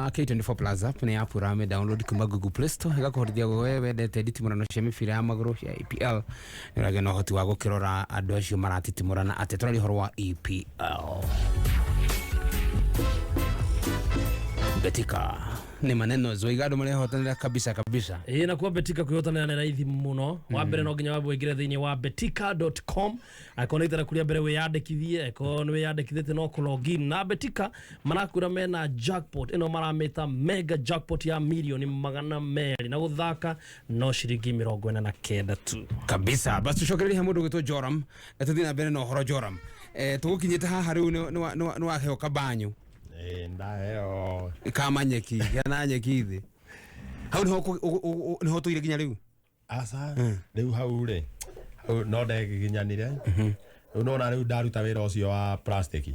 K24 Plus app, nĩ app ũrame download kuma Google Play Store ĩgakũhotithia we wendete nditimũrano cia mĩbira ya magũrũ cia EPL nĩ ũragĩa na ũhoti wa gũkĩrora andũ acio maratitimũrana atĩ tũraria ũhoro wa EPL. Betika. Nĩ maneno zoiga andũ marehotanĩra kabisa kabisa. Ĩĩ, na kuo Betika kwĩhotanĩra nĩ raithi mũno. Wa mbere no nginya wambe ũingĩre thĩinĩ wa betika.com. Angĩkorwo nĩ itara kũrĩa mbere wĩyandĩkithie, angĩkorwo nĩ wĩyandĩkithĩtie no kũ login. Na Betika marakwĩra mena jackpot ĩno maramĩta mega jackpot ya mirioni 200, na gũthaka no ciringi 49 tu. Kabisa. Basi tucokererie mũndũ gwĩtwo Joram, tũthiĩ na mbere na ũhoro. Joram, tũgũkinyĩte haha rĩu nĩ waheo kabanyu. Ĩĩ, ndaheo. Kama nyeki kana nyeki thĩ hau nĩho nĩho tũire nginya rĩu. Aca, rĩu hau rĩ, hau no ndegiginyanire. Rĩu nona rĩu ndaruta wĩra ũcio wa plastic,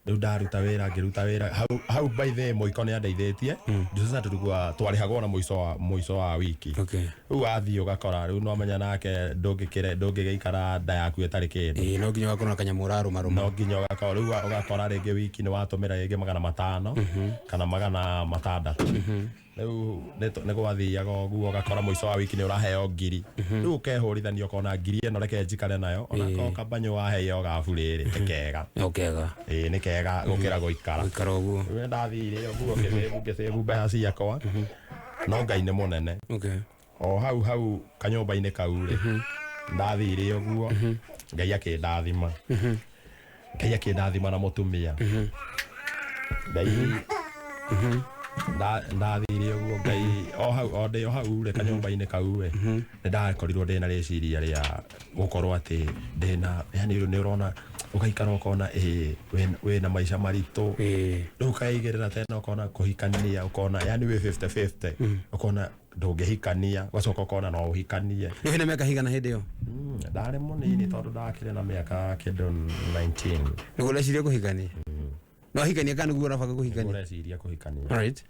rĩu ndaruta wĩra, ngĩruta wĩra hau hau. By the way, mũiko nĩ andeithĩtie juu sasa tulikuwa twarĩhagwo na mũico wa wiki. Rĩu wathiĩ ũgakora rĩu no menya nake ndũngĩkĩre ndũngĩgĩikara nda yaku ĩtarĩ kĩndũ. Ĩĩ, no nginya ũgakorwo na kanyamũ ũrarũmarũma. No nginya ũgakorwo rĩu ũgakora rĩngĩ wiki nĩ watũmĩra rĩngĩ 500 kana 600. Rĩu nĩ gwathiaga ũguo, ũgakora mũico wa wiki nĩ ũraheo ngiri. Rĩu ũkehũrithania ũkona ngiri ĩno reke njikare nayo, onakorwo kabanyũ waheo gaburĩ rĩ, nĩ kega. No kega. Ĩĩ, nĩ kega gũkĩra gũikara. Gũikara ũguo. Rĩu nĩndathire ũguo ngĩcĩbu mbeca ciakwa, no Ngai nĩ mũnene. O hau hau kanyũmba-inĩ kau rĩ, ndathire ũguo, Ngai akĩndathima. Ngai akĩndathima na mũtumia. Ngai ndathire ũguo, Ngai o hau o ndĩ o hau rĩ kanyũmba-inĩ kau rĩ, nĩ ndakorirwo ndĩna rĩciria rĩa gũkorwo atĩ ndĩna, yani nĩ ũrona ũgaikara ũkona ĩĩ wĩna maica maritũ. Rĩu ũkaigĩrĩra tena ũkona kũhikania, ũkona yani wĩ 50-50, ũkona ndũngĩhikania, ũgacoka ũkona no ũhikanie. Nĩ wĩna mĩaka higana hĩndĩ ĩyo? Ndarĩ mũnini tondũ ndakĩrĩ na mĩaka kĩndũ 19. Nĩguo ũreciria kũhikania? No ahikania kana nĩguo ũrabanga kũhikania? Ũreciria kũhikania. Alright.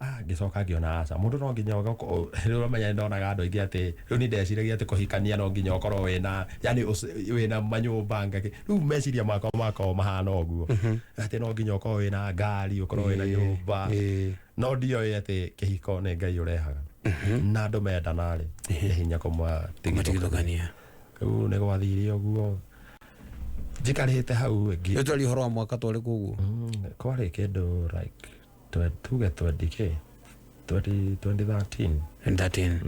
Ah, ngĩcoka ngĩona aca, mũndũ no nginya rĩu ũramenya nĩ ndonaga andũ aingĩ atĩ rĩu nĩ ndeciragia atĩ kũhikania no nginya ũkorwo wĩna yani wĩna manyũmba ngakĩ. Rĩu meciria makwa makorwo mahana ũguo atĩ no nginya ũkorwo wĩna ngari, ũkorwo wĩna nyũmba, no ndioĩ atĩ kĩhiko nĩ Ngai ũrehaga na andũ mendana rĩ, nĩ hinya kũmatigithũkania. Rĩu nĩ gwathire ũguo njikarĩte hau Rĩu twaria ũhoro wa mwaka twarĩ kũguo. Kwarĩ kĩndũ like tuge 20 k 20 2013. 13.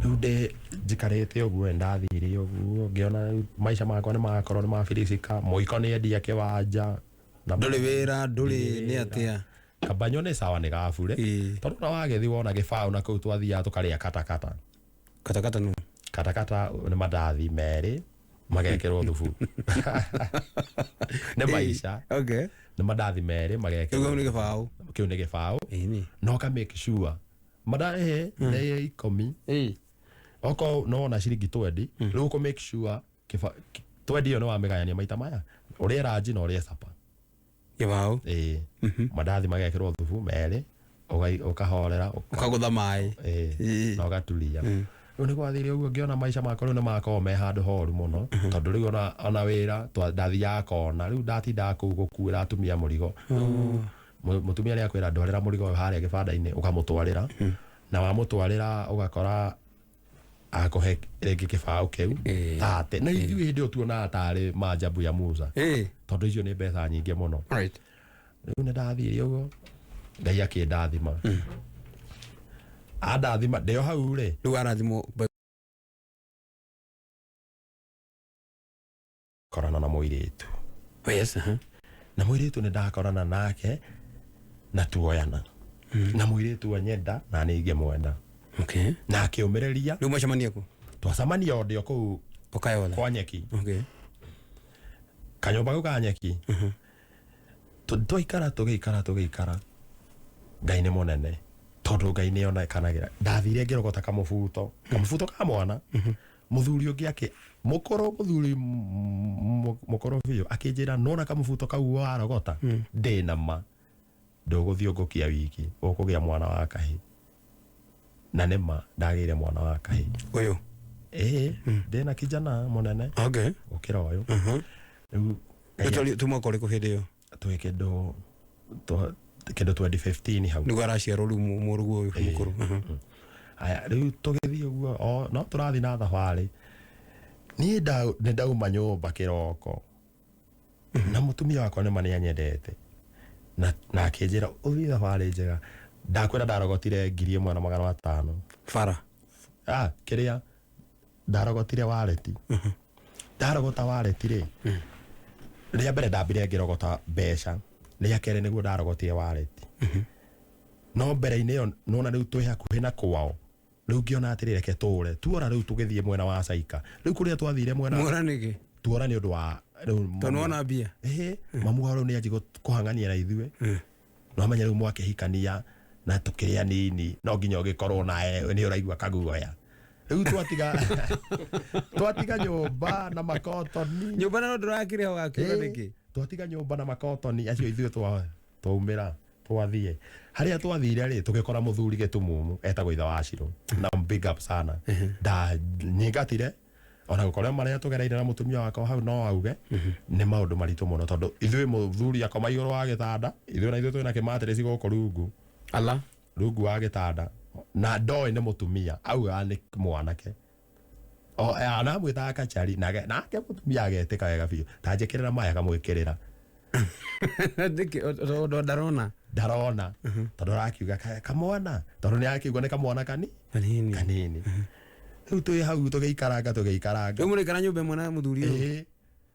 Rĩu ndĩ njikarĩte ũguo, ndathire ũguo ngĩona rĩu maica makwa nĩ magakorwo nĩ mabirisika. Mũiko nĩ endia kĩwanja na Ndũrĩ wĩra, ndũrĩ nĩ atĩa. Kabanyo nĩ sawa, nĩ gabure tondũ na wagĩthi wona gĩbaũ na kũu twathiaga tũkarĩa katakata. Katakata nũ? Katakata nĩ mandathi merĩ magekĩrwo thubu. Nĩ maica. Nĩ mandathi merĩ magekĩrwo. Kĩu nĩ gĩbaũ. Kĩu nĩ gĩbaũ na ũka make sure mandathi nĩ 10, okorwo no wona ciringi 20, rĩu ũkũ make sure 20 ĩyo nĩ wamĩgayania maita maya, ũrĩe ranji na ũrĩe sapa. Gĩbaũ. Ĩĩ, mandathi magekĩrwo thubu merĩ, ũkahorera. Ũkagũtha maĩ. Ĩĩ, na ũgaturia. Rĩu nĩ gwathire ũguo ngĩona maica makwa rĩu nĩ makorwo me handũ horu mũno, tondũ rĩu ona wĩra ndathiaga kona, rĩu ndatindaga kũu gũkuĩra atumia mũrigo. Rĩu mũtumia nĩ akwĩra ndwarĩra mũrigo ũyũ harĩa gĩbanda-inĩ, ũkamũtwarĩra, na wamũtwarĩra ũgakora akũhe rĩngĩ kĩbaũ kĩu tate, na ithuĩ hĩndĩ ĩyo tuonaga tarĩ maajabu ya Musa, tondũ icio nĩ mbeca nyingĩ mũno. Rĩu nĩ ndathire ũguo, Ngai akĩndathima, andathima ndĩ o hau rĩ. Rĩu arathimwo? Korana na mũirĩtu. Yes. Na mũirĩtu nĩ ndakorana nake na tuoyana na mũirĩtu anyenda na nĩ ingĩmwenda. Na akĩũmĩrĩria. Rĩu mwacemania kũ? Twacemania o ndĩ o kũu. Ũkayotha. Kwa nyeki. Kanyũmba kau ka nyeki. Twaikara tũgĩikara tũgĩikara, Ngai nĩ mũnene tondũ Ngai nĩ onekanagĩra. Ndathire ngĩrogota kamũbuto kamũbuto ka mwana. Mũthuri ũngĩ akĩ mũkũrũ, mũthuri mũkũrũ biũ, akĩnjĩra nona kamũbuto kau warogota, ndĩ na ma ndũgũthiũngũkia wiki ũkũgĩa mwana wa kahĩ. Na nĩ ma ndagĩire mwana wa kahĩ. Ũyũ? Ĩĩ, ndĩna kijana mũnene gũkĩra ũyũ rĩu. Rĩu tu mwaka ũrĩkũ hĩndĩ ĩyo? Twĩ kĩndũ 2015 hau. Nĩguo araciarwo rĩu mũrũguo ũyũ mũkũrũ. Aya, rĩu tũgĩthiĩ ũguo o no tũrathiĩ na thabarĩ. Niĩ nĩ ndauma nyũmba kĩroko na mũtumia wakwa nĩ ma nĩ anyendete. Na akĩnjĩra ũthiĩ thabarĩ njega. Ndakwĩra ndarogotire 1500 bara. Ah, kĩrĩa ndarogotire wareti. Ndarogota wareti rĩ, rĩa mbere ndambire ngĩrogota mbeca, rĩa kerĩ nĩguo ndarogotire wareti. No mbere-inĩ ĩyo nona rĩu twĩ hakuhĩ na kwao, rĩu ngĩona atĩrĩ, reke tũre tuora rĩu tũgĩthiĩ mwena wa Caika. Rĩu kũrĩa twathire mwena Muora nĩkĩ? Tuora nĩ ũndũ wa rĩu Tondũ wona mbia. Ĩhĩ, mamu wao rĩu nĩ anji kũhang'ania na ithuĩ. No menya rĩu mwakĩhikania na tũkĩrĩ anini, no nginya ũgĩkorwo nawe nĩ ũraigua kaguoya. Rĩu twatiga nyũmba na makotoni. Nyũmba na ndũrakĩrĩha wakĩũra nĩkĩ? Twatiga nyũmba na makotoni acio ithuĩ twaumĩra twathiĩ harĩa twathire rĩ, tũgĩkora mũthuri gĩtumumu etagwo ithe wa Shiro, na big up sana. Ndanyingatire ona gũkorwo marĩa tũgereire na mũtumia wakwa hau no auge nĩ maũndũ maritũ mũno, tondũ ithuĩ mũthuri akoma igũrũ wa gĩtanda, ithuĩ na ithuĩ twĩna kĩmatirĩci gũkũ rungu. Ala rungu wa gĩtanda, na ndoĩ nĩ mũtumia augaga nĩ mwanake. O anamwĩtaga kachari, nake mũtumia agetĩka wega biũ, ta njĩkĩrĩra maĩ akamwĩkĩrĩra. Nĩkĩ? Tondũ ndarona. Ndarona tondũ arakiuga kamwana, tondũ nĩ arakiuga nĩ kamwana kanini kanini. Rĩu twĩ hau tũgĩikaranga tũgĩikaranga. Rĩu mũraikara nyũmba ĩmwe na mũthuri ũyũ? Ĩĩ.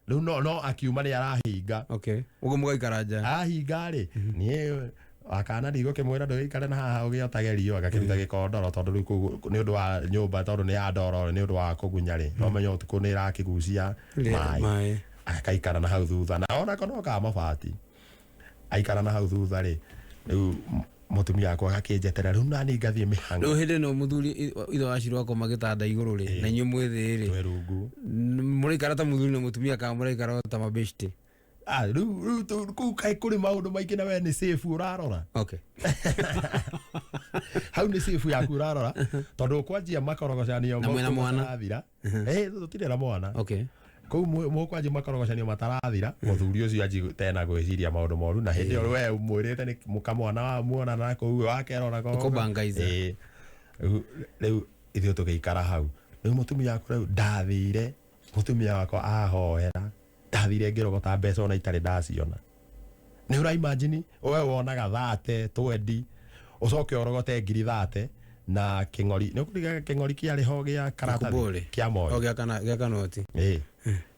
Rĩu no akiuma nĩ arahinga. Okay. Ũguo mũgaikara nja. Ahinga rĩ, niĩ akana ndigũkĩmwĩra ndũgĩikare na haha ũgĩotage riũa, agakĩruta gĩkondoro tondũ rĩu kũu nĩ ũndũ wa nyũmba, tondũ nĩ ya ndoro, nĩ ũndũ wa kũgunya rĩ, no menye ũtukũ nĩ ĩrakĩgucia maĩ. Akaikara na hau thutha, na onako no ka mabati. Aikara na hau thutha rĩ, rĩu mũtumia wakwa agakĩnjetera rĩu nani ngathiĩ mĩhang'o. Rĩu hĩndĩ ĩno mũthuri ithe wa Shiro akoma gĩtanda igũrũ rĩ, na inyuĩ mwĩ thĩ rĩ, twĩ rungu, mũraikara ta mũthuri na mũtumia kana mũraikara o ta mabeshte? Ah, rĩu kũu kaĩ kũrĩ maũndũ maingĩ, na we nĩ safe ũrarora. Okay. Hau nĩ safe yaku ũrarora, tondũ ũkwanjia makorogocanio Na mwĩna mwana? matarathira. Tũtirĩ na mwana. Okay. Kũu mũkwanjia makorogocanio matarathira, mũthuri ũcio anji tena gwĩciria maũndũ moru, na hĩndĩ ĩyo we ũmwĩrĩte nĩ mũkamwana wa muona na kũu wakerora ko. Ũkũbangaiza. Ĩĩ. Rĩu ithuĩ tũgĩikara hau. Rĩu mũtumia wakwa rĩu ndathire, mũtumia wakwa ahoera, ndathire ngĩrogota mbeca ona itarĩ ndaciona. Nĩ ũra imagine we wonaga 30 20 ũcoke ũrogote ngiri 30 na kĩng'ori. Nĩ ũkũririkana kĩng'ori kĩarĩ ho gĩa karatathi kĩa Moi? O gĩa kanoti. Ĩĩ.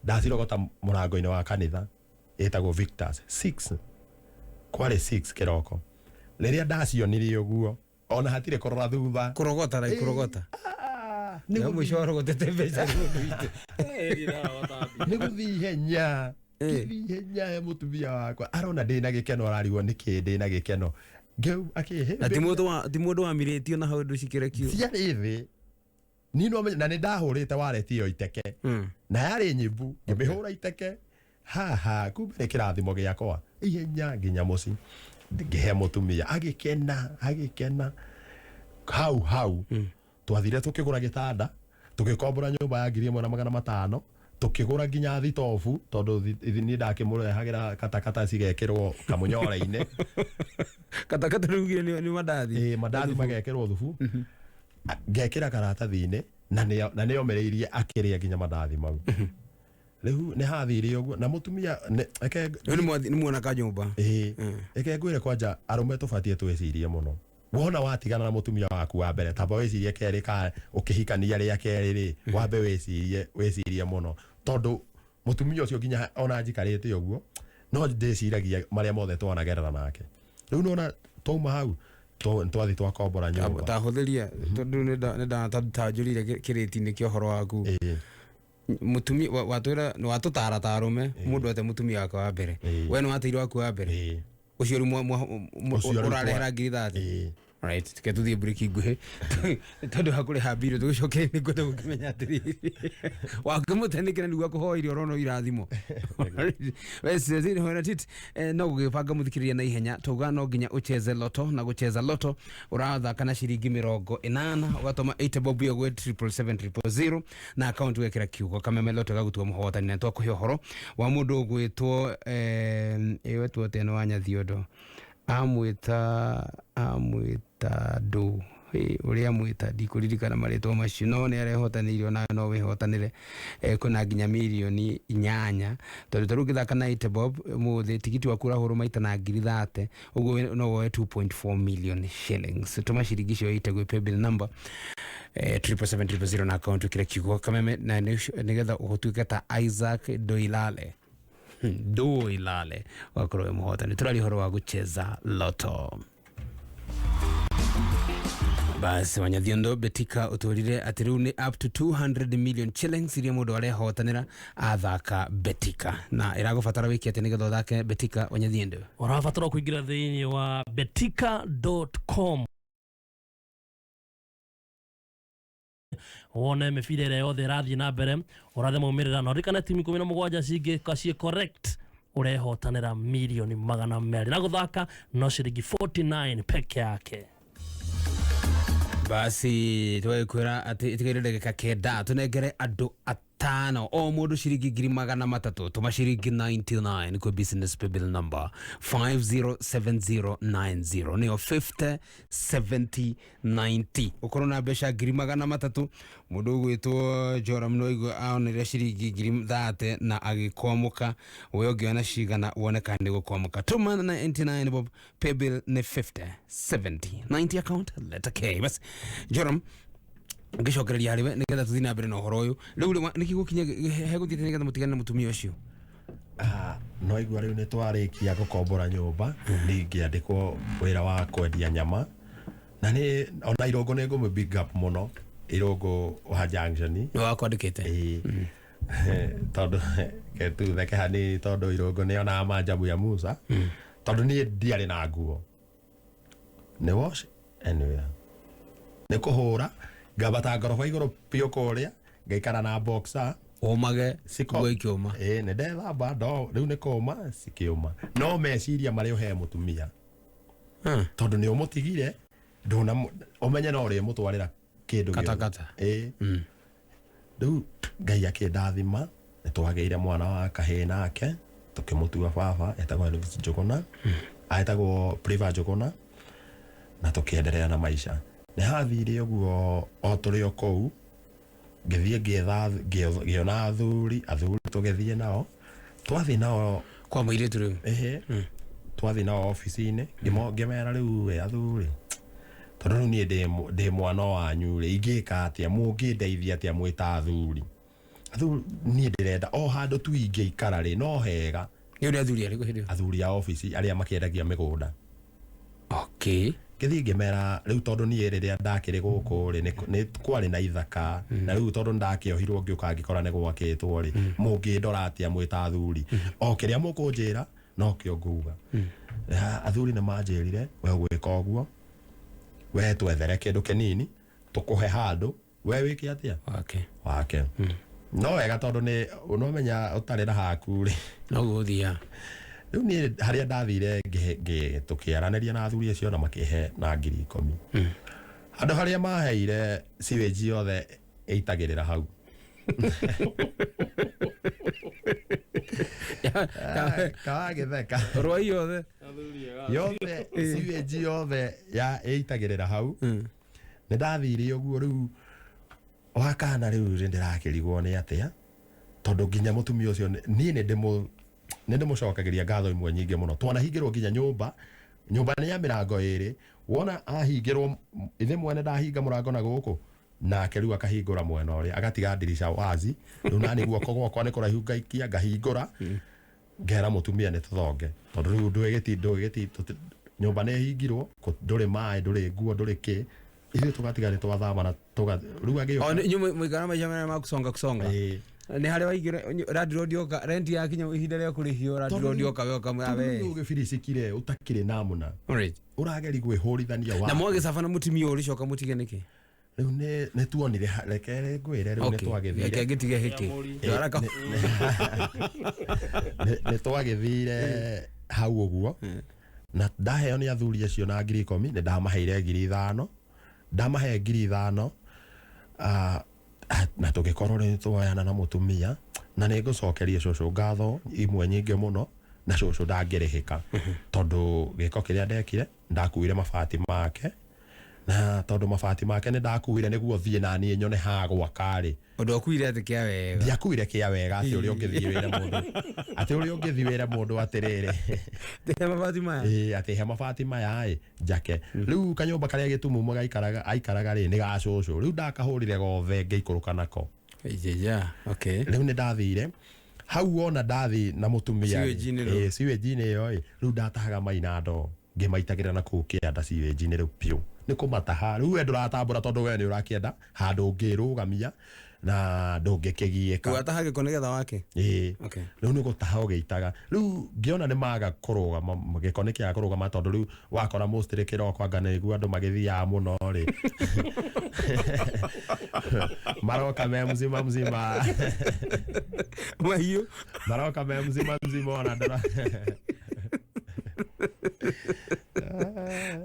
Ndacirogota mũrango-inĩ wa kanitha ĩtagwo Victors 6, kwarĩ 6 kĩroko. Rĩrĩa ndacionire ũguo ona hatirĩ kũrora thutha. Kũrogota ra kũrogota. Nĩ mũico warogotete mbeca nĩ ũndũ witũ. Nĩ gũthiĩ ihenya. Ngĩthiĩ ihenya he mũtumia wakwa arona ndĩna gĩkeno, ararigwo nĩkĩ ndĩna gĩkeno. Ngĩu akĩhĩ. Na ti mũndũ wamirĩtio na hau ũndũ cikĩrekio. Ciarĩ thĩ. Niĩ no menye, na nĩ ndahũrĩte wareti ĩyo iteke. Na yarĩ nyimbu, ngĩmĩhũra iteke. Haha, kumbe nĩ kĩrathimo gĩakwa. Ihenya nginya mũciĩ. Ngĩhe mũtumia, agĩkena, agĩkena. Hau hau. Twathire tũkĩgũra gĩtanda, tũgĩkombora nyũmba ya 1500, tũkĩgũra nginya thitobu, tondũ niĩ ndakĩmũrehagĩra katakata cigekĩrwo kamũnyore-inĩ. Katakata rĩu nĩ mandathi? Ĩĩ, mandathi magekĩrwo thubu. Ngekĩra karatathi-inĩ, na nĩomĩrĩirie akĩrĩa nginya mandathi mau. Rĩu nĩ hathire ũguo, na mũtumia Rĩu nĩ muona ka nyũmba. Ĩĩ. Reke ngwĩre kwanja arũme tũbatiĩ twĩcirie mũno. Wona watigana na mũtumia waku wa mbere, tamba wĩcirie kerĩ ka ũkĩhikania rĩa kerĩ rĩ, wambe wĩcirie mũno, tondũ mũtumia ũcio nginya ona njikarĩte ũguo no ndĩciragia marĩa mothe twanagerera nake. Rĩu nona twauma hau twathi twakombora nyũmba. Tahũthĩria tondũ nĩ ndanjũrire kĩrĩti-inĩ kĩa ũhoro waku. Mũtumia watwĩra watũtara ta arũme, mũndũ ate mũtumia wake wa mbere. We nĩ wateirwo waku wa mbere. Ũcio rĩu ũrarehera ngiri 30. Right, tuke tuthiĩ break nguhĩ tondũ hakũrĩha mbirũ tũgĩcoke nĩ ngwenda gũkĩmenya atĩrĩrĩ wakĩmũtenĩkĩra nĩguo akũhoire ũrona irathimo. No gũgĩbanga mũthikĩrĩria na ihenya tauga no nginya ũcheze loto, na gũcheza loto ũrathaka na ciringi 80 ũgatũma 8 bob ĩyo gwĩ 777 000 na account wekĩra kiugo kameme loto gagũtua mũhotani, na twakũhe ũhoro wa mũndũ ũgwĩtwo ĩwetwo atĩa nĩ wa Nyathiondo amwĩta ndũ Ũrĩa mwĩta ndikũririkana marĩtwa macio, no nĩ arehotanĩire, onawe no wĩhotanĩre. Kwĩna nginya mirioni 8, tondũ tarĩu ũngĩthaka na 80 bob ũmũthĩ, tigiti waku ũrahũrwo maita na 30,000, ũguo no woe 2.4 million shillings. Tũma ciringi icio 80 gwĩ paybill number 777 000 na account ũkĩre kiugo Kameme, na nĩgetha ũtuĩke ta Isaac Doilale, Doilale, ũgakorwo wĩ mũhotani. Tũraria ũhoro wa gũcheza lotto. Basi Wanyathiondo, Betika ũtũrire atĩ rĩu nĩ up to 200 million shillings iria mũndũ arehotanĩra athaka Betika, na ĩragũbatara wĩke atĩ nĩgetha ũthake Betika, Wanyathiondo? Ũrabatara kũingĩra thĩinĩ wa betika.com, wone mĩbira ĩrĩa yothe ĩrathiĩ na mbere, ũrathe maumĩrĩra, na ũririkane timu 17 cingĩka ciĩ correct, ũrehotanĩra mirioni 200, na gũthaka no ciringi 49 peke yake. Basi tũgagĩkwĩra atĩ ĩtigaire ndagĩka 9 tũnengere andũ atano, o mũndũ ciringi 300,000. Tũma ciringi 99 kwĩ business paybill number 507090, nĩyo 507090, ũkorwo na mbeca 300,000. Mũndũ ũgwĩtwo Joram no igua aonire ciringi 30,000 na agĩkwamũka. We ũngĩona cigana wone kana nĩ gũkwamũka? Tũma 99 bob, paybill nĩ 50 70 90, account letter K. Bas Joram, ngĩcokereria harĩ we nĩgetha tũthiĩ na mbere na ũhoro ũyũ. Rĩu rĩ, nĩkĩ gũkinya hegũthiĩte nĩgetha mũtigane na mũtumia ũcio? Ah, no igua rĩu nĩ twarĩkia gũkombora nyũmba, ningĩandĩkwo wĩra wa kwendia nyama, na nĩ ona Irũngũ nĩ ngũmũ big up mũno, Irũngũ wa Junction. Nĩ wakwandĩkĩte? Ĩĩ, tondũ ketutheke hanini, tondũ Irũngũ nĩ onaga maajabu ya Musa, tondũ niĩ ndiarĩ na nguo, nĩ wash anyway, nĩ kũhũra ngambata ngoroba igũrũ biũ kũrĩa ngaikara na boxer. Ũmage nguo ikĩũma? Ĩĩ, nĩ ndethamba ndo rĩu nĩ kũma cikĩũma, no meciria marĩ ũhe mũtumia, tondũ nĩ ũmũtigire, ndũna ũmenye no ũrĩmũtwarĩra kĩndũ gĩothe. Katakata. Ĩĩ, rĩu Ngai akĩndathima, nĩ twagĩire mwana wa kahĩĩ, nake tũkĩmũtua baba, etagwo Elvis Njũgũna, etagwo Priva Njũgũna, na tũkĩenderea na maica. Nĩ hathire ũguo o tũrĩ o kũu, ngĩthiĩ ngĩetha, ngĩona athuri, tũgĩthiĩ nao, twathiĩ nao kwa mũirĩtu rĩu. Ĩhĩ, twathiĩ nao obici-inĩ, ngĩmera, rĩu we athuri, tondũ rĩu niĩ ndĩ mwana wanyu rĩ, ingĩka atĩa? Mũngĩndeithia atĩa mwĩ ta athuri? Athuri, niĩ ndĩrenda o handũ tu ingĩikara rĩ, no hega. Nĩ ũrĩa athuri arĩkũ hĩndĩ ĩyo? Athuri a obici arĩa makĩendagia mĩgũnda. Ngĩthiĩ ngĩmera, rĩu tondũ niĩ rĩrĩa ndakĩrĩ gũkũ rĩ, nĩ kwarĩ na ithaka, na rĩu tondũ ndakĩohirwo ngĩũka ngĩkora nĩ gwakĩtwo rĩ, mũngĩndora atĩa mwĩ ta athuri? O kĩrĩa mũkũnjĩra nokĩo nguga. Athuri nĩ manjĩrire, we ũgwĩka ũguo, we twethere kĩndũ kĩnini tũkũhe handũ, we wĩke atĩa wake wake. No wega, tondũ nĩ ũnomenya ũtarĩ na haku rĩ, noguo ũthiaga. Rĩu niĩ harĩa ndathire, tũkĩaranĩria na athuri acio na makĩhe na 10,000. Handũ harĩa maheire, sewage yothe ĩitagĩrĩra hau. Kawagĩtheka. Rwai yothe? Yothe, sewage yothe ya ĩitagĩrĩra hau. Nĩ ndathire ũguo rĩu wakana, rĩu nĩ ndĩrakĩrigwo nĩ atĩa, tondũ nginya mũtumia ũcio niĩ nĩ ndĩmũcokagĩria ngatho imwe nyingĩ mũno. Twanahingĩrwo nginya nyũmba, nyũmba nĩ ya mĩrango ĩrĩ, wona ahingĩrwo ithe mwene ndahinga mũrango na gũkũ, nake rĩu akahingũra mwena ũrĩa, agatiga ndirica wazi. Rĩu nani guoko gwakwa nĩ kũraihu, ngaikia ngahingũra, ngera mũtumia nĩ tũthonge, tondũ rĩu ndũĩ gĩti nyũmba nĩ ĩhingirwo, ndũrĩ maĩ, ndũrĩ nguo, ndũrĩ kĩ, ithuĩ tũgatiga nĩ twathama na tũga rĩu agĩũka. O inyuĩ mũikara maica marĩa ma kusonga kusonga, nĩ harĩa waigire landlord oka, rent yakinya ihinda rĩa kũrĩhio, landlord oka, we ũkamwĩra we. Tondũ ũgĩbiricikire ũtakĩrĩ namũna, ũrageri gwĩhũrithania wa Na mwagĩcaba na mũtumia ũrĩcoka mũtige nĩkĩ? Rĩu nĩ tuonire reke ngwĩre, rĩu nĩ twagĩthire. Reke ngĩtige hĩkĩ. Haraka. Nĩ twagĩthire hau ũguo, na ndaheo nĩ athuri acio na 10,000, nĩ ndamaheire 5,000, ndamahe 5,000, na tũgĩkorwo rĩu twoyana na mũtumia. Na nĩ ngũcokeria cũcũ ngatho imwe nyingĩ mũno, na cũcũ ndangĩrĩhĩka, tondũ gĩko kĩrĩa ndekire, ndakuire mabati make. Na tondũ mabati make nĩ ndakuire nĩguo thiĩ na niĩ nyone ha gwaka rĩ. Ũndũ akuire atĩ kĩa wega. Ndiakuire kĩa wega atĩ ũrĩa ũngĩthiĩ wĩre mũndũ. Atĩ ũrĩa ũngĩthiĩ wĩre mũndũ atĩrĩrĩ. He mabati maya. Ĩĩ atĩ he mabati maya ĩ njake. Rĩu kanyũmba karĩa gĩtumumu gaikaraga aikaraga rĩ nĩ ga cũcũ. Rĩu ndakahũrire gothe ngĩikũrũka nako. Yeah, okay. Rĩu nĩ ndathire hau wona ndathi na mũtumia rĩ, Sewage-inĩ rĩu. ĩĩ, sewage-inĩ ĩyo ĩ rĩu ndatahaga mai na ndoo ngĩmaitagĩrĩra na kũu kĩanda sewage-inĩ rĩu piũ nĩ kũmataha rĩu we ndũratambũra tondũ we nĩ ũrakĩenda handũ ũngĩrũgamia na ndũngĩkĩgiĩka. Wataha gĩko nĩgetha wake. Ĩĩ. Okay. Rĩu nĩ gũtaha ũgĩitaga rĩu ngĩona nĩ maga kũrũgama gĩko nĩ kĩaga kũrũgama tondũ rĩu wakora mostly kĩroko anga nĩguo andũ magĩthiaga mũno rĩ maroka me mzima mzima mahiũ maroka me mzima mzima ona ndora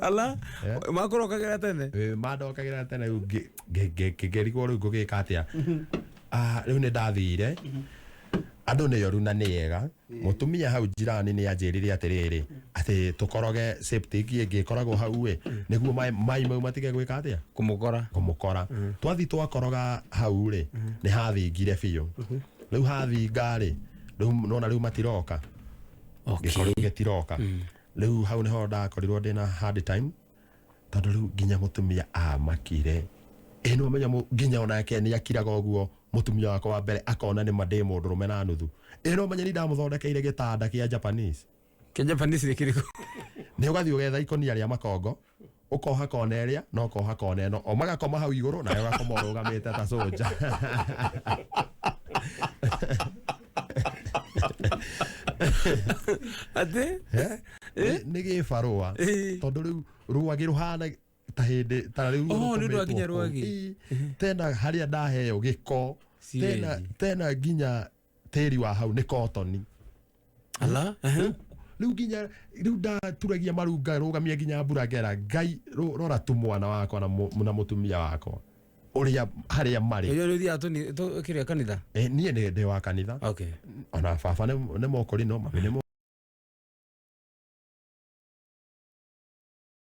Ala makorokagĩra tene. Ĩĩ, mandokagĩra tene rĩu ngĩrigwo rĩu ngũgĩka atĩa. Ah, rĩu nĩ ndathire andũ nĩ oru na nĩ ega mũtumia hau jirani nĩ anjĩrire atĩrĩrĩ atĩ tũkoroge septic ĩngĩ ĩkoragwo hau ĩ nĩguo mai mau matige gwĩka atĩa kũmũkora kũmũkora twathi twakoroga hau rĩ nĩ hathingire biũ rĩu hathinga rĩ rĩu nona rĩu matiroka gĩko rĩu gĩtiroka rĩu hau nĩho ndakorirwo ndĩna hard time tondũ rĩu nginya mũtumia amakire ĩ nĩ wamenya nginya onake nĩ akiraga ũguo mũtumia wakwa wa mbere akona nĩ ma ndĩ mũndũrũme na nuthu. Ĩ no menya nĩ ndamũthondekeire gĩtanda kĩa Japanese. Kĩa Japanese nĩ kĩrĩkũ? Nĩ ũgathiĩ ũgetha ikũnia rĩa makongo ũkoha kona ĩrĩa na ũkoha kona ĩno o magakoma hau igũrũ nawe ũgakoma ũrũgamĩte ta soldier. Atĩ? Nĩ gĩbarũa tondũ rĩu rwagĩ rũhana ta hĩndĩ ta rĩu Oh, nĩ ũndũ wa rũtũmĩtwo nginya kũu. rwagĩ. Ĩĩ. Tena harĩa ndaheo gĩko tena Sewage. tena nginya tĩri wa hau nĩ kotoni. Ala Rĩu nginya rĩu ndaturagia maru ngarũgamia nginya mbura ngera Ngai rora tu mwana wakwa na na mũtumia wakwa ũrĩa harĩa marĩ. Ũyũ nĩ ũthiaga kĩrĩa kanitha? Niĩ nĩ ndĩ wa kanitha. Okay. Ona baba nĩ mũkũrinũ mami nĩ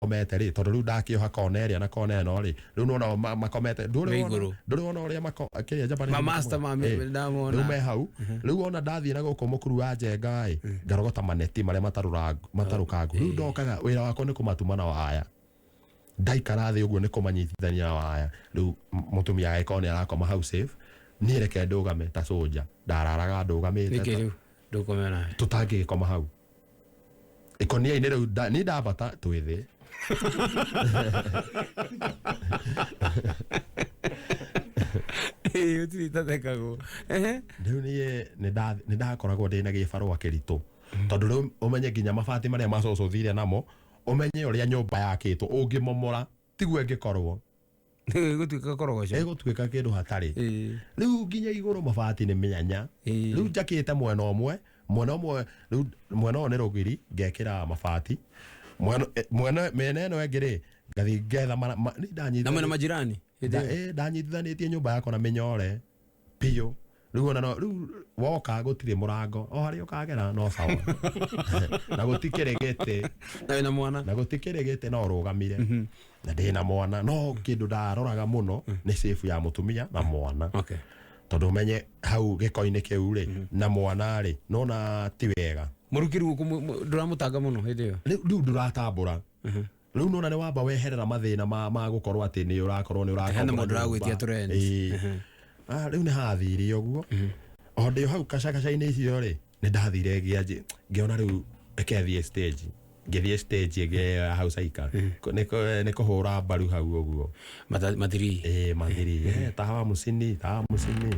makomete rĩ tondũ rĩu ndakĩoha kona ĩrĩa na kona ĩno rĩ rĩu nĩwona makomete ndũrĩ Me wona igũrũ. ndũrĩ wona ũrĩa mako kĩrĩa Japanese Ma master ma ndamona. rĩu me hau rĩu ona ndathiĩ na gũkũ mũkuru wa njenga ĩ ngarogota maneti marĩa matarũkangu rĩu ndokaga wĩra wakwa nĩ kũmatuma na waya ndaikara thĩ ũguo nĩ kũmanyitithania na waya rĩu mũtumia agĩkorwo nĩ arakoma hau safe niĩ reke ndũgame ta soldier ndararaga ndũgamĩte Nĩkĩ rĩu ndũkome nawe? Tũtangĩgĩkoma hau ikonia-inĩ rĩu niĩ ndambata twĩ thĩ. Ĩĩ gũtirĩ itathekagwo. Rĩu niĩ nĩ ndakoragwo ndĩna gĩbarũa kĩritũ tondũ rĩu ũmenye nginya mabati marĩa macũcũthire namo ũmenye ũrĩa nyũmba yakĩtwo ũngĩmomora tiguo ĩngĩkorwo ĩgũtuĩka korogoco ĩgũtuĩka kĩndũ hatarĩ. Rĩu nginya igũrũ mabati nĩ mĩanya rĩu njakĩte mwena ũmwe mwena ũmwe rĩu mwena ũyũ nĩ rũgiri ngekĩra mabati mwena mĩena ĩno ĩngĩ rĩ ngathiĩ ngetha Na mwena majirani? Ndanyitithanĩtie nyũmba yakwa na mĩnyore biũ rĩu ona no rĩu woka gũtirĩ mũrango o harĩa ũkagera no sawa na gũtikĩrĩ gĩtĩ na wĩna mwana na gũtikĩrĩ gĩtĩ no ũrũgamire na ndĩna mwana no kĩndũ ndaroraga mũno nĩ safe ya mũtumia na mwana. Okay. Tondũ ũmenye hau gĩko-inĩ kĩu rĩ na mwana rĩ nona ti wega. Mũruki rĩu ndũramũtanga mũno hĩndĩ ĩyo? Rĩu ndũratambũra rĩu nona nĩ wamba weherera mathĩna ma gũkorwo atĩ nĩ ũrakorwo nĩ ũrakombora Hena mũndũ ũragwĩtia nyũmba. tũrent. Ĩĩ. Rĩu nĩ hathire ũguo o ndĩ hau kacakaca-inĩ icio rĩ nĩ ndathire ngĩona rĩu reke thiĩ stage ngĩthiĩ stage ĩngĩ ya hau Saika nĩ kũhũra mbaru hau ũguo mathiri ĩĩ mathiri tawa mũcini tawa mũcini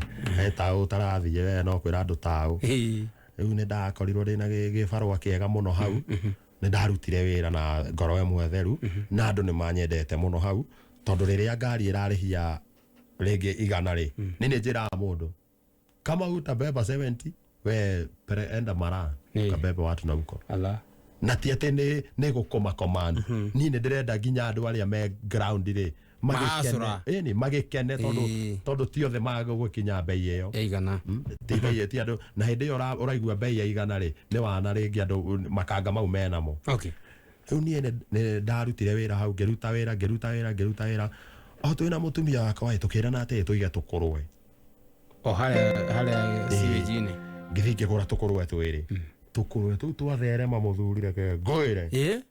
taũ ũtarathiĩ we no kwĩra andũ taũ rĩu nĩ ndakorirwo ndĩna gĩbarũa kĩega mũno hau nĩ ndarutire wĩra na ngoro ĩmwe theru na andũ nĩ manyendete mũno hau tondũ rĩrĩa ngari ĩrarĩhia rĩngĩ 100 rĩ nĩ nĩ njĩraga mũndũ kama utabeba 70 we enda mara ukabebe watu na huko na ti atĩ nĩ gũkũma command niĩ nĩ ndĩrenda nginya andũ arĩa me ground rĩ Mahacũra. magĩkene magĩkene tondũ ti othe magũgĩkinya bei ĩyo ya igana ti bei ĩyo, ti andũ na hĩndĩ ĩyo ũraigua bei ya 100 rĩ nĩ wana rĩngĩ andũ makanga mau menamo. Okay. Rĩu niĩ nĩ ndarutire wĩra hau, ngĩruta wĩra, ngĩruta wĩra, ngĩruta wĩra, o twĩna mũtumia wakwa ĩ, tũkĩrana atĩ tũige tũkũrwe o harĩa sewage-inĩ. Ngĩthiĩ ngĩgũra tũkũrwe twĩrĩ. Tũkũrwe tũu twatherema, mũthuri, reke ngwĩre,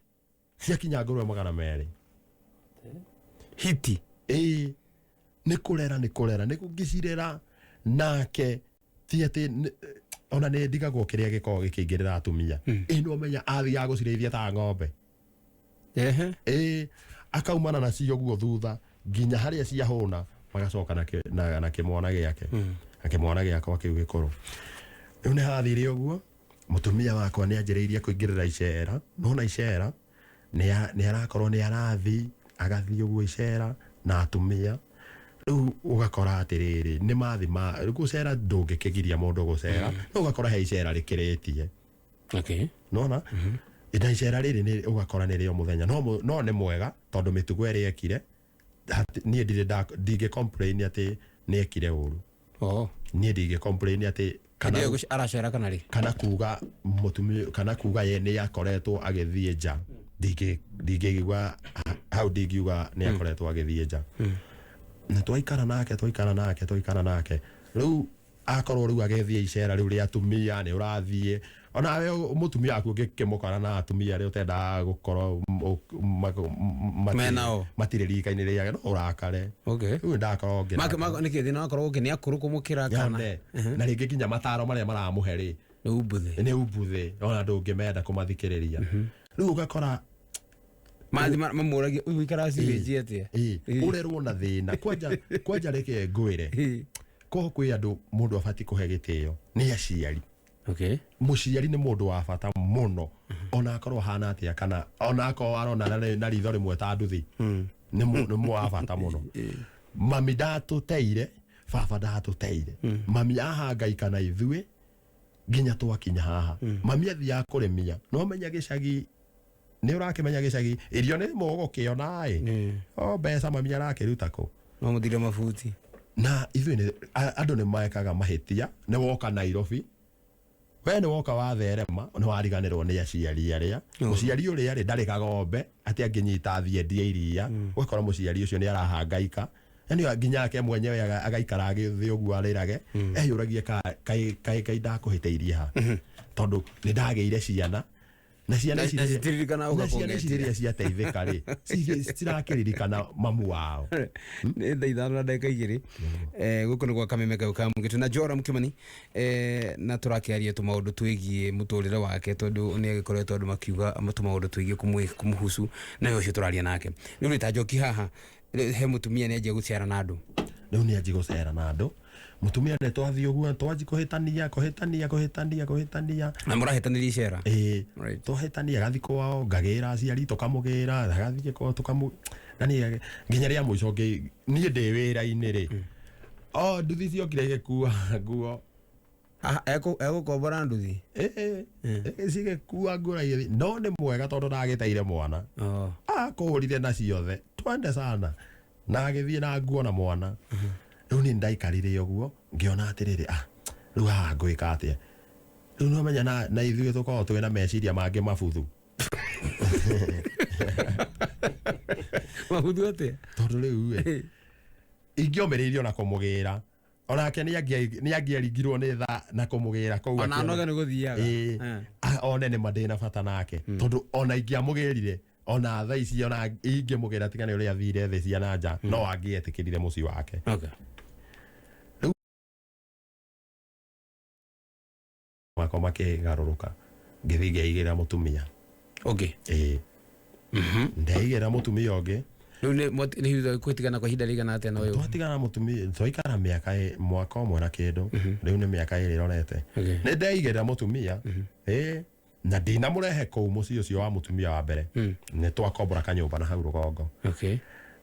ciakinya ngũrwe 200. Hiti. Ĩĩ, nĩ kũrera, nĩ kũrera, nĩ ngĩcirera nake, ti atĩ ona nĩ ndigagwo kĩrĩa gĩkoragwo gĩkĩingĩrĩra atumia. Ĩ, nĩ ũmenya athiaga gũcirĩithia ta ng'ombe. Ĩĩ, akaumana nacio guo thutha nginya harĩa ciahũna, magacoka na kĩmwana gĩake, na kĩmwana gĩakwa kĩu gĩkũrũ. Rĩu nĩ hathire ũguo, mũtumia wakwa nĩ anjĩrĩirie kũingĩrĩra icera. Nona icera nĩ arakorwo nĩ arathi, agathiĩ ũguo icera na atumia. Rĩu ũgakora atĩrĩrĩ, nĩ mathi ma gũcera, ndũngĩkĩgiria mũndũ gũcera, no ũgakora he icera rĩkĩrĩtie. Nona na icera rĩrĩ nĩ ũgakora nĩ rĩo mũthenya, no nĩ mwega tondũ mĩtugo ĩrĩa ekire, niĩ ndirĩ ndingĩ complain atĩ nĩ ekire ũru. Niĩ ndingĩ complain atĩ kana aracera kana rĩ, kana kuga mũtumia, kana kuga ye nĩ akoretwo agĩthiĩ nja, ndingĩigua hau, ndingiuga nĩ akoretwo agĩthiĩ nja. Na twaikara nake, twaikara nake, twaikara nake, rĩu akorwo rĩu agĩthiĩ icera rĩu rĩa atumia, nĩ ũrathiĩ onawe mũtumia waku ũngĩkĩmũkora na atumia arĩa ũtendaga gũkorwo Menao. matirĩ rika-inĩ rĩake, no ũrakare. Rĩu ndakorwo ngĩrakara. Nĩkĩ thĩna wakorwo gũkĩ nĩ akũrũ kũmũkĩra kana? Yone. Na rĩngĩ nginya mataro marĩa maramũhe rĩ, nĩ umbuthĩ, nĩ umbuthĩ, ona ndũngĩmenda kũmathikĩrĩria. Rĩu ũgakora mathi mamũragia, ũyũ ũikaraga sewage atĩa? Ĩĩ, ũrerwo na thĩna kwanja. Kwanja reke ngwĩre, ko kwĩ andũ mũndũ abatiĩ kũhe gĩtĩo nĩ aciari. Mũciari nĩ mũndũ wa bata mũno, ona akorwo ahana atĩa, kana ona akorwo arona na ritho rĩmwe ta nduthi, nĩ wa bata mũno. Mami ndatũteire, baba ndatũteire. Mami ahangaika na ithuĩ nginya twakinya haha. Mami athiaga kũrĩmia, no menya gĩcagi, nĩ ũrakĩmenya gĩcagi irio nĩ mũgũkĩona ĩ, o mbeca mami arakĩruta kũ? No mũthire mabuti. Na ithuĩ andũ nĩ mekaga mahĩtia. Nĩ woka Nairobi, we nĩ woka watherema, nĩ wariganĩrwo nĩ aciari arĩa, mũciari ũrĩa rĩ ndarĩ kagombe atĩ angĩnyita athiĩ endie iria. Ũgakora mũciari ũcio nĩ arahangaika, yani nginya ake mwenyewe agaikara agĩthĩ ũguo arĩrage, eyũragie kaĩ kaĩ ndakũhĩtĩirie ha, tondũ nĩ ndagĩire ciana na ciana ici Na citiririkanaga na ciana ici ũgakũngetia. rĩrĩa ciateithĩka rĩ, citirakĩririkana mamu wao. Nĩ thaa 5:02. Gũkũ nĩ gwa Kameme kau ka Mũgĩtũ na Joram Kimani, na tũrakĩaria tũmaũndũ twĩgiĩ mũtũrĩre wake, tondũ nĩ agĩkoretwo andũ makiuga tũmaũndũ twĩgiĩ kũmũhusu, na we ũcio tũraria nake rĩu nĩ ta njoki haha. Rĩu he mũtumia nĩ anjia gũciara na andũ. Rĩu nĩ anji gũcera na andũ, mũtumia nĩ twathiĩ ũguo, twanji kũhĩtania, kũhĩtania, kũhĩtania, kũhĩtania. Na mũrahĩtanĩria icera? Ĩĩ, twahĩtania, agathiĩ kwao, ngagĩra aciari, tũkamũgĩra, agathiĩ kwao, tũkamũ na niĩ nginya rĩa mũico niĩ ndĩ wĩra-inĩ rĩ, o nduthi ciokire igĩkua nguo. Egũkombora nduthi? Ĩĩ, cigĩkua nguo na igĩthiĩ. No nĩ mwega tondũ ndagĩteire mwana, akũrire na ciothe, twende sana, na agĩthiĩ na nguo na mwana. Rĩu niĩ ndaikarire ũguo ngĩona atĩrĩrĩ, ah, rĩu haha ngwĩka atĩa? Rĩu nĩũmenya na ithuĩ tũkoragwo twĩna meciria mangĩ mabuthu. Mabuthu atĩa? Tondũ rĩu ĩ, ingĩomĩrĩirie ona kũmũgĩra, onake nĩ angĩaringirwo nĩ tha na kũmũgĩra kũu. Ona anoge nĩ gũthiaga. Ĩĩ, one nĩ ma ndĩna bata nake, tondũ ona ingĩamũgĩrire, ona thaa ici ona ingĩmũgĩra, tiga nĩ ũrĩa athire thĩ cia na nja, no angĩetĩkĩrire mũciĩ wake. Rĩu makwa makĩgarũrũka, ngĩthiĩ ngĩigĩra mũtumia ũngĩ. Ĩĩ, ndeigĩra mũtumia ũngĩ. Rĩu nĩ kũtigana kwa ihinda rĩigana atĩa na ũyũ? Twatigana mũtumia, twaikara mĩaka mwaka ũmwe na kĩndũ. Rĩu nĩ mĩaka 2 ĩrorete. Nĩ ndeigĩra mũtumia, ĩĩ, na ndinamũrehe kũu mũciĩ ũcio wa mũtumia wa mbere. Nĩ twakombora kanyũmba na hau rũgongo.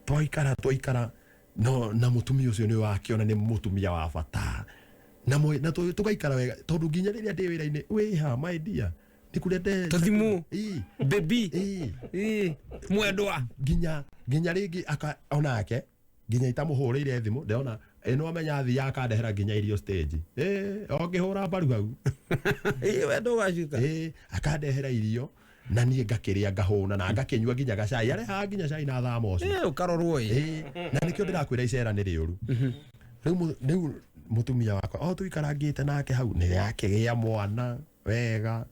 Twaikara, twaikara no na mũtumia ũcio, nĩ wakĩona nĩ mũtumia wa bata na na tũgaikara wega, tondũ nginya rĩrĩa ndĩ wĩra-inĩ, wĩha my dear, nĩ kũrĩa nde Tũthimũ. Baby. Mwendwa. Nginya rĩngĩ aka onake nginya itamũhũrĩire thimũ, ndĩrona ĩno amenya athiaga akandehera nginya irio stage, ĩ o ngĩhũra mbaru hau. Ĩ, wendo ũgacuka. Ĩ, akandehera irio. Na niĩ ngakĩrĩa ngahũna na ngakĩnyua nginya gacai, arehaga nginya cai na thamoci. Ũkarorwo ĩ. Na nĩkĩo ndĩrakwĩra icera nĩ rĩũru. Rĩu mũtumia wakwa o tũikarangĩte nake hau nĩ akĩgĩa mwana wega.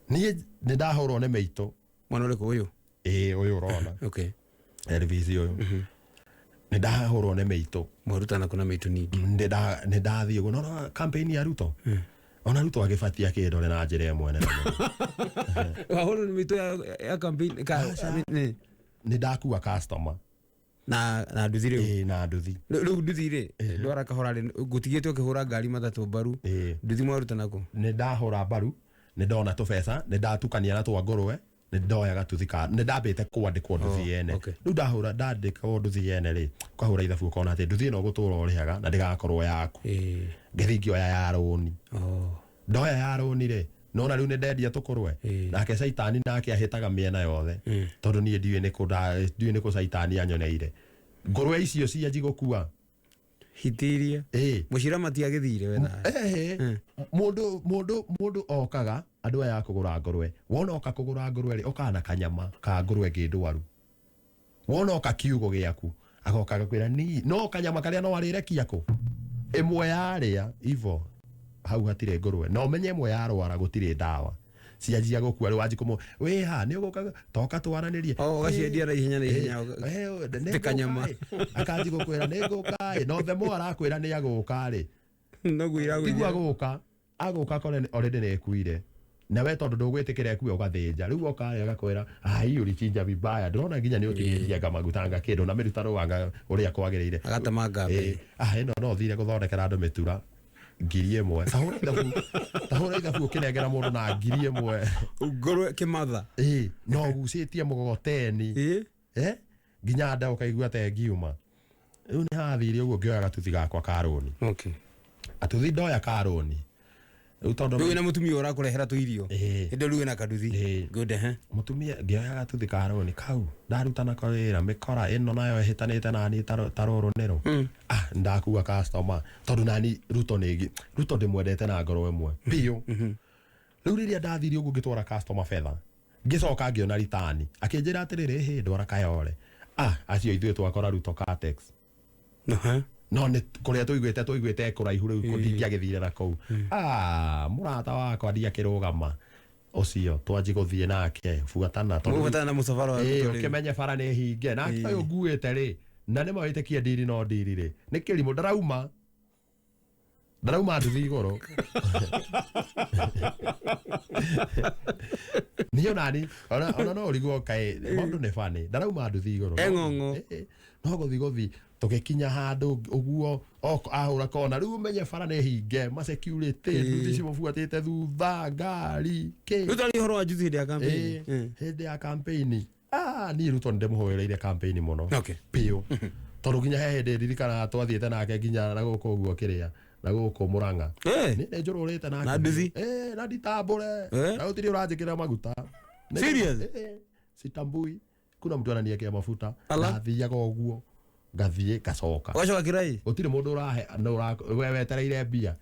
Niĩ nĩ ndahũrwo nĩ mĩitũ. Mwana ũrĩkũ ũyũ? Ĩĩ, ũyũ ũrona. Okay. Elvis ũyũ. Nĩ ndahũrwo nĩ mĩitũ. Mwarutana kuna mĩitũ ningĩ? Nĩ ndathiĩ ũguo nona campaign ya Ruto. Ona Ruto agĩbatia kĩndore na njĩra ĩmwe nene mũno. Wahũrwo nĩ mĩitũ ya campaign ka? Nĩ ndakua customer. Na nduthi rĩu? Ĩĩ, na nduthi. Rĩu nduthi rĩ, ndwara kahora rĩ, ngũtigĩte ũkĩhũra ngari matatũ mbaru. Nduthi mwarutana kũ? Nĩ ndahũra mbaru, nĩ ndona tũbeca, nĩ ndatukania na twa ngũrwe, nĩ ndoya gatuthi ka nĩ ndambĩte kwandĩkwo nduthi yene. Rĩu ndahũra ndandĩkwo nduthi yene rĩ, ũkahũra ithabu ũkona atĩ nduthi ĩno ũgũtũra ũrĩhaga na ndĩgakorwo yaku. Ngĩthiĩ ngĩoya ya rũni. Ndoya ya rũni rĩ, nona rĩu nĩ ndendia tũkũrwe. Nake caitani nake ahĩtaga mĩena yothe. Tondũ niĩ ndiũĩ nĩkũ ndiũĩ nĩkũ caitani anyoneire. Ngũrwe icio cianji gũkua. Hitiria. Mũcira matiagĩthire we nawe. Mũndũ okaga andũ aya a kũgũra ngũrwe. Wona oka kũgũra ngũrwe rĩ, okaga na kanyama ka ngũrwe ĩngĩ ndwaru. Wona oka kiugo gĩaku, agoka agakwĩra ni no kanyama karĩa no arĩrekia kũ? Ĩmwe yarĩa ivo hau hatirĩ ngũrwe. Na ũmenye ĩmwe yarwara gũtirĩ ndawa. Cianjia gũkua rĩu wanji kũmũ wĩha nĩ ũgũka toka twaranĩrie. O ũgaciendia na ihenya na ihenya. Nĩ kanyama. Akanji gũkwĩra nĩ ngũka ĩ, no the more arakwĩra nĩ agũka rĩ. Noguo iragũithia. Tiguo agũka, agũka kore already nĩ ĩkuire. Na we tondũ ndũgwĩtĩkĩra ĩkue ũgathĩnja. Rĩu oka rĩ agakwĩra ai ulichinja vibaya. Ndĩrona nginya nĩ ũtigĩtie anga maguta anga kĩndũ na mĩruta rũanga ũrĩa kwagĩrĩire. Agatemanga mbere. Ĩno no ũthire gũthondekera andũ mĩtura 1,000. Tahũra ithabu ũkĩnengera mũndũ na 1,000. Ngũrwe kĩmatha. Ĩĩ, no ũgucĩtie mũgogoteni. Nginya nda ũkaigua ta ĩngiuma. Rĩu nĩ hathire ũguo ngĩoya gatuthi gakwa ka rũni. Gatuthi ndoya ka rũni. Rĩu tondũ Rĩu wĩna mũtumia ũrakũrehera tũirio. Hĩndĩ rĩu wĩna kaduthi. Good, eh? Mũtumia ngĩoya gatuthi ka rũni kau ndaruta nako wĩra mĩkora ĩno nayo ĩhĩtanĩte nani ta rũrũ nĩrũ. Ndakua customer tondũ nani Ruto nĩ Ruto ndĩmwendete na ngoro ĩmwe biũ. Rĩu rĩrĩa ndathire ũguo ngĩtwara customer fedha ngĩcoka ngĩona ritani akĩnjĩra atĩrĩrĩ hĩ ndwara Kayole. Acio ithuĩ twakora Ruto Catex. No nĩ kũrĩa tũiguĩte kũraihu rĩu ndingĩagĩthire na kũu. Mũrata wakwa ndiakĩrũgama ũcio twanji gũthiĩ nake buatana tondũ Mũgũbuatana na mũcabara wa Ruto rĩu. Ũkĩmenye bara nĩ hinge nake ũyũ nguĩte rĩ na nĩ mawĩtĩkie ndiri no ndiri rĩ nĩ kĩrimũ ndarauma nduthi igũrũ. Niĩ onani ona no ũrigwo kaĩ maũndũ nĩ funny ndarauma nduthi igũrũ. Eng'ong'o. No gũthi tũgĩkinya handũ ũguo ahũra kona rĩu ũmenye bara nĩ hinge ma security nduthi cimũbuatĩte thutha ngari kĩ. Rĩu twarĩ ũhoro wa njuthi hĩndĩ ya campaign. Hĩndĩ ya campaign. Niĩ Ruto nĩndĩmũhũrĩire campaign mũno. Biũ. Tondũ nginya he hĩndĩ ndirikanaga twathiĩte nake nginya na gũkũ ũguo kĩrĩa na gũkũ Mũrang'a. Nĩ njũrũrĩte nake. Na nduthi? Na nditambũre. Na gũtirĩ ũranjĩkĩra maguta. Serious? Sitambui. Kuna mtu ananiekea mafuta. Ndathiaga ũguo ngathiĩ ngacoka. Ũgacoka kĩrai? Gũtirĩ mũndũ ũrahe we wetereire mbia.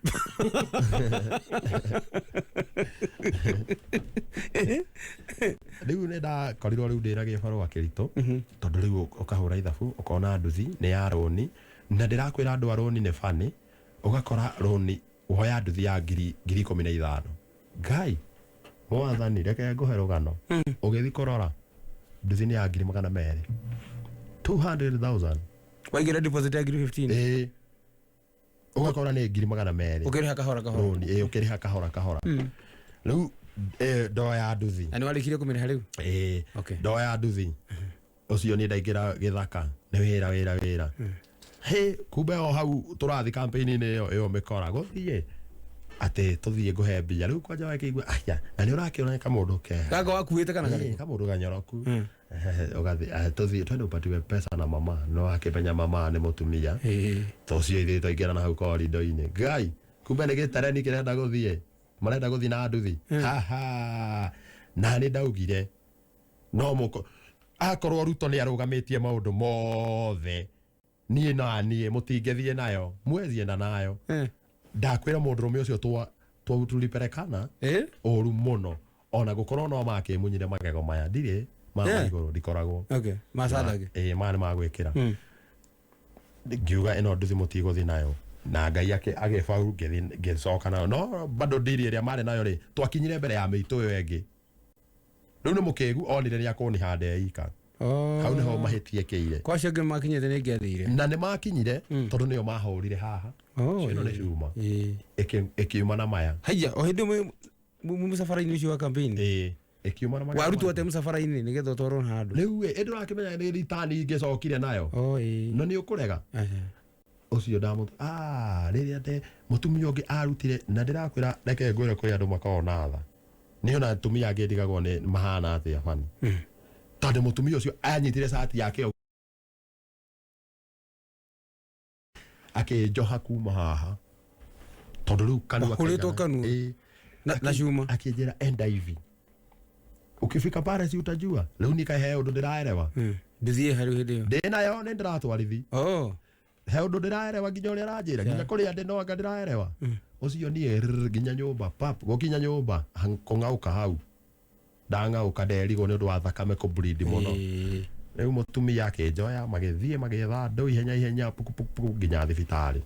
Rĩu nĩ ndakorirwo rĩu ndĩna gĩbarũa kĩritũ tondũ rĩu ũkahũra ithabu ũkona nduthi nĩ ya rũni na ndĩrakwĩra andũ a rũni nĩ funny ũgakora rũni woya nduthi ya 15,000. Ngai mwathani reke ngũhe rũgano. Ũgĩthiĩ kũrora nduthi nĩ ya 200,000. 200,000. Waigĩra deposit ya 15,000? Ũgakora nĩ 200,000. Ũkĩrĩha kahora kahora. Rũni, ũkĩrĩha kahora kahora. Rĩu ndoya nduthi. Na nĩ warĩkirie kũmĩrĩha rĩu? Ndoya nduthi. Ũcio nĩ ndaingĩra gĩthaka nĩ wĩra. Hĩ, kumbe o hau tũrathiĩ campaign-inĩ ĩyo mĩkora gũthiĩ atĩ tũthiĩ ngũhe mbia. Rĩu kwanja wakĩigua aya na nĩ ũrakĩona kamũndũ ke. Gaka wakuĩte kana karĩkũ? Kamũndũ ganyoroku. Ũgathiĩ tũthiĩ twende upatiwe pesa na mama no akĩmenya mama nĩ mũtumia. Tũcio ithuĩ twaingĩra na hau korido-inĩ. Ngai, kumbe nĩ gĩtareni kĩrenda gũthiĩ. Marenda gũthiĩ na nduthi. Haha. Na nĩ ndaugire no mũko akorwo Ruto nĩ arũgamĩtie maũndũ mothe niĩ na niĩ mũtingĩthiĩ nayo mwethiĩ nayo. Ndakwĩra mũndũrũme ũcio tuliperekana ũru mũno. Ona gũkorwo no makĩmunyire magego maya ndirĩ ma igũrũ ndikoragwo. Okay, macandage. Ĩĩ, maya nĩ magwĩkĩra. Ngiuga ĩno nduthi mũtigũthiĩ nayo na Ngai agĩbau ngĩcoka nayo no bado ndiri ĩrĩa marĩ nayo rĩ twakinyire mbere ya mĩitũ ĩyo ĩngĩ. Rĩu nĩ mũkĩgu onire nĩ akũnihanda ika. Hau nĩho mahĩtie kĩire. Kwa acio angĩ makinyĩte nĩ ngĩathire. Na nĩ makinyire tondũ nĩo mahũrire haha. Ĩno nĩ cuma. Ĩkiuma na maya. Haiya, o hĩndĩ mũcabara-inĩ ũcio wa campaign. Ĩĩ. Ĩkiuma na magego. Warutwo atĩa mũcabara-inĩ nĩgetha ũtwarwo handũ? Rĩu ĩ ndũrakĩmenya nĩ ritani ingĩcokire nayo. No nĩ ũkũrega. Ũcio ndamũ rĩrĩa nde mũtumia ũngĩ arutire na ndĩrakwĩra reke ngwĩre kũrĩ andũ makoragwo na tha. Nĩ ona atumia angĩ ndigagwo nĩ mahana atĩa bani. Tondũ mũtumia ũcio anyitire cati yake akĩnjoha kuma haha. Tondũ rĩu kanua Wahũrĩtwo kanua? Na cuma? Akĩnjĩra enda hivi. Ukifika pale si utajua. Rĩu nikahe ũndũ ndĩraerewa. Ndũthiĩ harĩ hĩndĩ ĩyo. Ndĩnayo nĩ ndĩratwarithi. He ũndũ ndĩraerewa nginya ũrĩa aranjĩra nginya kũrĩa ndĩ no anga ndĩraerewa. Ũcio niĩ nginya nyũmba pap gũkinya nyũmba kũng'aũka hau. Ndang'aũka nderigwo nĩ ũndũ wa thakame kũbleed mũno. Rĩu mũtumia akĩnjoya magĩthiĩ magĩetha andũ ihenya ihenya puku puku puku nginya thibitarĩ.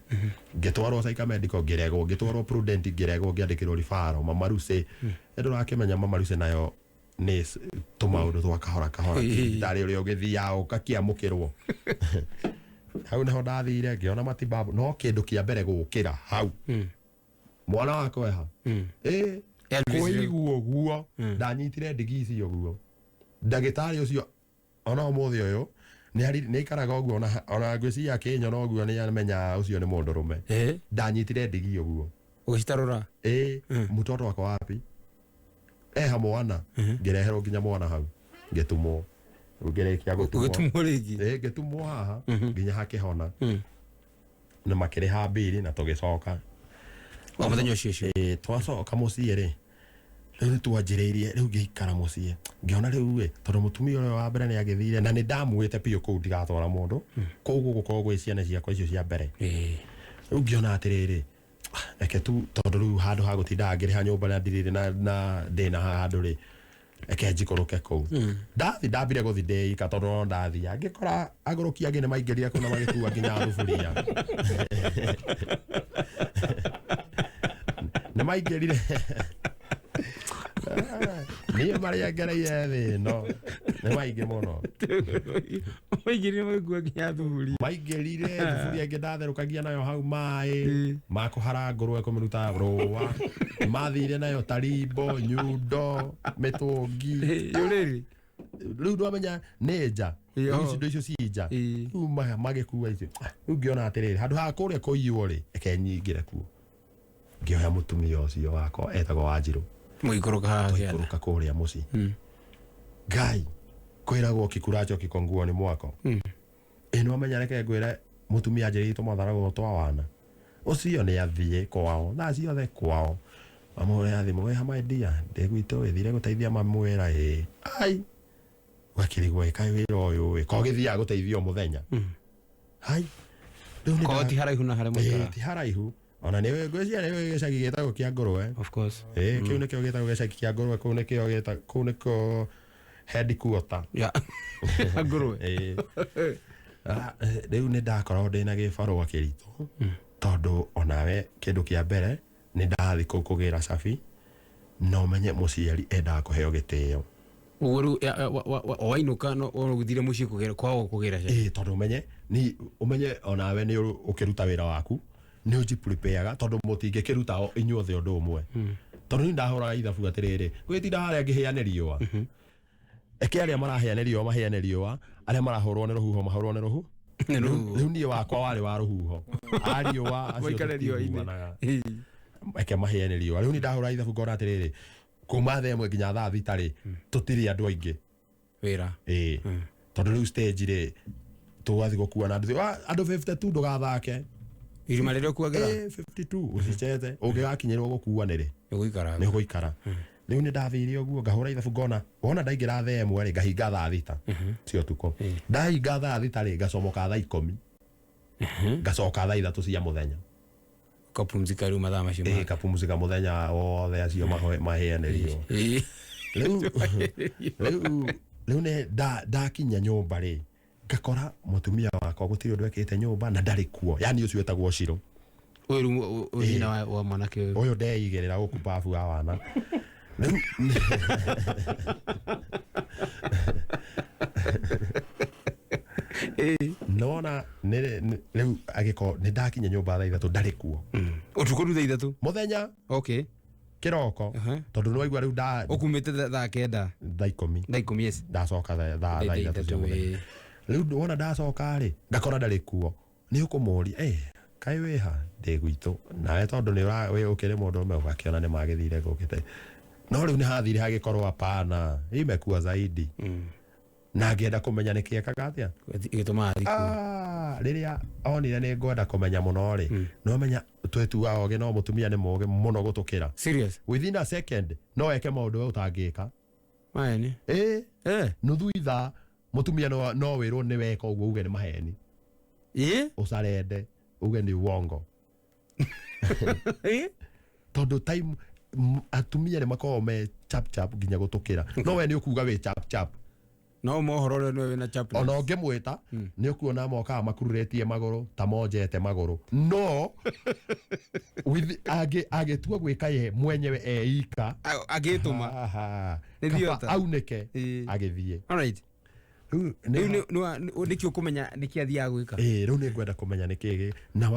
Ngĩtwarwo Saika Medical ngĩregwo, ngĩtwarwo Prudent ngĩregwo, ngĩandĩkĩrwo referral Mama Lucy. Nĩ ndũrakĩmenya Mama Lucy nayo nĩ tũmaũndũ twa kahora kahora thibitarĩ ũrĩa ũgĩthiaga ũgakĩamũkĩrwo. Hau nĩho ndathire ngĩona matibabu no kĩndũ kĩa mbere gũkĩra hau. Mwana wakwa eha. Kũigua ũguo ndanyitire ndigi icio ũguo. Ndagĩtarĩ ũcio ona ũmũthĩ ũyũ nĩ aikaraga ũguo ona ngwĩciria akĩnyona ũguo nĩ amenya ũcio nĩ mũndũrũme. Ndanyitire ndigi ũguo. Ũgĩcitarũra? Ĩĩ, mtoto wako wapi? Eha mwana. Ngĩreherwo nginya mwana hau. Ngĩtumwo. Ngĩrĩkia gũtumwo. Ũgĩtumwo rĩngĩ? Ĩĩ, ngĩtumwo haha nginya hakĩhona. Na makĩrĩha mbiri na tũgĩcoka. O mũthenya ũcio ũcio? Ĩĩ, twacoka mũciĩ rĩ. Rĩu nĩ twanjĩrĩirie rĩu ngĩikara mũciĩ. Ngĩona rĩu ĩ tondũ mũtumia ũrĩa wa mbere nĩ agĩthire na nĩ ndamuĩte biũ kũu ndigatwara mũndũ. Kũu gũgũkorwo gwĩ ciana ciakwa icio cia mbere. Rĩu ngĩona atĩrĩrĩ reke tu tondũ rĩu handũ ha gũtinda ngĩrĩha nyũmba na ndirĩ na ndĩna handũ rĩ reke njikũrũke kũu. Ndathi ndambire gũthi ndĩika tondũ no ndathiaga ngĩkora agũrũki angĩ nĩ maingĩrire kũu na magĩkua nginya thuburia. Nĩ maingĩrire. Niĩ marĩa ngereire thĩ ĩno nĩ maingĩ mũno. Maingĩrire magĩkua nginya thuburia. Maingĩrire thuburia ĩngĩ ndatherũkagia nayo hau maĩ ma kũhara ngũrwe kũmĩruta rũa. Mathire nayo tarimbo, nyundo, mĩtũngi. Yũrĩrĩ. Rĩu ndwamenya nĩ nja. Rĩu indo icio ci nja. Rĩu magĩkua icio. Rĩu ngĩona atĩrĩrĩ handũ ha kũrĩa kũiywo rĩ reke nyingĩre kuo. Ngĩoya mũtumia ũcio wakwa etagwo Wanjirũ. Mũikũrũka haha kĩanda. Tũikũrũka kũrĩa mũciĩ. Ngai kwĩragwo kĩkuracho kĩko nguo-inĩ mwako. Ĩ nĩwamenya reke ngwĩre mũtumia anjĩrĩire tũmatharagwo twa wana. Ũcio nĩ athiĩ kwao thaa ciothe kwao. Mamũhũrĩra thimũ wĩ ha my dear ndĩ gwitũ ĩ thire gũteithia mamwĩra ĩ. Ai ũgakĩrigwo ĩ kaĩ wĩra ũyũ ĩ ko gĩthiaga gũteithia o mũthenya. Hai rĩu nĩ Ko ti haraihu na harĩa mũikaraga. Ĩ ti haraihu. Ona nĩ ngwĩciria nĩ gĩcagi gĩtagwo kĩa ngũrwe. Of course. Ĩ kĩu nĩkĩo gĩtagwo gĩcagi kĩa ngũrwe kũu nĩkĩo gĩta kũu nĩkĩo headquarter. Ya. Ngũrwe. Ĩ. Rĩu nĩ ndakoragwo ndĩna gĩbarũa kĩritũ tondũ onawe kĩndũ kĩa mbere nĩ ndathi kũu kũgĩra cabi na ũmenye mũciari endaga kũheo gĩtĩo. Ũguo rĩu wainũka no ũgĩthire mũciĩ kũgĩra kwao kũgĩra cabi. Ĩ tondũ ũmenye ni ũmenye onawe nĩ ũkĩruta wĩra waku nĩ ũnjiprepareaga tondũ mũtingĩkĩruta inyuothe ũndũ ũmwe. Tondũ niĩ ndahũraga ithabu atĩrĩrĩ gwĩtinda harĩa ngĩhĩa nĩ riũa. Eke arĩa marahĩa nĩ riũa mahĩe nĩ riũa, arĩa marahũrwo nĩ rũhuho mahũrwo nĩ rũhuho. Rĩu niĩ wakwa warĩ wa rũhuho. A riũa acio Maikare riũa-inĩ. tũtiguanaga. Eke mahĩe nĩ riũa. Rĩu niĩ ndahũra ithabu ngona atĩrĩrĩ kuma thaa 1 nginya thaa 6 rĩ tũtirĩ andũ aingĩ. Wĩra. Ĩĩ. Tondũ rĩu stage rĩ tũgathiĩ gũkua na andũ 52 ndũgathake. Irima rĩrĩa ũkuagĩra? 52 ũcicete ũngĩgakinyĩrwo gũkua nĩ rĩ? Nĩ ũgũikara. Nĩ ũgũikara. Rĩu nĩ ndathire ũguo ngahũra ithabu ngona wona ndaingĩra thaa 1 rĩ ngahinga thaa 6 cia ũtukũ. Ndahinga thaa 6 rĩ ngacomoka thaa 10. Ngacoka thaa 3 cia mũthenya. Ukapumzika rĩu mathaa macio. Ĩĩ kapumzika mũthenya wothe acio mahĩe nĩ riũa. Rĩu nĩ ndakinya nyũmba rĩ, ngakora mũtumia wakwa gũtirĩ ũndũ ekĩte nyũmba na ndarĩ kuo, yani ũcio wĩtagwo Shiro. Ũyũ rĩu nyina wa mwanake ũyũ. Ũyũ ndeigĩrĩra gũkũ babu wa wana. Rĩu nona rĩu agĩkorwo nĩ ndakinya nyũmba thaa 3 ndarĩ kuo. Ũtukũ rĩu thaa 3? Mũthenya. Okay. Kĩroko. Tondũ nĩ waigua rĩu nda ũkumĩte thaa 9. Thaa 10. Thaa 10 yes. Ndacoka thaa 3 cia mũthenya. Rĩu wona ndacoka rĩ, ngakora ndarĩ kuo. Nĩ ũkũmũria, kaĩ wĩha? Ndĩ gwitũ. Nawe tondũ nĩ ũkĩrĩ mũndũ ũmwe ũgakĩona nĩ magĩthire gũkĩte. No rĩu nĩ hathire hagĩkorwo hapana, imekuwa zaidi. Na ngĩenda kũmenya nĩkĩ ekaga atĩa? Gĩtũmaga athiĩ kuo. Rĩrĩa onire nĩ ngwenda kũmenya mũno rĩ, no menya twĩtuaga ogĩ no mũtumia nĩ mũgĩ mũno gũtũkĩra. Serious? Within a second no eke maũndũ we ũtangĩka. Maeni? Nuthu ithaa mũtumia no wĩrwo nĩ weka ũguo uge nĩ maheni. Ũcarende uge nĩ uongo. Tondũ time atumia nĩ makoragwo me chap chap nginya gũtũkĩra. No we nĩ ũkuga wĩ chap chap. No mohoro ũrĩa nĩwe wĩna chap. Ona ũngĩmwĩta nĩ ũkuona mokaga makururĩtie magũrũ ta monjete magũrũ. No agĩtua gwĩka ye mwenyewe eika agĩtũma kaba aunĩke agĩthiĩ. Alright. Rĩu nĩkĩ ũkũmenya nĩkĩ athiaga gwĩka? Rĩu nĩ ngwenda kũmenya nĩkĩ na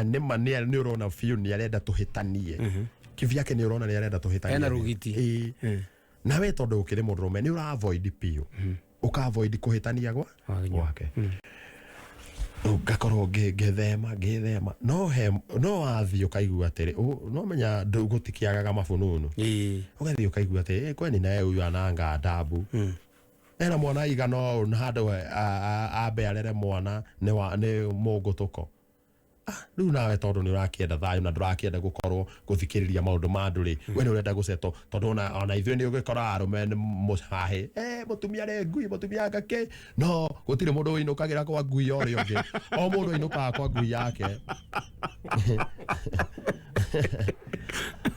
nĩma nĩ ũrona biũ nĩ arenda tũhĩtanie. Kivyake nĩ ũrona nĩ arenda tũhĩtanie. Ena rũgiti. Nawe tondũ ũkĩrĩ mũndũrũme nĩ ũra avoid biũ. Ũka avoid kũhĩtania gwake. Ngakorwo ngĩthema no wathiĩ ũkaigua atĩrĩ, no menya gũtikĩagaga mabununu. Ũgathiĩ ũkaigua atĩrĩ, kweni naye ũyũ ananga ndabu. Ena mwana igana ũũ na handũ ambe arere mwana nĩ mũngũtũko. Rĩu nawe tondũ nĩ ũrakĩenda thayũ na ndũrakĩenda gũkorwo gũthikĩrĩria maũndũ ma andũ rĩ, we nĩ ũrenda gũcetwo tondũ ona ithuĩ nĩ ũgĩkora arũme nĩ mũcahĩ, mũtumia nĩ ngui, mũtumia ngakĩ. No gũtirĩ mũndũ ũinũkagĩra kwa ngui ya ũrĩa ũngĩ. O mũndũ ainũkaga kwa ngui yake.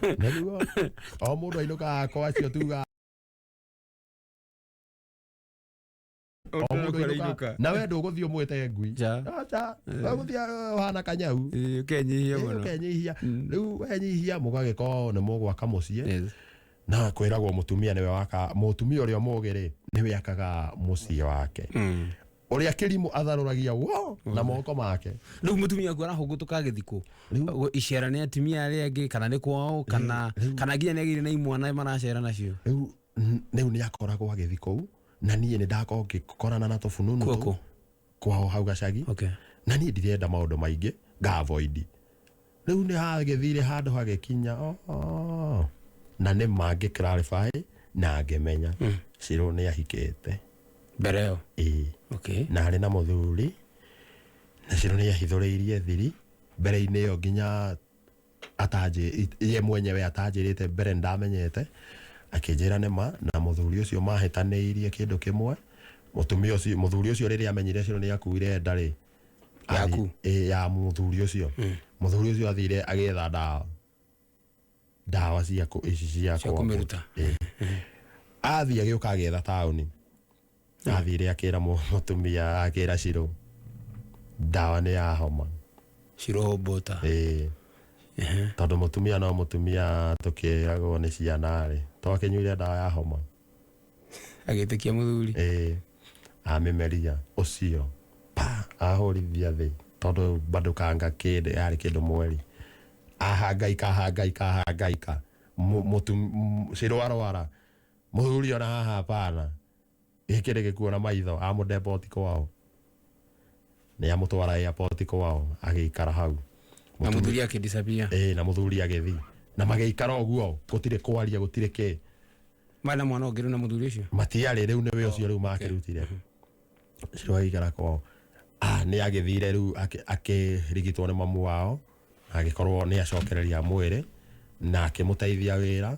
Nĩguo o mũndũ ainũkaga kwa acio tuga. Na we ndũgũthiĩ ũmwĩte ngui. Aca, ũgũthiĩ ũhana kanyau. Ũkenyihia mũno. Ũkenyihia. Rĩu wenyihia mũgagĩkorwo nĩ mũgwaka mũciĩ. Na kwĩragwo mũtumia nĩwe waka, mũtumia ũrĩa mũgĩ rĩ, nĩwe akaga mũciĩ wake. Ũrĩa kĩrimũ atharũragia wo na moko make. Rĩu mũtumia waku arahũngũtũka agĩthiĩ kũ? Icera nĩ atumia arĩa angĩ kana nĩ kwao kana nginya nĩ agĩire na imwana maracera nacio? Rĩu nĩ akoragwo agĩthiĩ kũu. Na niĩ nĩ ndakorwo ngĩkorana na tũbununu tũu kwao hau gacagi. Na niĩ ndirenda maũndũ maingĩ, nga avoid. Rĩu nĩ hagĩthire handũ hagĩkinya na nĩ mangĩ clarify na ngĩmenya Shiro nĩ ahikĩte mbere ĩyo. Ĩĩ. Na arĩ na mũthuri, na Shiro nĩ ahithũrĩirie thiri mbere-inĩ ĩyo nginya ye mwenyewe atanjĩrĩte mbere ndamenyete. Akĩnjĩra nĩma na mũthuri ũcio mahĩtanĩirie kĩndũ kĩmwe. Mũtumia ũcio, mũthuri ũcio rĩrĩa amenyire Shiro nĩ akuire nda rĩ, Yaku? Ya mũthuri ũcio. Mũthuri ũcio athire agĩetha ndawa cia ici cia kũmĩruta. Athiĩ agĩũka agĩetha taũni. Athire akĩra mũtumia, akĩra Shiro ndawa nĩ ya homa. Shiro hũmbũta. Tondũ mũtumia no mũtumia tũkĩragwo nĩ ciana rĩ, twakĩnyuire ndawa ya homa. Agĩtĩkia mũthuri. Amĩmeria ũcio pa ahũrithia thĩ tondũ bado kanga kĩndũ yarĩ kĩndũ mweri. Ahangaika Shiro arwara. Mũthuri ona haha hapana. Gĩkĩ nĩ gĩkuo na maitho amũdeport kwao. Nĩ amũtwara airport kwao agĩikara hau. Na mũthuri akĩdisappear. Na mũthuri agĩthiĩ. Na magĩikara ũguo gũtirĩ kwaria gũtirĩ kĩ. Marĩ na mwana ũngĩ na mũthuri ũcio? Matiarĩ, rĩu nĩwe ũcio rĩu makĩrutire. Shiro agĩikara kwao. Nĩ agĩthire rĩu akĩrigitwo nĩ mamu wao, agĩkorwo nĩ acokereria mwĩrĩ na akĩmũteithia wĩra.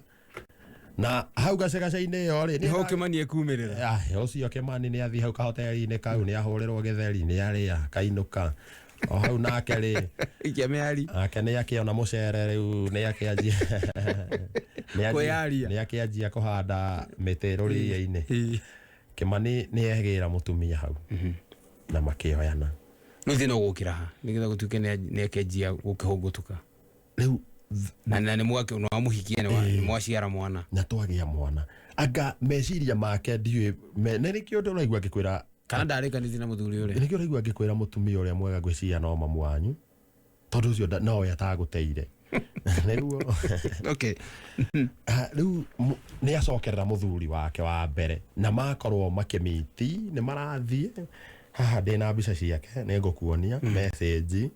Na hau gacagaca-inĩ ĩyo rĩ, nĩho Kĩmani ekumĩrĩra. Ũcio Kĩmani nĩ athiĩ hau kahoteri-inĩ kau, nĩ ahũrĩrwo gĩtheri, nĩ arĩa kainũka. O hau nake rĩ, ikia mĩhari. Nake nĩ akĩona mũcere rĩu, nĩ akĩanjia. Kwĩyaria. Nĩ akĩanjia kũhanda mĩtĩ rũriĩ-inĩ. Kimani nĩ egĩra mũtumia hau na makĩoyana. No thĩna ũgũkĩra ha nĩgetha gũtuĩke nĩ akĩanjia gũkĩhũngũtũka. Rĩu na nĩ mwake no amũhikie nĩ mwaciara mwana. Na twagĩa mwana. Anga meciria make ndiũĩ nĩ nĩkĩo ndĩraigua ngĩkwĩra kana ndarĩkanĩtie na mũthuri ũrĩa. Nĩkĩo ũraigua ngĩkwĩra mũtumia ũrĩa mwega ngwĩciria no mamu wanyu tondũ ũcio nowe atagũteire. Nĩguo. Okay. Rĩu nĩ acokerera mũthuri wake wa mbere na makorwo makĩmiti nĩ marathiĩ haha ndĩna mbica ciake nĩ ngũkuonia message.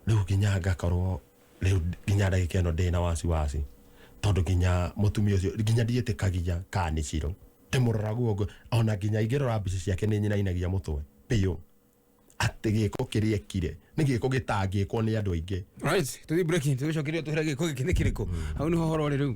Rĩu nginya ngakorwo rĩu nginya ndagĩka ĩno ndĩna wasiwasi tondũ nginya mũtumia ũcio nginya ndiĩtĩkagia kana nĩ Ciro ndĩmũrora guo ona nginya ingĩrora mbica ciake nĩ nyinainagia mũtwe biũ atĩ gĩko kĩrĩa ekire nĩ gĩko gĩtangĩkwo nĩ andũ aingĩ. Right, tũthiĩ break tũgĩcokeria tũhĩra gĩko gĩkĩ nĩ kĩrĩkũ hau nĩho ũhoro ũrĩ rĩu.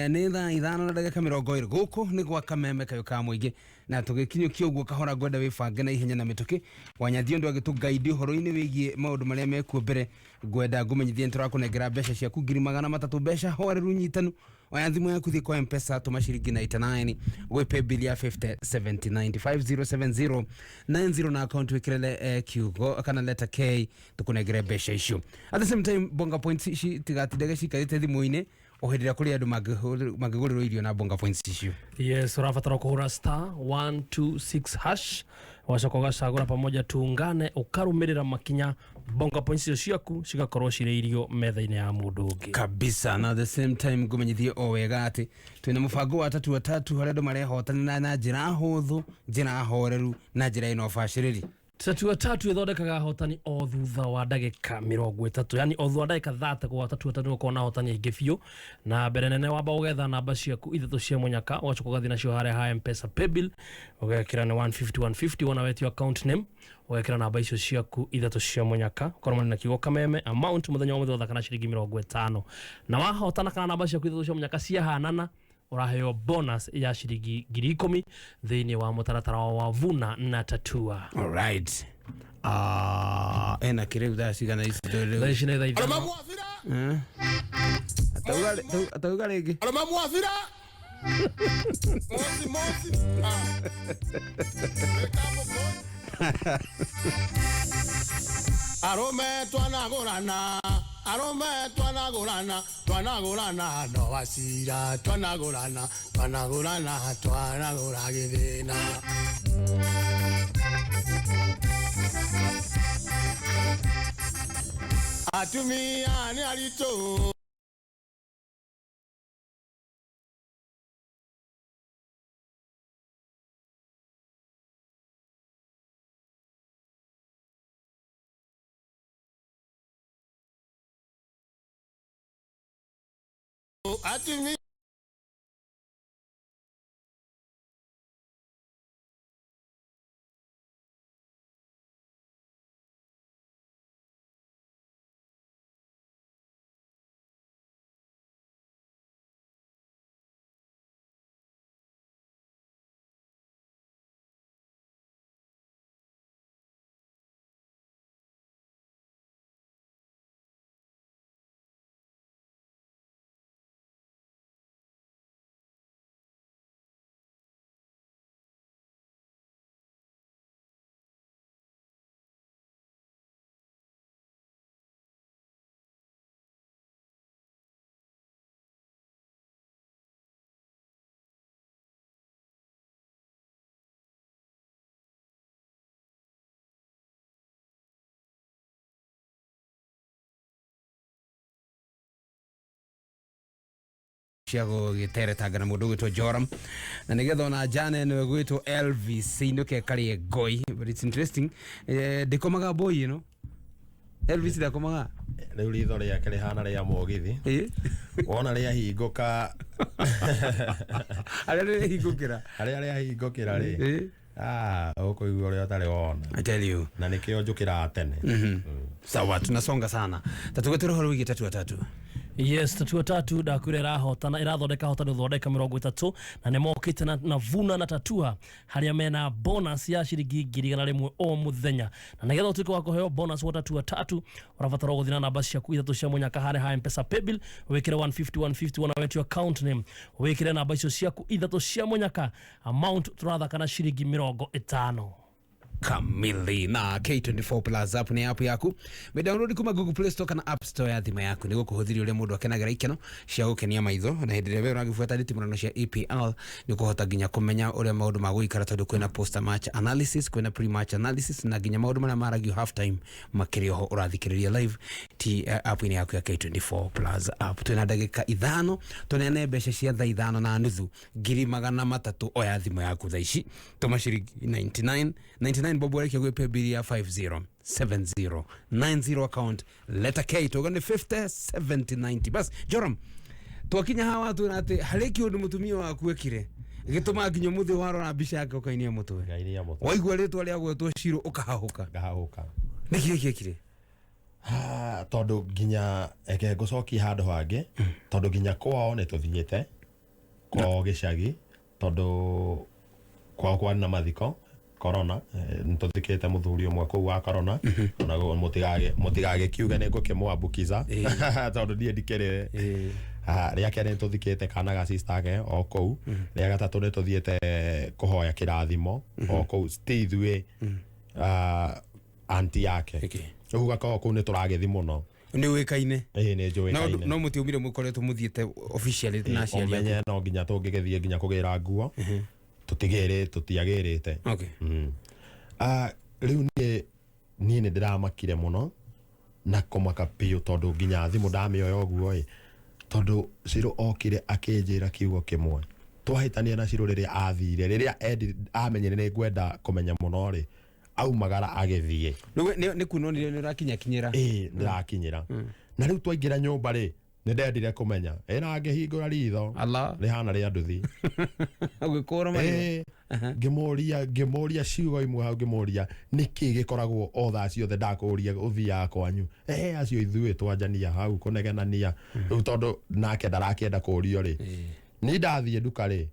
Nĩ thaa 5:20 gũkũ nĩ gwa Kameme kayũ ka mũingĩ na tũgĩkinyũkia ũguo kahora ngwenda wĩbange na ihenya na mĩtũkĩ Wanyathio ndũ agĩtũgaidi ũhoro-inĩ wĩgiĩ maũndũ marĩa mekuo mbere ngwenda ngũmenyithie nĩtũrakũnengera mbeca ciaku 300,000 mbeca horeru nyitanu oya thimũ yaku thiĩ kwa Mpesa tũma ciringi 99 gwĩ paybill ya 50 70 90 5070 90 na account wĩkĩre kiugo kana letter K tũkũnengere mbeca icio. At the same time bonga points ici tigatindage cikarĩte thimũ-inĩ o hĩndĩ ĩrĩa kũrĩ andũ mangĩgũrĩrwo irio na bonga points icio. Yes, ũrabatara kũhũra star 126 hash wacoka ũgacagũra pamoja tuungane ũkarũmĩrĩra makinya bonga points icio ciaku cigakorwo cirĩ irio metha-inĩ ya mũndũ ũngĩ kabisa. Na at the same time ngũmenyithie o wega atĩ twĩna mũbango wa tatu watatu harĩa andũ marehotanĩra na njĩra hũthũ, njĩra horeru na njĩra ĩna ũbacĩrĩri. Tatu watatu ĩthondekaga ahotani o thutha wa ndagĩka 30, yani o thutha wa ndagĩka 30 gwa tatu watatu nĩgũkorwo na ahotani aingĩ biũ. Na mbere nene wamba ũgetha namba ciaku ithatũ cia mũnyaka ũgacoka ũgathiĩ nacio harĩa ha Mpesa paybill ũgekĩra nĩ 150 150 wona wetio account name ũgekĩra namba icio ciaku ithatũ cia mũnyaka ũkarũmania na kiugo Kameme amount mũthenya wa mũthenya ũthaka na ciringi 50 na wahotana kana namba ciaku ithatũ cia mũnyaka ciahanana ũraheo bonus ya ciringi 10,000 thĩinĩ wa mũtaratara wa Vuna na Tatua. All right. Ena kĩrĩu thaa cigana ici? Thaa ici nĩ thaa 5. Atauga rĩngĩ. Arũme mwabira. Mosi mosi. Arũme twanagũrana. Arũme twanagũrana, twanagũrana no wacira, twanagũrana, twanagũrana, twanagũra gĩthĩna. Atumia nĩ aritũ. Atumia cia gũgĩteretanga na mũndũ ũgwĩtwo Joram na nĩgetha ona njane ĩno ĩgwĩtwo Elvis inũke ĩkarĩe ngoi. But it's interesting, ndĩkomaga mboi ĩno Elvis ndakomaga. Rĩu ritho rĩake rĩhana rĩa mũgithi wona rĩahingũka harĩa rĩhingũkĩra harĩa rĩahingũkĩra rĩ ũkũigua ũrĩa ũtarĩ wona. I tell you. Na nĩkĩo njũkĩraga tene. Sawa, tunasonga sana. Tatugetera ũhoro wĩgiĩ tatu watatu. Yes, tatua tatu ndakwĩra ĩrahotana, ĩrathondeka hotani ũthondeka 30, na nĩ mokĩte na vuna na tatua harĩa mena bonus ya ciringi 100,000 o mũthenya. Na nĩgetha ũtuĩke wa kũheo bonus wa tatua tatu, ũrabatara gũthiĩ na namba ciaku ithatũ cia mũnyaka harĩa ha Mpesa paybill, wĩkĩre 150 150 wana wetio account name, wĩkĩre namba icio ciaku ithatũ cia mũnyaka, amount tũrathaka na ciringi 50 kamili. Na K24 Plus app nĩ app yaku, mĩdownload kuma Google Play Store kana App Store ya thimũ yaku, nĩguo kũhũthĩria ũrĩa mũndũ akenagĩra ikeno cia gũkenia maitho. Na hĩndĩ ĩrĩa we ũragĩbuata nditimũrano cia EPL, nĩ ũkũhota nginya kũmenya ũrĩa maũndũ magũikara, tondũ kwĩna post match analysis, kwĩna pre match analysis, na nginya maũndũ marĩa maragio half time makĩrĩ oho ũrathikĩrĩria live ti app-inĩ yaku ya K24 Plus app. Twĩna ndagĩka 5 tũneane mbeca cia thaa 5 na nuthu, 300,000. Oya thimũ yaku thaa ici, tũma ciringi 99 99 bob ũrĩkia gwĩ paybill ya 50 70 90, account letter K, tuga nĩ 50 70 90. Bas Joram, twakinya hawa twĩna atĩ harĩ kĩũndũ mũtumia waku ekire gĩtũma nginya ũmũthĩ warora mbica yake ũkainia mũtwe. Ngainia mũtwe. Waigua rĩtwa rĩa gwetwo Shiro ũkahahũka. Ngahahũka. Nĩkĩ gĩekire? Ah, tondũ nginya eke ngũcokia handũ hangĩ, tondũ nginya kwao nĩ tũthiĩte kwao gĩcagi, tondũ kwao kwarĩ na mathiko corona, nĩ tũthikĩte mũthuri ũmwe kũu wa corona. Ona mũtigagĩkiuge nĩ ngũkĩmwambukiza, tondũ niĩ ndikĩrĩ. Ah, rĩa kerĩ nĩ tũthikĩte kana ga sister ke o kũu. Rĩa gatatũ nĩ tũthiĩte kũhoya kĩrathimo o kũu, ti ithuĩ, auntie yake. Rĩu gũgakorwo kũu nĩ tũragĩthi mũno. Nĩ ũĩkaine. Ĩĩ, nĩ njũĩkaine. No mũtiumire mũkoretwo mũthiĩte officially na aciari aku? Ũmenye no nginya tũngĩgĩthiĩ nginya kũgĩra nguo, tũtigĩrĩ tũtiagĩrĩte. Ah, rĩu niĩ nĩ ndĩramakire mũno na kũmaka biũ, tondũ nginya thimũ ndamĩoya ũguo ĩ, tondũ Ciro okire akĩnjĩra kiugo kĩmwe. Twahĩtania na Ciro rĩrĩa athire, rĩrĩa amenyire nĩ ngwenda kũmenya mũno rĩ, aumagara agĩthiĩ. Nĩ kunonire nĩ ũrakinyakinyĩra. Ĩĩ, ndĩrakinyĩra. Na rĩu twaingĩra nyũmba rĩ, nĩ ndendire kũmenya ĩna ngĩhingũra ritho rĩhana rĩa nduthi. Ũgĩkũra maitho. Ĩĩ, ngĩmũria ciugo imwe hau, ngĩmũria nĩkĩ gĩkoragwo o thaa ciothe ndakũria ũthiaga kwanyu, acio ithuĩ twanjania hau kũnegenania. Rĩu tondũ nake ndarakĩenda kũrio rĩ, ni ndathiĩ nduka rĩ,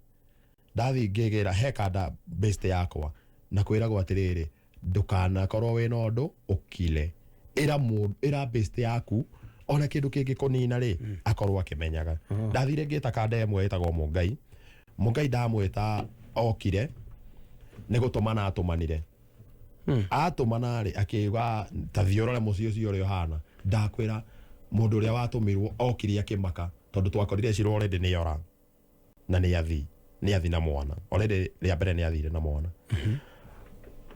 ndathiĩ ngĩgĩra he kanda best yakwa na kwĩragwo atĩrĩrĩ, ndũkanakorwo wĩna ũndũ ũkire, ĩra mũndũ, ĩra best yaku ona kĩndũ kĩngĩ kũnina rĩ, akorwo akĩmenyaga. Ndathire ngĩta kanda ĩmwe ĩtagwo Mũngai. Mũngai ndamwĩta okire nĩ gũtũmana atũmanire. Atũmana rĩ, akiuga ta thiĩ ũrore mũciĩ ũcio ũrĩa ũhana. Ndakwĩra mũndũ ũrĩa watũmirwo okire akĩmaka, tondũ twakorire Shiro already nĩ ora na nĩ athi na mwana already. Rĩa mbere nĩ athire na mwana.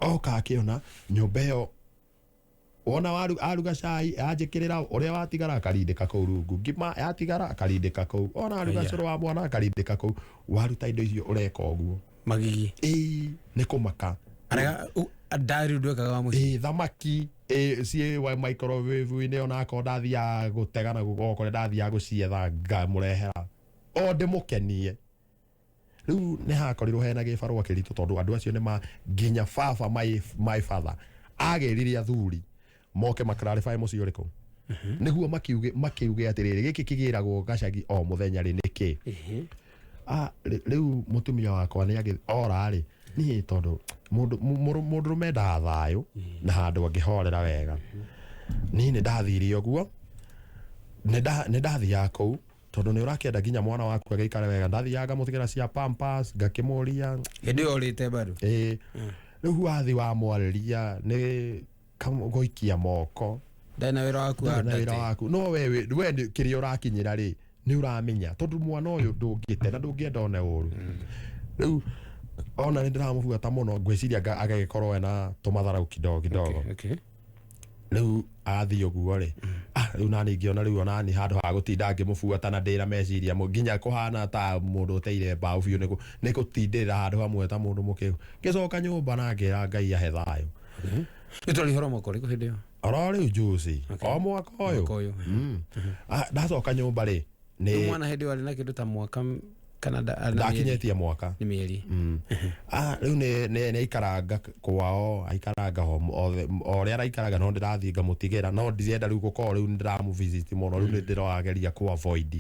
Oka akĩona nyũmba ĩyo, wona waru aruga cai anjĩkĩrĩra ũrĩa watigara akarindĩka kũu rungu, ngima yatigara akarindĩka kũu, ona aruga Aya. cũrũ wa mwana akarindĩka kũu. Waruta indo icio ũreka ũguo magigi. Ĩĩ, nĩ kũmaka. Arega ndari ndwekaga wa mũciĩ. Ĩĩ, thamaki ĩ ciĩ wa microwave-inĩ, ona akorwo ndathiaga gũtega na gũkore ndathiaga gũcietha ngamũrehera o ndĩmũkenie. Rĩu nĩ hakorirwo hena gĩbarũa kĩritũ, tondũ andũ acio nĩ ma nginya baba, my father agĩrire athuri moke maclarify mũciĩ ũrĩkũ, nĩguo makiuge atĩrĩrĩ, gĩkĩ kĩgĩragwo gacagi o mũthenya rĩ nĩkĩ? Ah, rĩu mũtumia wakwa nĩ agĩ ora rĩ, niĩ tondũ mũndũrũme endaga thayũ na handũ angĩhorera wega, niĩ nĩ ndathire ũguo, nĩ ndathiaga kũu, tondũ nĩ ũrakĩenda nginya mwana waku agĩikare wega. Ndathiaga ngamũtigĩra cia pampers, ngakĩmũria. Hĩndĩ ĩyo ũrĩte bado? Ĩĩ. Rĩu wathi wamwarĩria nĩ gũikia moko. Ndarĩ na wĩra waku wa Ndarĩ na wĩra ndatĩ. waku, no we kĩrĩa ũrakinyĩra rĩ, nĩ ũramenya, tondũ mwana ũyũ ndũngĩte na ndũngĩenda one ũru. Rĩu ona nĩ ndĩramũbuata mũno, ngwĩciria agagĩkorwo ena tũmatharau kidogo kidogo. Rĩu athiĩ ũguo rĩ, rĩu nani ngĩona rĩu onani handũ ha gũtinda ngĩmũbuata na ndĩra meciria nginya kũhana ta mũndũ ũteire mbaũ biũ, nĩ gũtindĩrĩra handũ hamwe ta mũndũ mũkĩgu. Ngĩcoka nyũmba na ngĩra Ngai ahe thayũ. Nĩ twarĩ horo mwaka ũrĩkũ hĩndĩ ĩyo? Oro rĩu juzi, o mwaka ũyũ. Mwaka ũyũ. Ndacoka nyũmba rĩ, Rĩu nĩ mwana hĩndĩ ĩyo arĩ na kĩndũ ta mwaka Kana Ndakinyĩtie mwaka. Nĩ mĩeri. Ah, rĩu nĩ aikaranga kwao, aikaranga ho o ũrĩa araikaraga, no ndĩrathiĩ ngamũtigĩra, no ndirenda rĩu gũkorwo rĩu nĩ ndĩramũvisit mũno. Rĩu nĩ ndĩrageria kũ avoid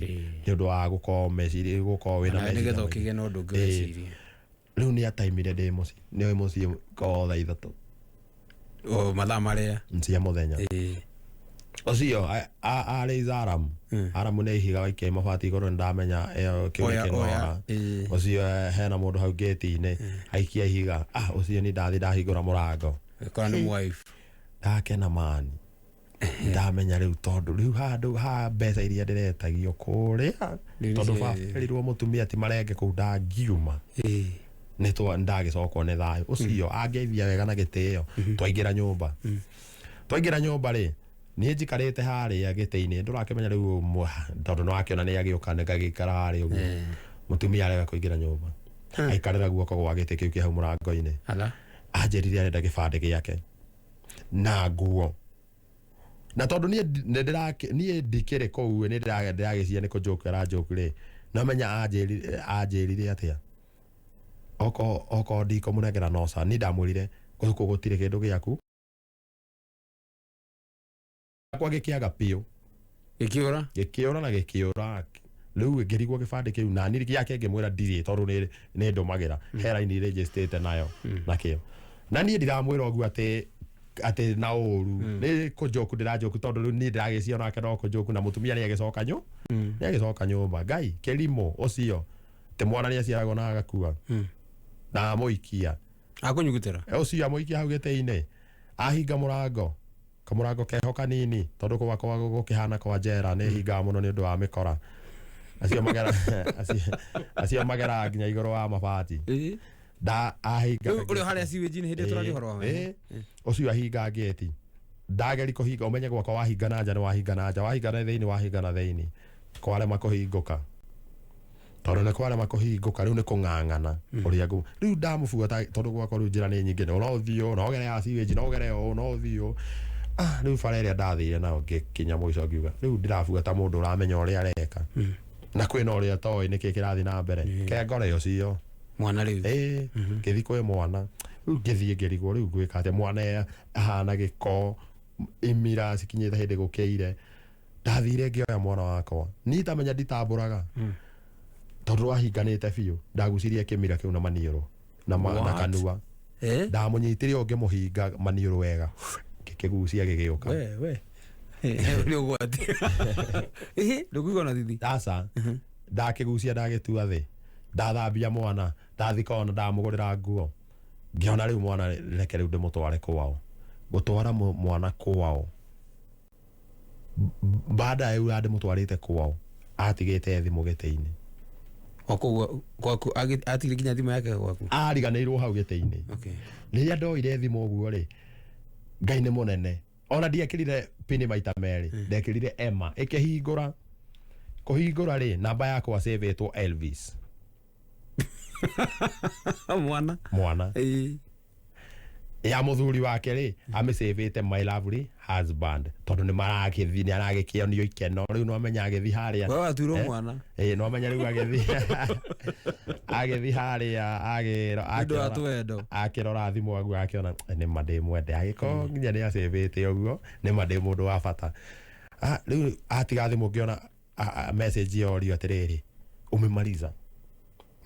nĩ ũndũ wa gũkorwo meciria, gũkorwo wĩna Ona meciria nĩgetha maingĩ. ũkĩgĩe na ũndũ ũngĩ ũreciria. Rĩu nĩ ataimire ndĩ mũciĩ, nĩ mũciĩ ko thaa 3. O mathaa marĩa cia mũthenya ũcio arĩ Aramu. Aramu nĩ ihiga waikia mabati igũrũ, nĩndamenya ĩyo kĩu nĩ Oya, oya, kĩng'ora ũcio. Hena mũndũ hau ngĩti-inĩ aikia ihiga. Ah, ũcio nĩ ndathi ndahingũra mũrango. Kora nĩ wife. Ndakena mani, ndamenya rĩu tondũ rĩu handũ ha mbeca iria ndĩretagio kũrĩa, Rĩu tondũ nĩcio- baba erirwo mũtumia ti marenge kũu, ndangiuma nĩ ndagĩcokwo nĩ thayũ ũcio angeithia wega na gĩtĩo. Twaingĩra nyũmba rĩ, niĩ njikarĩte harĩa gĩtĩ-inĩ, ndũrakĩmenya rĩu tondũ nĩwakĩona nĩ agĩũka nĩgagĩikara harĩa ũguo. Mũtumia arega kũingĩra nyũmba, aikarĩra guoko gwa gĩtĩ kĩu kĩ hau mũrango-inĩ. Anjĩrire arenda gĩbandĩ gĩake na nguo, na tondũ niĩ niĩ ndikĩrĩ kũu, nĩ ndĩragĩciria nĩ kũnjũku aranjũku rĩ, no menya anjĩrire atĩa, oko ndikũmũnengera noca. Niĩ ndamwĩrire gũkũ gũtirĩ kĩndũ gĩaku kwa gĩkĩaga biũ. Gĩkĩũra. Gĩkĩũra na gĩkĩũra. Rĩu ngĩrigwo gĩbandĩ kĩu na niĩ gĩake ngĩmwĩra ndirĩ, tondũ nĩ ndũmagĩra he raini registrĩte nayo nakĩo, na niĩ ndiramwĩra ũguo atĩ na ũru, nĩ kũnjoku ndĩranjoku, tondũ rĩu niĩ ndĩragĩcia onake no kũnjoku, na mũtumia nĩ agĩcoka nĩ agĩcoka nyũmba. Ngai kĩrimũ ũcio, tĩ mwana nĩ aciaragwo na agakua na amũikia. Akũnyugutĩra. Ũcio amũikia hau gĩtĩ-inĩ, ahinga mũrango, kamũrango keho kanini, tondũ gwakwa gũkĩhana kwa njera, nĩ hingaga mũno nĩ ũndũ wa mĩkora acio magera acio mageraga nginya igũrũ wa mabati. Nda ahinga. Rĩu ũrĩ o harĩa sewage-inĩ hĩndĩ ĩyo tũraria ũhoro wa. Ĩĩ, ũcio ahinga ngĩti, ndageri kũhinga, ũmenye gwakwa wahinga na nja nĩ wahinga na nja, wahinga na thĩinĩ wahinga na thĩinĩ, kwarema kũhingũka, tondũ nĩ kwarema kũhingũka, rĩu nĩ kũng'ang'ana ũrĩa ngũ rĩu ndamũbuata, tondũ gwakwa rĩu njĩra nĩ nyingĩ, no ũthiĩ ũũ, no ũgere ya sewage, no ũgere ũũ, no ũthiĩ ũũ. Ah, rĩu bara ĩrĩa ndathire nayo ngĩkinya mũico, ngiuga rĩu ndĩrabuata mũndũ ũramenya ũrĩa areka, na kwĩna ũrĩa toĩ nĩkĩ kĩrathiĩ na mbere kengore ũcio mwana rĩu. Ĩĩ, ngĩthiĩ kwĩ mwana rĩu, ngĩthiĩ ngĩrigwo rĩu ngwĩka atĩa, mwana ahana gĩko, imira cikinyĩte hĩndĩ gũkĩire. Ndathire ngĩoya mwana wakwa, niĩ tamenya nditambũraga, tondũ wahinganĩte biũ, ndagucirie kĩmira kĩu na maniũrũ na What? kanua. Ndamũnyitire o ngĩmũhinga maniũrũ wega, ngĩkĩgucia gĩgĩũka. We nĩ ũgwati. Ĩhĩ, ndũkũigua na thithi. Aca, ndakĩgucia, ndagĩtua thĩ, ndathambia mwana, ndathi kona, ndamũgũrĩra nguo, ngĩona rĩu mwana reke rĩu ndĩmũtware kwao. Gũtwara mwana kwao, baada ya rĩu ndĩmũtwarĩte kwao, atigĩte thimũ gĩtĩ-inĩ. O kũu gwaku atigire nginya thimũ yake gwaku? Ariganĩirwo hau gĩtĩ-inĩ. Rĩrĩa ndoire thimũ ũguo rĩ, Ngai nĩ mũnene, ona ndiekĩrire pini maita merĩ, ndekĩrire ema ĩkĩhingũra. Kũhingũra rĩ, namba yakwa save-ĩtwo Elvis. Mwana. Mwana ya mũthuri wake rĩ, amĩcĩvĩte my lovely husband, tondũ nĩ maragĩthi, nĩ aragĩkĩonio ikeno rĩu, no amenya agĩthi harĩa. We watuirwo mwana. Ĩĩ, no amenya rĩu agĩthi harĩa Nĩ ũndũ wa twendo. Akĩrora thimũ aguo akĩona, "Eh, nĩ ma ndĩ mwende, agĩkorwo nginya nĩ acĩvĩte ũguo, nĩ ma ndĩ mũndũ wa bata." Ah, rĩu atiga thimũ, ngĩona message yorio atĩrĩrĩ, "Umemaliza?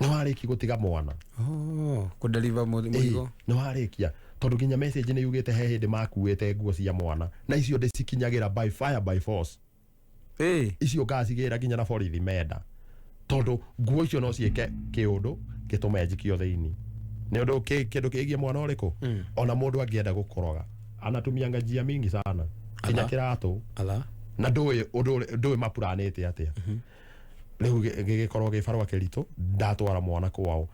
Nĩ warĩkia gũtiga mwana?" Oh, kũdeliver mũrigo. Nĩ warĩkia, tondũ nginya message nĩ yugĩte he hĩndĩ makuĩte nguo cia mwana, na icio ndĩcikinyagĩra by fire by force. Icio ngacigĩra nginya na borithi menda, tondũ nguo icio no ciĩke kĩũndũ gĩtũme njikio thĩinĩ nĩ ũndũ kĩndũ kĩgiĩ mwana ũrĩkũ. Ona mũndũ angĩenda gũkoroga anatumianga njia mingi sana, nginya kĩratũ na ndũĩ ũndũ ndũĩ mapuranĩte atĩa. Rĩu gĩgĩkorwo gĩ barũa kĩritũ, ndatwara mwana kwao.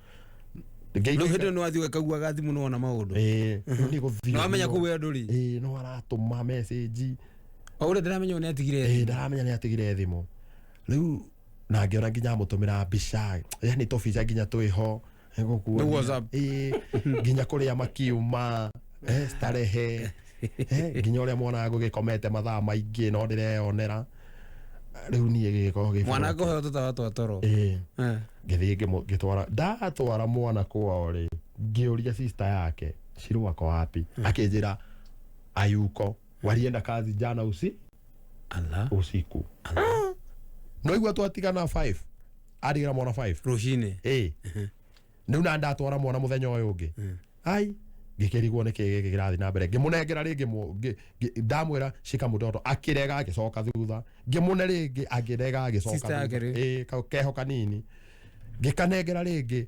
Rĩu hĩndĩ ĩyo nĩ wathiĩ ũgakauaga thimũ nĩwona maũndũ. Ĩĩ, rĩu nĩ gũthiĩ. Nĩ wamenya kũu we ndũrĩ. Ĩĩ, no aratũma message. O ũrĩa ndĩramenya nĩ atigire. Ĩĩ, ndaramenya nĩ atigire thimũ rĩu, na ngĩona nginya amũtũmĩra mbica, yani tũbica nginya twĩho. Nĩ WhatsApp. Ĩĩ, nginya kũrĩa makiuma, starehe, nginya ũrĩa mwana gũgĩkomete mathaa maingĩ no ndĩreyonera. Rĩu niĩ gĩgĩkorwo gĩ Mwana kũheo tũtawa twa toro. Ĩĩ. Ngĩthiĩ ngĩtwara, ndatwara mwana kwao rĩ, ngĩũria sister yake, Shiro ako wapi? Akĩnjĩra ayuko, walienda kazi jana usiku. No igua twatigana 5, adigĩra mwana 5 rũcinĩ. Ĩĩ, rĩu na ndatwara mwana mũthenya ũyũ ũngĩ, ai, ngĩkĩrigwo nĩ kĩ gĩkĩ kĩrathiĩ na mbere. Ngĩmũnengera rĩngĩ, ndamwĩra shika mũtoto, akĩrega, agĩcoka thutha. Ngĩmũne rĩngĩ, akĩrega, agĩcoka Sister yake thutha. rĩ? Ĩĩ, keho kanini ngĩkanengera rĩngĩ,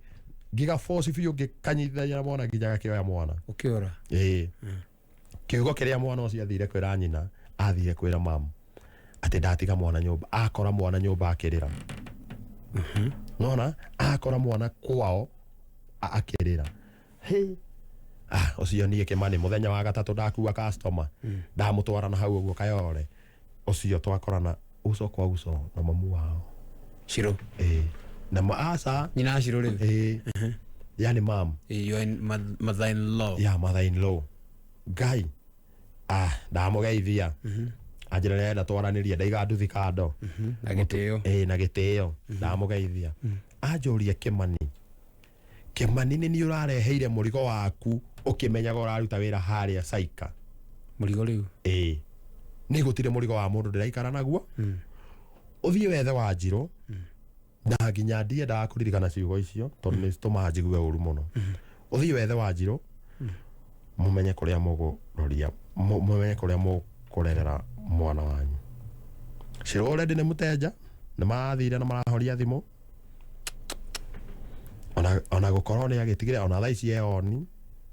ngĩgaboci biũ, ngĩkanyitithania na mwana nginya gakĩoya mwana. Ũkĩora. Ĩĩ. Kiugo kĩrĩa mwana ũcio athire kwĩra nyina, athire kwĩra mamu atĩ ndatiga mwana nyũmba, akora mwana nyũmba akĩrĩra. Nona akora mwana kwao akĩrĩra. Hĩ, ah, ũcio niĩ Kĩmani, mũthenya wa gatatũ ndakua customer, ndamũtwara na hau ũguo Kayore, ũcio twakorana uso kwa uso na mamu wao. Shiro. Ĩĩ, na aca. Nyina Shiro rĩu. Ĩĩ, yani mam. Your mother in law. Ya mother in law. Ngai, ah, ndamũgeithia, anjĩra nĩarenda twaranĩrie, ndaiga nduthi kando. Na gĩtĩo. Ĩĩ, na gĩtĩo. Ndamũgeithia, anjũria, Kĩmani, Kĩmani, nĩ niĩ ũrareheire mũrigo waku ũkĩmenyaga ũraruta wĩra harĩa Saika? Mũrigo rĩu. Ĩĩ, nĩ gũtirĩ mũrigo wa mũndũ ndĩraikara naguo, ũthiĩ wethe Wanjirũ. Na nginya ndiendaga kũririkana ciugo icio tondũ nĩ citũmaga njigue ũru mũno. Ũthiĩ wethe Wanjirũ, mũmenye kũrĩa mũgũroria, mũmenye kũrĩa mũkũrerera mwana wanyu. Shiro already nĩ mũtenja, nĩ marathire na marahoria thimũ, ona gũkorwo nĩ agĩtigire, ona thaa ici eoni,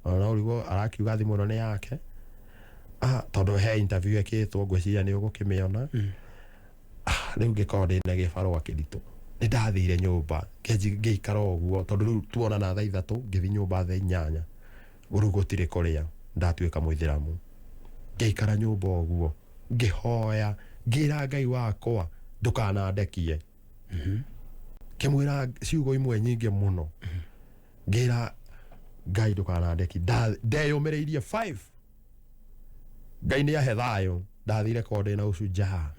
ona ũrigwo arakiuga thimũ ĩno nĩ yake. Ah, tondũ he interview ĩkĩtwo, ngwĩciria nĩ ũgũkĩmĩona. Ah, rĩu ngĩkorwo ndĩna gĩbarũa kĩritũ. Nĩ ndathire nyũmba, ngĩikara ũguo, tondũ rĩu tuonana thaa 3, ngĩthiĩ nyũmba thaa 8, rĩu gũtirĩ kũrĩa, ndatuĩka mũithĩramu. Ngĩikara nyũmba ũguo, ngĩhoya, ngĩra Ngai wakwa, ndũkanandekie. Ngĩmwĩra ciugo imwe nyingĩ mũno, ngĩra Ngai, ndũkanandekie. Ndeyũmĩrĩirie 5, Ngai nĩ ahe thayũ. Ndathire korwo ndĩna ushujaa.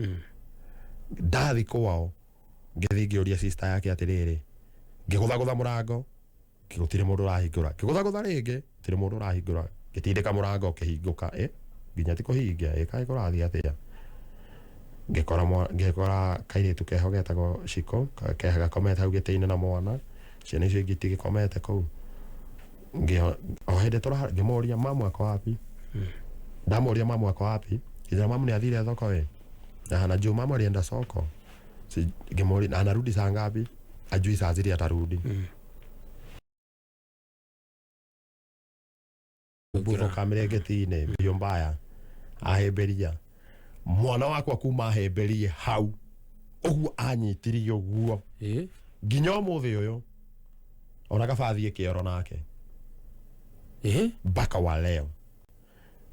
Ndathi kwao, ngĩthiĩ ngĩũria sister yake atĩrĩrĩ, ngĩgũthagũtha mũrango, gũtirĩ mũndũ ũrahingũra. Ngĩgũthagũtha rĩngĩ, gũtirĩ mũndũ ũrahingũra. Ngĩtindĩka mũrango, ũkĩhingũka, nginya ti kũhingia, kaĩ kũrathiĩ atĩa? Ngĩkora kairĩtu keho getagwo Shiko, gakomete hau gĩtĩ-inĩ na mwana, ciana icio ingĩ itigĩkomete kũu. O hĩndĩ tũra, ngĩmũria, mamu ako wapi? Ndamũria, mamu ako wapi? Kijana, mamu nĩ athire thoko ĩ, na anajua mamu alienda soko. Ngĩmũria, na anarudi saa ngapi? Ajui saa zile atarudi. Mbutho mĩrengeti-inĩ mbio mbaya, ahĩmbĩria mwana wakwa kuma ahĩmbĩrie hau ũguo, anyitirie ũguo nginya ũmũthĩ ũyũ, ona kaba athiĩ kĩoro nake mpaka wa leo.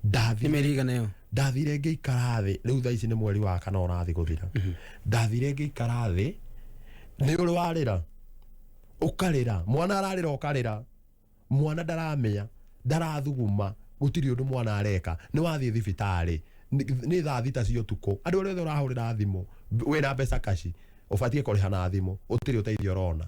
Nĩ Ndathire ngĩikara thĩ, rĩu thaa ici nĩ mweri wa kana ũrathiĩ gũthira. Ndathire ngĩikara thĩ, nĩ ũrĩ warĩra, ũkarĩra, mwana ararĩra, ũkarĩra, mwana ndaramĩa, ndarathuguma, gũtirĩ ũndũ mwana areka. Nĩ wathiĩ thibitarĩ, nĩ thaa 6 cia ũtukũ, andũ arĩa othe ũrahũrĩra thimũ, wĩna mbeca kaci ũbatiĩ kũrĩha na thimũ, ũtirĩ ũteithio ũrona.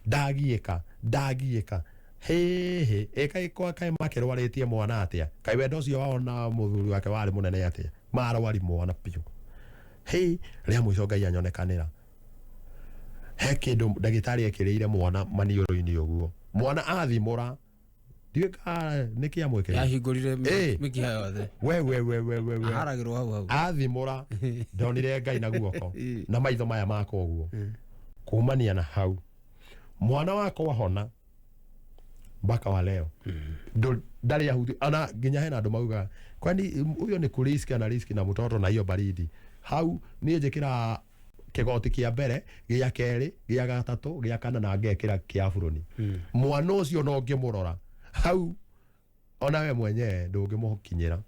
Ndagiĩka, ndagiĩka hĩhĩ, ĩkaĩ kwa kaĩ makĩrwarĩtie mwana atĩa? Kaĩ wendo ũcio wao na mũthuri wake warĩ mũnene atĩa, marwari mwana biũ? Hĩ, rĩa mũico Ngai anyonekanĩra, he kĩndũ ndagĩtarĩ ekĩrĩire mwana maniũrũ-inĩ ũguo, mwana athimũra, ndiũĩ kana nĩ kĩamwĩkĩrĩire. Yahingũrire mĩkiha yothe. We we we we we we. Aharagĩrwo hau hau. Athimũra, ndonire Ngai na guoko na maitho maya makwa ũguo. Kumania na hau, mwana wakwa hona mpaka wa leo ndarĩ ahuti ona. Nginya hena andũ mauga, kwani huyo ni kuriski, ana riski na mtoto na hiyo baridi hau? Niĩ njĩkĩra kĩgoti kĩa mbere, gĩa kerĩ, gĩa gatatũ, gĩa kana, na ngekĩra kĩa burũni. Mwana ũcio no ngĩmũrora hau, ona we mwenyewe ndũngĩmũkinyĩra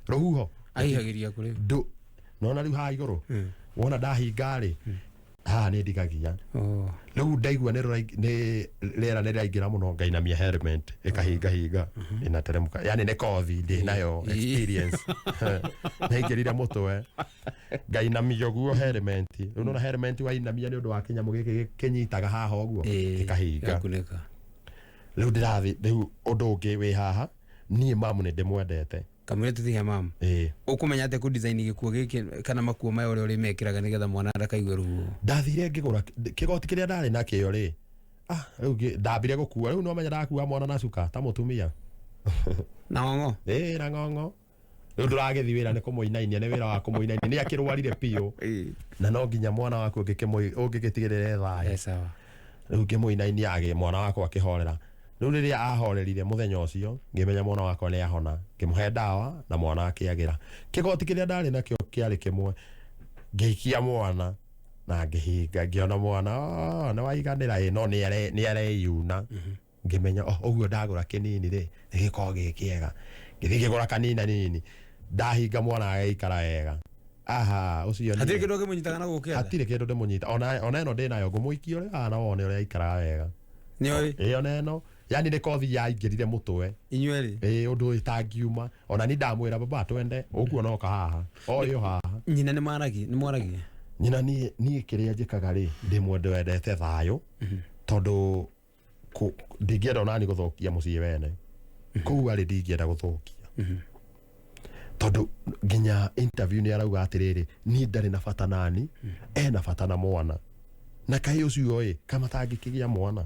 rũhuho. Aihagĩria kũrĩ. Nona rĩu haha igũrũ, wona ndahinga rĩ, haha nĩ ndigagia. Rĩu ndaigua nĩ rĩera nĩ rĩraingĩra mũno, ngainamia helmet, ĩkahinga hinga, ĩnateremka, yani nĩ kothi ndĩ nayo, experience naingĩrire mũtwe. Ngainamia ũguo helmet. Rĩu nona helmet wainamia nĩ ũndũ wa kĩnyamũ gĩkĩ kĩnyitaga haha ũguo gĩkahinga. Gĩgakunĩka. Rĩu ndĩrathiĩ rĩu ũndũ ũngĩ wĩ haha niĩ mamu nĩ ndĩmwendete. Kamũira tũthiĩ mamu. Ĩĩ. Ũkũmenya atĩa kũ design gĩkuo gĩkĩ kana makuo maya ũrĩa ũrĩmekĩraga nĩgetha mwana ndakaigue ruo? Ndathire ngĩgũra kĩgoti kĩrĩa ndarĩ nakĩo rĩ, ah rĩu ndambire gũkua rĩu nomenya ndakua mwana na cuka ta mũtumia. Na ng'ong'o? Ĩĩ na ng'ong'o. Rĩu ndũragĩthiĩ wĩra nĩ kũmũinainia nĩ wĩra wa kũmũinainia nĩ akĩrwarire biũ. Na no nginya mwana waku ũngĩgĩtigĩrĩre thayũ. Sawa. Rĩu ngĩmũinainia agĩ mwana wakwa akĩhorera. Rĩu rĩrĩa ahorerire mũthenya ũcio ngĩmenya mwana wakwa nĩ ahona ngĩmũhe ndawa na mwana akĩagĩra. Kĩgoti kĩrĩa ndarĩ nakĩo kĩarĩ kĩmwe ngĩikia mwana na ngĩhinga ngĩona mwana "Oh, nĩ waiganĩra ĩ no nĩ areyuna. Ngĩmenya oh, ũguo ndagũra kĩnini rĩ nĩgĩkoragwo gĩ kĩega. Ngĩthiĩ ngĩgũra kanina nini ndahinga mwana agĩikara wega. Aha ũcio Hatirĩ kĩndũ ũngĩmũnyitaga na gũkũ kĩanda? Hatirĩ kĩndũ ndĩmũnyita ona ĩno ndĩnayo ngũmũikia ũrĩa hana wone ũrĩa aikaraga wega. Nĩũĩ? Ĩ ona ĩno yani nĩ kothi yaingĩrire mũtwe. Inyuerĩ? Ĩ ũndũ ĩtangiuma ona ni ndamwĩra baba twende ũkuona oka haha o ĩyo haha. Nyina nĩ mwaragia nĩ mwaragia? Nyina niĩ kĩrĩa njĩkaga rĩ ndĩ mũndũ wendete thayũ tondũ ndingĩenda onani gũthũkia mũciĩ wene kũu arĩ ndingĩenda gũthũkia tondũ nginya interview nĩ arauga atĩrĩrĩ niĩ ndarĩ na bata nani ena bata na mwana na kaĩ ũcio ĩ kama tangĩkĩgĩa mwana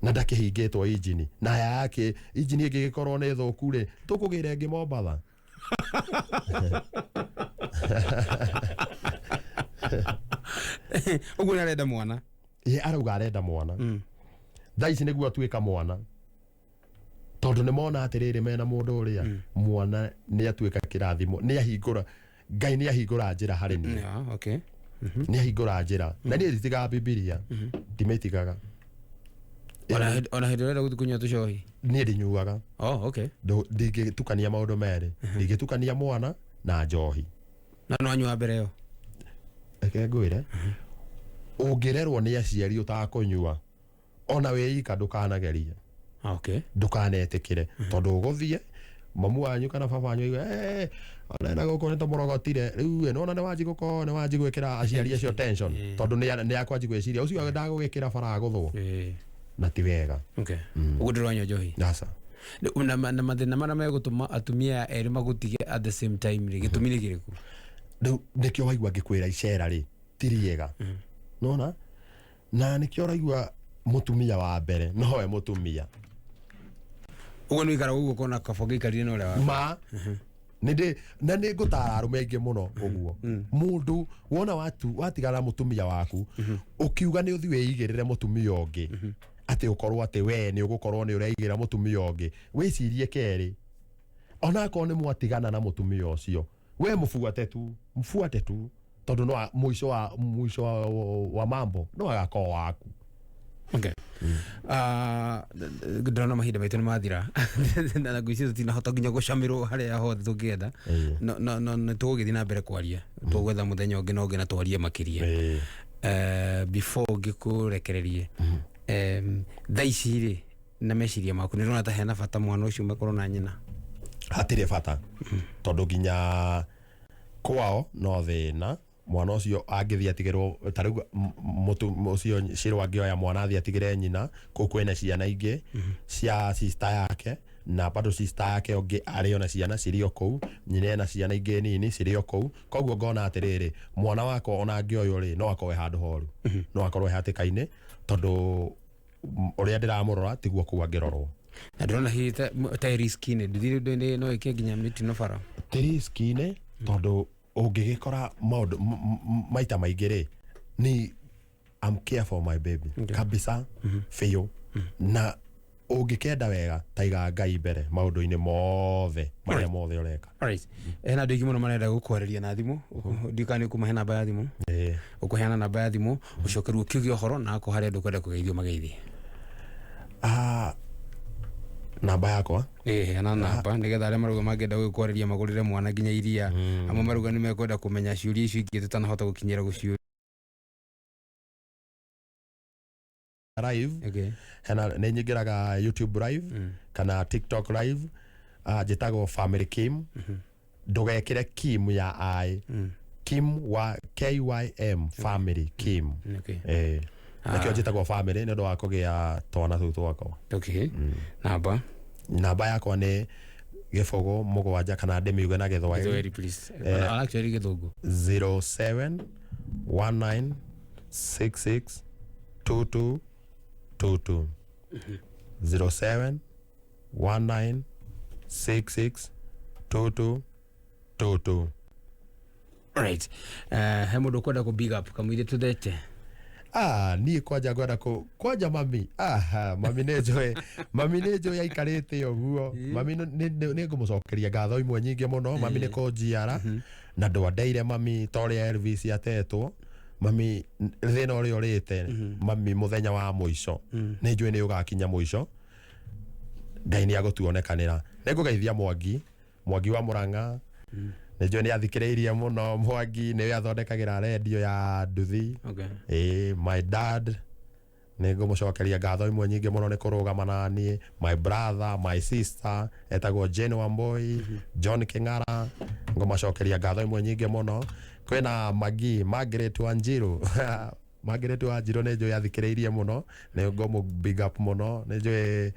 na ndakĩhingĩtwo injini na yake injini ĩngĩgĩkorwo nĩ thũku rĩ tũkũgĩra ĩngĩ Mombatha. Ũguo nĩ arenda mwana? Ĩ arauga arenda mwana. Thaa ici nĩguo atuĩka mwana tondũ nĩ mona atĩrĩrĩ mena mũndũ ũrĩa mwana nĩ atuĩka kĩrathimo nĩ ahingũra Ngai nĩ ahingũra njĩra harĩ niĩ. Yeah, okay. Nĩ ahingũra njĩra na niĩ nditigaga Bibilia ndimĩtigaga. Ona hĩndĩ ũrenda gũthiĩ kũnyua tũcohi? Niĩ ndinyuaga. Oh, okay. Ndingĩtukania maũndũ merĩ ndingĩtukania mwana na njohi. Na no anyua mbere ĩyo? Reke ngwĩre ũngĩrerwo nĩ aciari ũtakũnyua ona wĩika ndũkanagerie. Okay. Ndũkanetĩkĩre tondũ ũgũthiĩ mamu wanyu kana baba wanyu aigue "Eh, ona ena gũkũ nĩ tũmũrogotire rĩu ĩ nĩwona nĩ wanji gũkorwo nĩ wanji gwĩkĩra aciari acio tension tondũ nĩ akwanji gwĩciria ũcio ndagũgĩkĩra bara agũthwo na ti wega. Okay. Ũguo ndũranyua njohi? Aca. Na mathĩna marĩa megũtũma atumia erĩ magũtige at the same time rĩ gĩtũmi nĩ kĩrĩkũ? Rĩu nĩkĩo waigua ngĩkwĩra icera rĩ ti rĩega nona na nĩkĩo ũraigua mũtumia wa mbere nowe mũtumia. Ũguo nĩ ũikaraga ũguo ũkona kaba ũngĩikarire na ũrĩa wa ma nĩ na nĩ ngũtara arũme aingĩ mũno ũguo mũndũ wona watigana na mũtumia waku ũkiuga nĩ ũthiĩ wĩigĩrĩre mũtumia ũngĩ atĩ ũkorwo atĩ we nĩ ũgũkorwo nĩ ũreigĩra mũtumia ũngĩ wĩcirie kerĩ onakorwo nĩ mwatigana na mũtumia ũcio we mũbuate tu tondũ no mũico wa mambo no agakorwo waku. Okay. Ndĩrona mahinda maitũ nĩ mathira na ngwĩciria tũtinahota nginya gũcamĩrwo harĩa hothe tũngĩenda no nĩ tũgũgĩthiĩ na mbere kwaria tũgwetha mũthenya ũngĩ na ũngĩ na twarie makĩria. Before ngĩkũrekererie thaa ici rĩ na meciria maku nĩ ũrona ta hena bata mwana ũcio makorwo na nyina? Hatirĩ bata tondũ nginya kwao no thĩna mwana ũcio angĩthiĩ atigĩrwo ta rĩu ũcio Shiro angĩoya mwana athiĩ atigĩre nyina kũu kwĩna ciana ingĩ cia sister yake na bado sister yake ũngĩ arĩ ona ciana cirĩ o kũu nyina ena ciana ingĩ nini cirĩ o kũu koguo ngona atĩrĩrĩ mwana wakwa ona angĩoywo rĩ no akorwo e handũ horu no akorwo e hatĩka-inĩ tondũ ũrĩa ndĩramũrora tiguo kũu angĩrorwo. Na ndĩrona hihi ta riski-inĩ nduthi no ĩke nginya mĩtino bara? Ti riski-inĩ tondũ ũngĩgĩkora maũndũ maita maingĩ rĩ ni I'm care for my baby kabisa biũ na ũngĩkenda wega taiga Ngai mbere maũndũ-inĩ mothe marĩa mothe ũreka. Alright. Hena andũ aingĩ mũno marenda gũkwarĩria na thimũ ndikana nĩ ũkũmahe namba ya thimũ ũkũheana namba ya thimũ ũcokerwo ũkiuge ũhoro na akorwo harĩ andũ ũkwenda kũgeithio mageithie. Namba yakwa? Heana namba nĩgetha arĩa marauga mangĩenda gũgĩkwarĩria magũrĩre mwana nginya iria amwe marauga nĩ mekwenda kũmenya ciũria icio ingĩ tũtanahota gũkinyĩra gũciũria. Live. Okay. Hena nĩ nyingĩraga YouTube live kana TikTok live njĩtagwo Family Kim. Ndũgekĩre Kim ya I. Kim wa KYM family Kim. Okay. Eh, nakĩo njĩtagwo family nĩ ũndũ wa kũgĩa twana tũu twakwa. Okay. Namba? Namba yakwa nĩ 07 kana ndĩmiuge na Gĩthwaĩri. Gĩthwaĩri, please. Eh, Actually Gĩthũngũ. 07 19 66 22 22, 07 19 66 22 22. Right. He mũndũ ũkwenda kũ big up kamũira tũthete? Ah, niĩ kwanja ngwenda kũ kwanja mami. Aha, mami nĩ njũĩ, mami nĩ njũĩ aikarĩte ũguo. Mami nĩ ngũmũcokeria ngatho imwe nyingĩ mũno. Mami nĩ kũnjiara na ndwandeire mami ta ũrĩa Elvis atetwo. Mami, thĩna ũrĩa ũrĩte mami, mũthenya wa mũico nĩ njũĩ nĩ ũgakinya mũico, Ngai nĩ agũtuonekanĩra. Nĩ ngũgeithia Mwangi, Mwangi wa Mũrang'a, nĩ njũĩ nĩ athikĩrĩirie mũno. Mwangi nĩwe athondekagĩra rendio ya nduthi. Ĩĩ, my dad nĩ ngũmũcokeria ngatho imwe nyingĩ mũno nĩ kũrũgama na niĩ. My brother, my sister etagwo Jane Wamboi, John King'ara, ngũmacokeria ngatho imwe nyingĩ mũno. Kwĩna Magi, Margaret Wanjiru, Margaret Wanjiru nĩ njũĩ athikĩrĩirie mũno, nĩ ngũmũ big up mũno. Nĩ njũĩ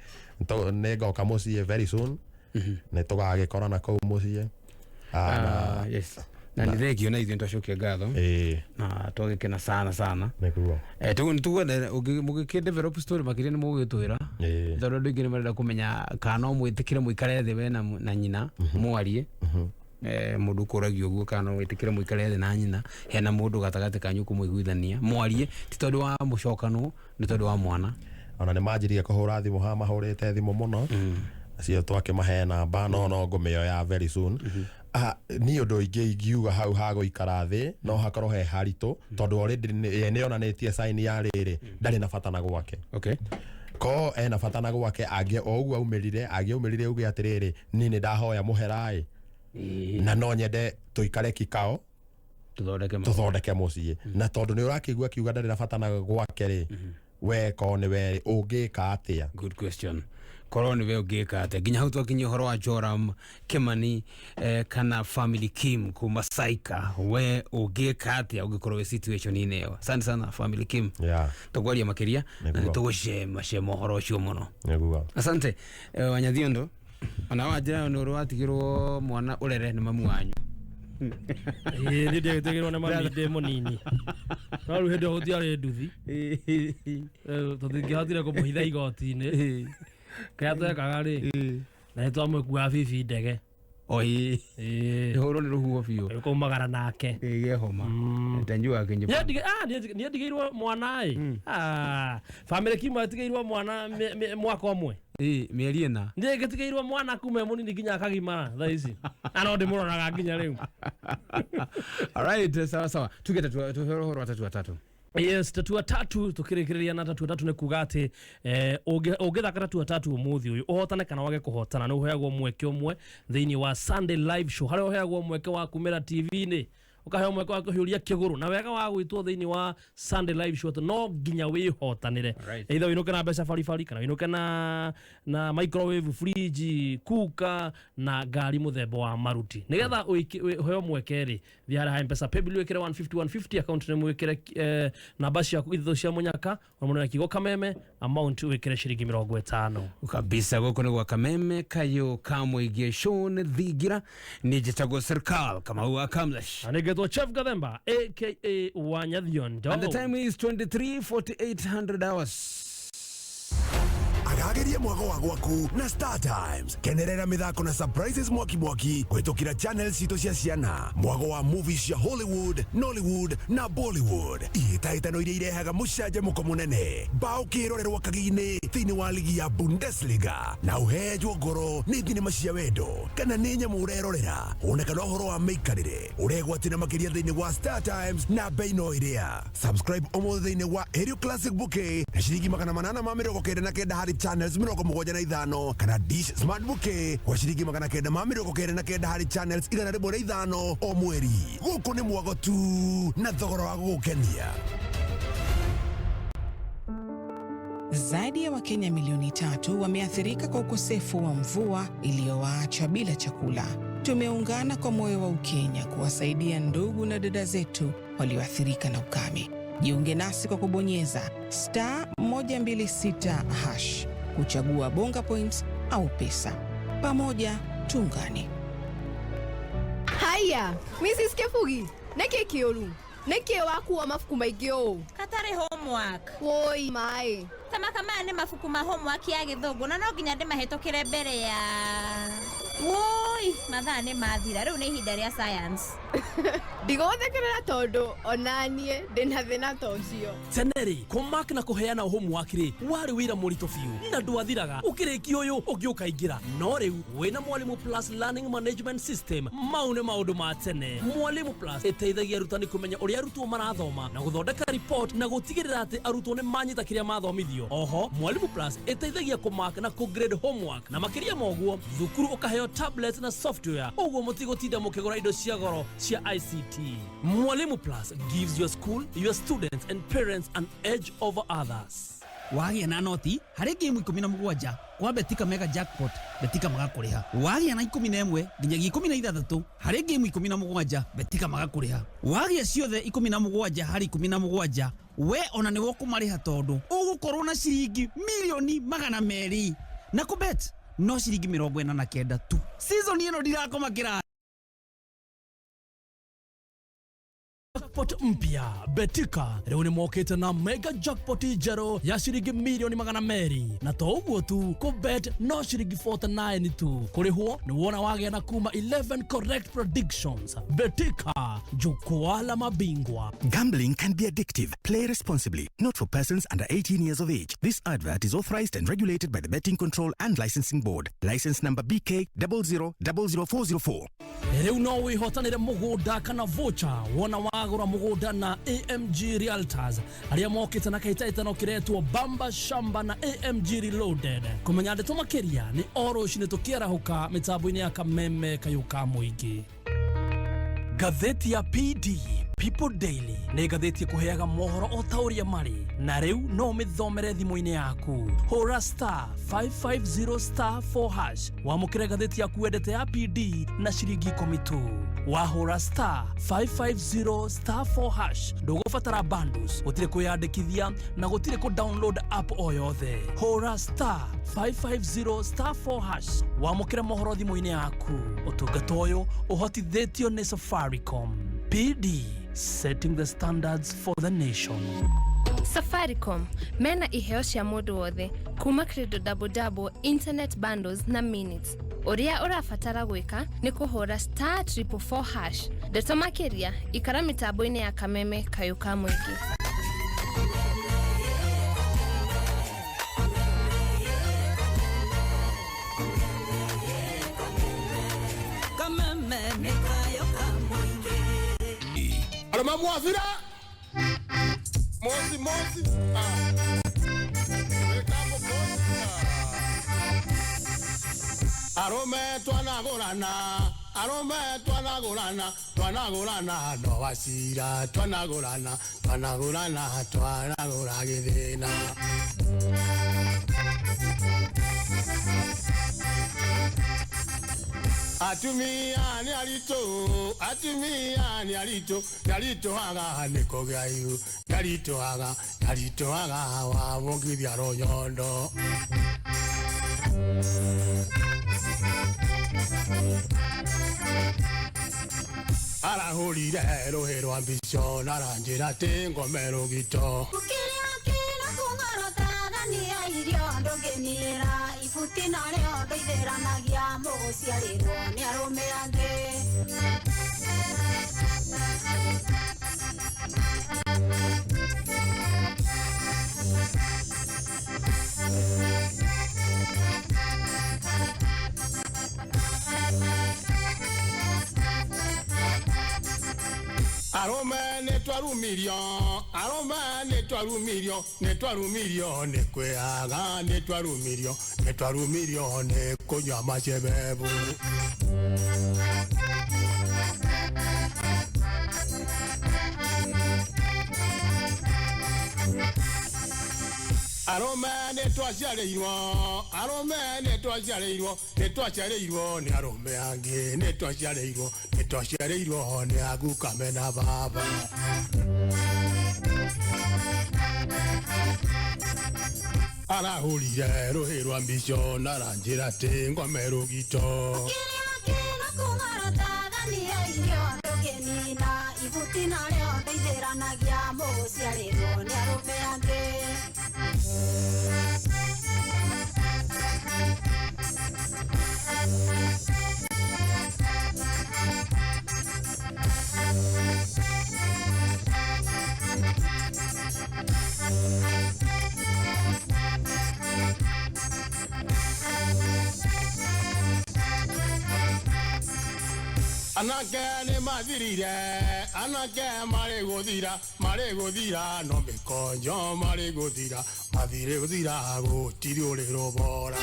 nĩ ngoka mũciĩ very soon, nĩ tũgagĩkorana kũu mũciĩ. Ah, Yes, na nĩ thengio na ithuĩ nĩtwacokia ngatho na twagĩkena sana sana. Nĩguo. Tũkwenda mũgĩkĩ develop story makĩria nĩ mũgũgĩtwĩra, tondũ andũ aingĩ nĩ marenda kũmenya kana no mwĩtĩkĩre mũikare thĩ we na nyina mwarie. Mũndũ ũkũragia ũguo kana no wĩtĩkĩre mũikare thĩ na nyina, hena mũndũ gatagatĩ kanyu kũmũiguithania mwarie, ti tondũ wa mũcokanwo, nĩ tondũ wa mwana. Ona nĩ manjirie kũhũra thimũ haha, mahũrĩte thimũ mũno acio twakĩmahe namba, no ngũmĩoya very soon. Ah, niĩ ũndũ ingĩ ingiuga hau ha gũikara thĩ no hakorwo he haritũ, tondũ already ye nĩ onanĩtie sign ya rĩrĩ ndarĩ na bata na gwake. Ko ena bata na gwake, angĩ o ũguo aumĩrire, angĩaumĩrire auge atĩrĩrĩ, niĩ nĩ ndahoya mũhera ĩ, na no nyende tũikare kikao tũthondeke tũthondeke mũciĩ. Na tondũ nĩ ũrakĩigua akiuga ndarĩ na bata na gwake rĩ, we ko nĩ we ũngĩka atĩa? Good question. Korwo nĩ we ũngĩka atĩa? Nginya hau twakinyia ũhoro wa Joram Kimani, kana family Kim kuma Saika. We ũngĩka atĩa ũngĩkorwo wĩ situation-inĩ ĩyo? Asante sana, family Kim. Tũkwaria makĩria na Nĩguo. nĩ tũgũcema cema ũhoro ũcio mũno. Nĩguo. Asante. Wanyathiondo, ona wanjĩra nĩ ũrĩ watigĩrwo mwana ũrere nĩ mamu wanyu? Ĩĩ, niĩ ndiagĩtigĩrwo nĩ mami ndĩ mũnini, no rĩu hĩndĩ ĩyo gũtiarĩ nduthi. Tũtingĩhotire kũmũhitha igoti-inĩ. Kĩrĩa twekaga rĩ, na nĩ twamũkuaga bibi ndege. Oi, ĩhũrwo nĩ rũhuho biũ. Kũmagara nake. Ĩgĩe homa ndanjua kĩnyo. Niĩ ndigĩirwo mwana ĩ. Ah, family kima ĩtigĩirwo mwana mwaka ũmwe. Mĩeri 4. Niĩ ngĩtigĩirwo mwana kuma e mũnini nginya akagimara thaa ici, na no ndĩmũroraga nginya rĩu. Alright, sawa sawa, tuge tuhe ũhoro wa tatu atatu. Yes, tatua tatu. Tukĩrĩkĩrĩria na tatua tatu nĩ kuga atĩ ũngĩthaka tatua tatu ũmũthĩ ũyũ, ũhotane kana wage kũhotana, nĩ ũheagwo mweke ũmwe thĩinĩ wa Sunday live show, harĩa ũheagwo mweke wa kumĩra TV-inĩ, ũkaheo mweke wa kũhiũria kĩgũrũ, na wega wa gwĩtwo thĩinĩ wa Sunday live show atĩ no nginya wĩhotanĩre. Either wĩinũke na mbeca baribari kana wĩinũke na microwave, fridge, kuka na ngari mũthemba wa maruti. Nĩgetha ũheo mweke rĩ, thiĩ harĩa ha Mpesa paybill, wĩkĩre 150 150, account nĩ mwĩkĩre namba ciaku ithatũ cia mũnyaka na kiugo Kameme, amount wĩkĩre ciringi 50. Kabisa. Gũkũ nĩ gwa Kameme kayũ ka mũingĩ show, nĩ thingira. Nĩ njĩtagwo Serikal Kamau wa Kamlesh. Na nĩngetwo Chef Gathemba aka Wanyathiondo. And the time is 23:48 hours. Agagĩria mwago wa gwaku na Star Times. Kenerera mĩthako na surprises mwaki mwaki kũhĩtũkĩra channel citũ cia ciana, mwago wa movies cia Hollywood, Nollywood na Bollywood, ihĩtahĩtano iria irehaga mũcanjamũko mũnene, bao kĩrorerwa kagi-inĩ thĩinĩ wa ligi ya Bundesliga, na ũhenjwo ngoro nĩ thinema cia wendo kana nĩ nyamũ ũrerorera, ona kana ũhoro wa mĩikarĩre ũregwatĩra makĩria thĩinĩ wa Star Times na bei no ĩrĩa. Subscribe ũmũthĩ thĩinĩ wa Aerial Classic Bouquet na ciringi 899 harĩ channels 75, kana Dish Smart Bouquet kwa ciringi 999 harĩ channels 105 o mweri. Gũkũ nĩ mwago tu na thogora wa gũgũkenia. Zaidi ya Wakenya milioni 3 wameathirika kwa ukosefu wa mvua iliyowaacha bila chakula. Tumeungana kwa moyo wa Ukenya kuwasaidia ndugu na dada zetu walioathirika na ukame. Jiunge nasi kwa kubonyeza star 126 hash kuchagua Bonga Points au pesa. Pamoja tuungane. Haya, Mrs. Kefugi, nĩkĩ kĩũru? Nĩkĩ wakua mabuku maingĩ ũũ? Katarĩ homework. Woi maĩ. Tamaka maya nĩ mabuku ma homework ya gĩthũngũ na no nginya ndĩmahĩtũkĩre mbere ya. Woi, mathaa nĩ mathira, rĩu nĩ ihinda rĩa science. Ndigũgũthekerera tondũ onaniĩ ndĩna thĩna ta ũcio. Tene-rĩ, kũmark na kũheana homework rĩ warĩ wĩra mũritũ biũ na ndwathiraga, ũkĩrĩkia ũyũ ũngĩ ũkaingĩra. No rĩu wĩna Mwalimu Plus Learning Management System, mau nĩ maũndũ ma tene. Mwalimu Plus ĩteithagia arutani kũmenya ũrĩa arutwo marathoma na gũthondeka report na gũtigĩrĩra atĩ arutwo nĩ manyita kĩrĩa mathomithio. Oho, Mwalimu Plus ĩteithagia kũmark na kũgrade homework, na makĩria ma ũguo thukuru ũkaheo tablet na software, ũguo mũtigũtinda mũkĩgũra indo cia goro cia ICT. Mwalimu Plus gives your school, your students and parents an edge over others. Wagĩa na noti harĩ ngĩmu 17 kwa Betika Mega Jackpot, Betika magakũrĩha. Wagĩa na 11 nginyagia 16 harĩ ngĩmu 17, Betika magakũrĩha. Wagĩa ciothe 17 harĩ 17, we ona nĩwe ũkũmarĩha tondũ ũgũkorwo na ciringi milioni 200, na kũbet no ciringi 49 tu. Season ĩno ndirakoma kĩrathi. Jackpot mpya Betika rĩu nĩ mokĩte na mega jackpot njerũ ya ciringi milioni 200, na to ũguo tu, kũbet no ciringi 49 tu. Kũrĩhwo nĩ wona wagĩa na kuma 11 correct predictions. Betika, jukwaa la mabingwa. Gambling can be addictive. Play responsibly. Not for persons under 18 years of age. This advert is authorized and regulated by the Betting Control and Licensing Board. License number BK 0000404. Rĩu no wĩhotanĩre mũgũnda kana voucher wona wagũra mũgũnda na AMG Realtors, arĩa mokĩte na kĩhĩtahĩtano kĩretwo Bamba Shamba na AMG Reloaded. Kũmenya ndeto makĩria nĩ o rũcinĩ tũkĩarahũka mĩtambo-inĩ ya Kameme kayũ ka mũingĩ. Ngathĩti ya PD, People Daily, nĩ ngathĩti ĩkũheaga mohoro o ta ũrĩa marĩ, na rĩu no ũmĩthomere thimũ-inĩ yaku. Hũra star 550 star 4 hash wamũkĩre ngathĩti yaku wendete ya PD na ciringi 10 tu. Wahũra star 550 star 4 hash, ndũgũbatara bundles, gũtirĩ kwĩyandĩkithia na gũtirĩ kũ download app o yothe. Hũra star 550 star 4 hash wamũkĩre mohoro thimũ-inĩ yaku. Ũtungata ũyũ ũhotithĩtio nĩ Safaricom. PD, setting the standards for the nation. Safaricom mena iheo cia mũndũ wothe kuma Credo Double Double, internet bundles na minutes. Ũrĩa ũrabatara gwĩka nĩ kũhũra star 444 hash. Ndeto makĩria ikara mĩtambo-inĩ ya Kameme kayũ ka mũingĩ. Kameme nĩ kayũ ka mũingĩ. Arũme mwabira mosi mosi. Ah. Wĩkambo mosi. Ah. Arũme twanagũrana, arũme twanagũrana, twanagũrana no wacira, twanagũrana, twanagũrana, twanagũra gĩthĩna. Atumia nĩ aritũ, atumia nĩ aritũ, nĩ aritũhaga nĩ kũgĩa ihu, nĩ aritũhaga, nĩ aritũhaga wamũkithia rũnyondo. Arahũrire rũhĩ rwa mbico na aranjĩra atĩ ngome rũgito. Kĩrĩa kĩna kũng'orotaga nĩ irio ndũngĩniĩra, ibuti narĩo ndũithĩranagia, mũgũciarĩrwo nĩ arũme angĩ. Arũme nĩ twarumirio, arũme nĩ twarumirio, nĩ twarumirio nĩ kwĩaga, nĩ twarumirio, nĩ twarumirio nĩ kũnyua macebebu. Arũme nĩ twaciarĩirwo, arũme nĩ twaciarĩirwo, nĩ twaciarĩirwo nĩ arũme angĩ, nĩ twaciarĩirwo, nĩ twaciarĩirwo nĩ aguka mena baba. Arahũrire rũhĩ rwa mbico na aranjĩra atĩ ngome rũgito. Ibuti narĩo ndeithĩranagia mũciarĩrwo nĩ arũme angĩ. Anake nĩ mathirire, anake marĩ gũthira, marĩ gũthira, no mĩkonjo marĩ gũthira, mathirĩ gũthira gũtirĩ ũrĩ rũbora.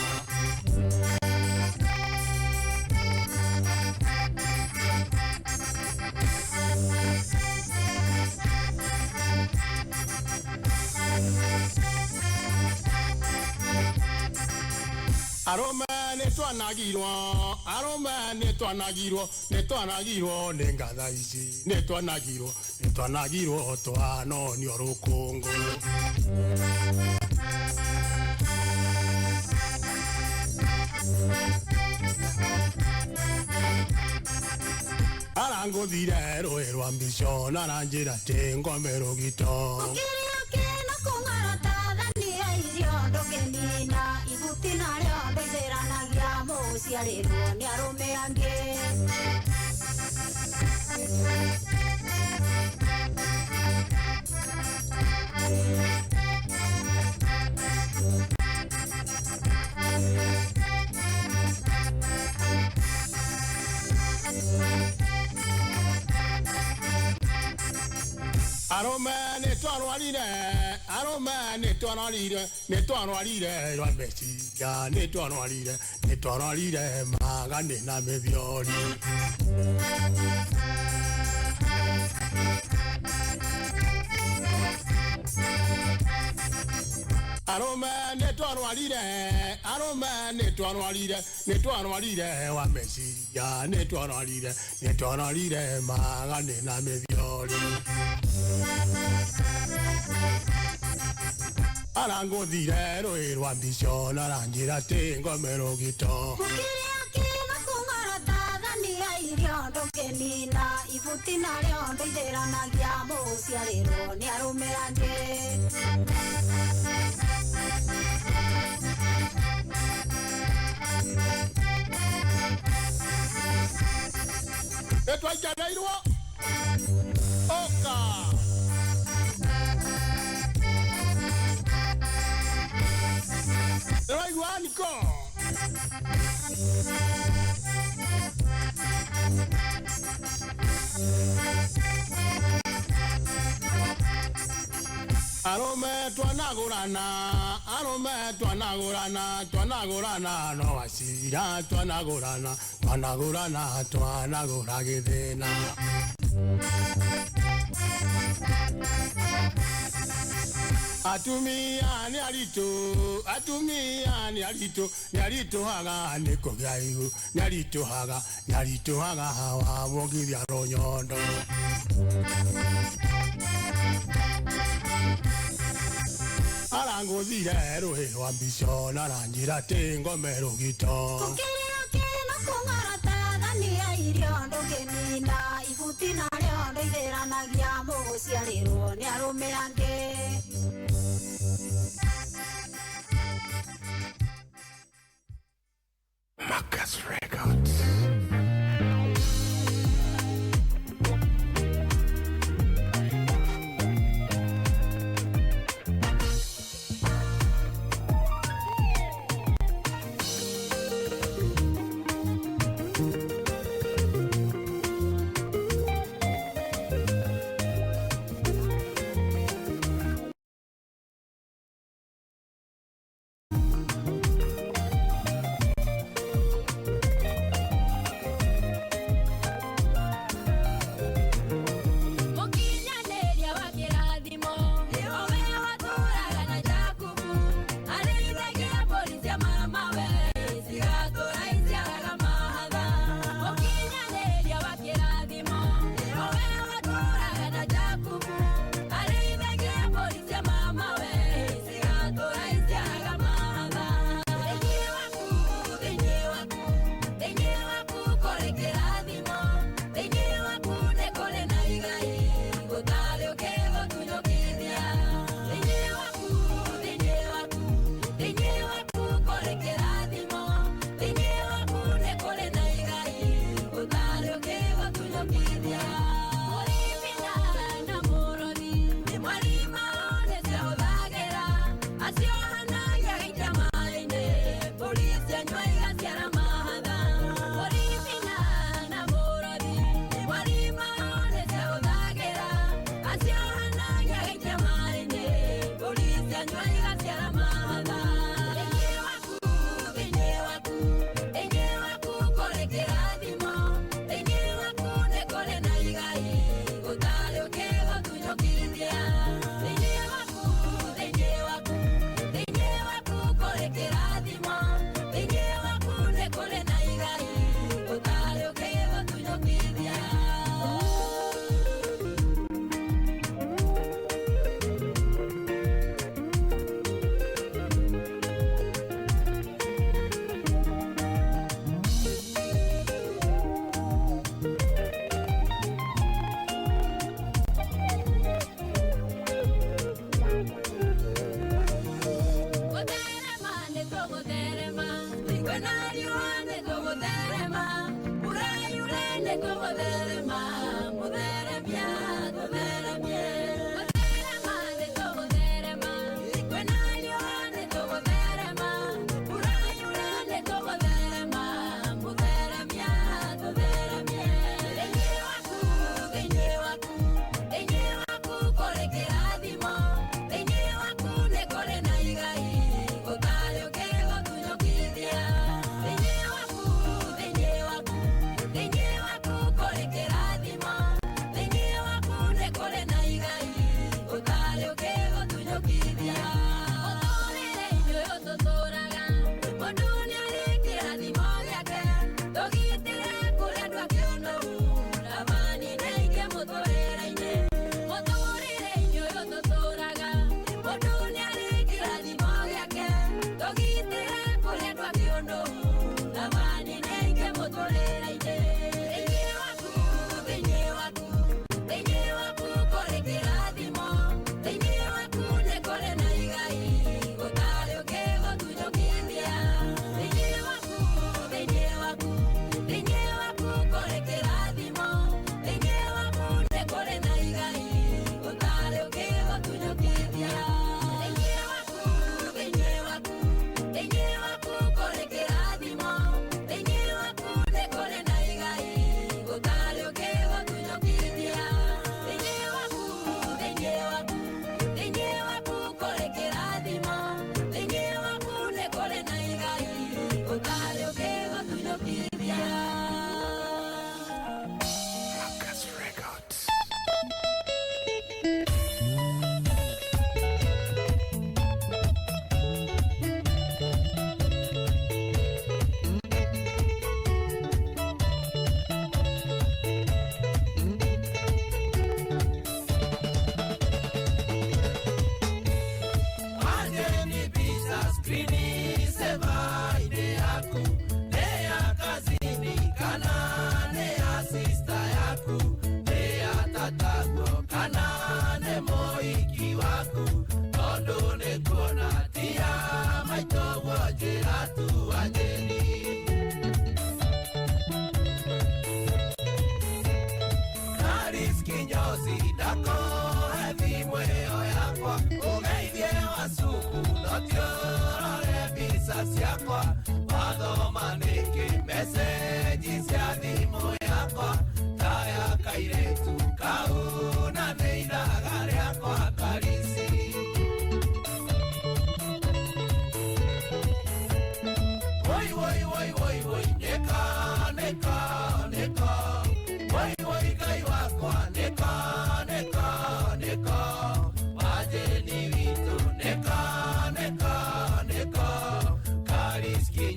Arũme nĩ twanagirwo, arũme nĩ twanagirwo, nĩ twanagirwo nĩ ngatha ici, nĩ twanagirwo, nĩ twanagirwo twanonio rũkũngũ. Arangũthire rũĩ rwa mbico na aranjĩra atĩ ngome rũgito. Mũciarĩrwo nĩ arũme angĩ. Arũme nĩ twarwarire, arũme nĩ twarwarire, nĩ twarwarire rwa meciria, nĩ twarwarire, nĩ twarwarire magane na mĩthiori. Arũme nĩ twarwarire, arũme nĩ twarwarire, nĩ twarwarire wa meciria, nĩ twarwarire, nĩ twarwarire magane na mĩthiori. Arangũthire rũĩ rwa mbico na aranjĩra atĩ ngome rũgito. Mũkĩrĩa kĩna kũng'orota thania irio ndũngĩnina, ibuti narĩo ndeithĩranagia mũciarĩrwo nĩ arũme angĩ. Nĩ twaikarĩirwo ũka. Ndĩraigua niko. Arũme twanagũrana, arũme twanagũrana, twanagũrana no wacira, twanagũrana, twanagũrana, twanagũra gĩthĩna. Atumia nĩ aritũ, atumia nĩ aritũ, nĩ aritũhaga nĩ kũgĩa ihu, nĩ aritũhaga, nĩ aritũhaga wamũgithia rũnyondo. Arangũthire rũhĩ rwa mbico na aranjĩra atĩ ngome rũgito. Kĩrĩa kĩna kũng'orota thania irio ndũngĩnina, ibuti narĩo ndeithĩranagia mũciarĩrwo nĩ arũme angĩ. Marcus Records. Ikanyua igaciara mahatha. Thĩinĩ waku, thĩinĩ waku, thĩinĩ waku kũrĩ kĩrathimo. Thĩinĩ waku nĩ kũrĩ na igai, gũtarĩ ũkĩgũtunyũkithia. Thĩinĩ waku, thĩinĩ waku, thĩinĩ waku kũrĩ kĩrathimo. Thĩinĩ waku nĩ kũrĩ na igai, gũtarĩ ũkĩgũtunyũkithia. Gũtherema nĩ tũgũtherema, kwĩna riũa nĩ tũgũtherema, mbura yure nĩ tũgũtherema, mũtheremia tũtheremie. Gũtherema nĩ tũgũtherema, kwĩna riũa nĩ tũgũtherema, mbura yure nĩ tũgũtherema, mũtheremia tũtheremie. Thĩinĩ waku, thĩinĩ waku, thĩinĩ waku kũrĩ kĩrathimo, thĩinĩ waku nĩ kũrĩ na igai, gũtarĩ ũkĩgũtunyũkithia. Thĩinĩ waku, thĩinĩ waku, thĩinĩ waku kũrĩ kĩrathimo, thĩinĩ waku nĩ kũrĩ na igai, gũtarĩ ũkĩgũtunyũkithia. Mũtũũrĩre-inĩ ũyũ tũtũũraga, mũndũ nĩarĩ kĩrathimo gĩake, tũgitĩre kũrĩ andũ akĩũnũhu, na manine ingĩ mũtũũrĩre-inĩ. Mũtũũrĩre-inĩ ũyũ tũtũũraga, mũndũ nĩarĩ kĩrathimo gĩake, tũgitĩre kũrĩ andũ akĩũnũhu, na manine ingĩ mũtũũrĩre-inĩ. Thĩinĩ waku, thĩinĩ waku, thĩinĩ waku kũrĩ kĩrathimo, thĩinĩ waku nĩ kũrĩ na igai, gũtarĩ ũkĩgũtunyũkithia. Thĩinĩ waku, thĩinĩ waku, thĩinĩ waku kũrĩ kĩrathimo, thĩinĩ waku nĩ kũrĩ na igai, gũtarĩ ũkĩgũtunyũkithia. Thĩinĩ waku, thĩinĩ waku, thĩinĩ waku kũrĩ kĩrathimo, thĩinĩ waku nĩ kũrĩ na igai, gũtarĩ ũkĩgũtunyũkithia. Thĩinĩ waku, thĩinĩ waku, thĩinĩ waku kũrĩ kĩrathimo, thĩinĩ waku nĩ kũrĩ na igai, gũtarĩ ũkĩgũtunyũkithia. Marcus Records. Wajeni picha skrini sema ine yaku ne ya kazini kana ne ya sista yaku ne ya tataguo kana ne moiki waku tondu nĩ kuona ti ya maitoguo njĩra tu wajeni. Karis kinyozi ndakohe thimũ ĩyo yakwa ũgeithie wacuku notiũrore mbica ciakwa wathoma nĩkĩ mecenji cia thimũ yakwa ta ya kairĩtu kau na nĩ ithaga rĩakwa karisi. Woi woi woi woi woi nĩka nĩka nĩka woi woi Ngai wakwa nĩka nĩka nĩka wajeni witũ nĩka nĩka nĩka Karis kinyozi.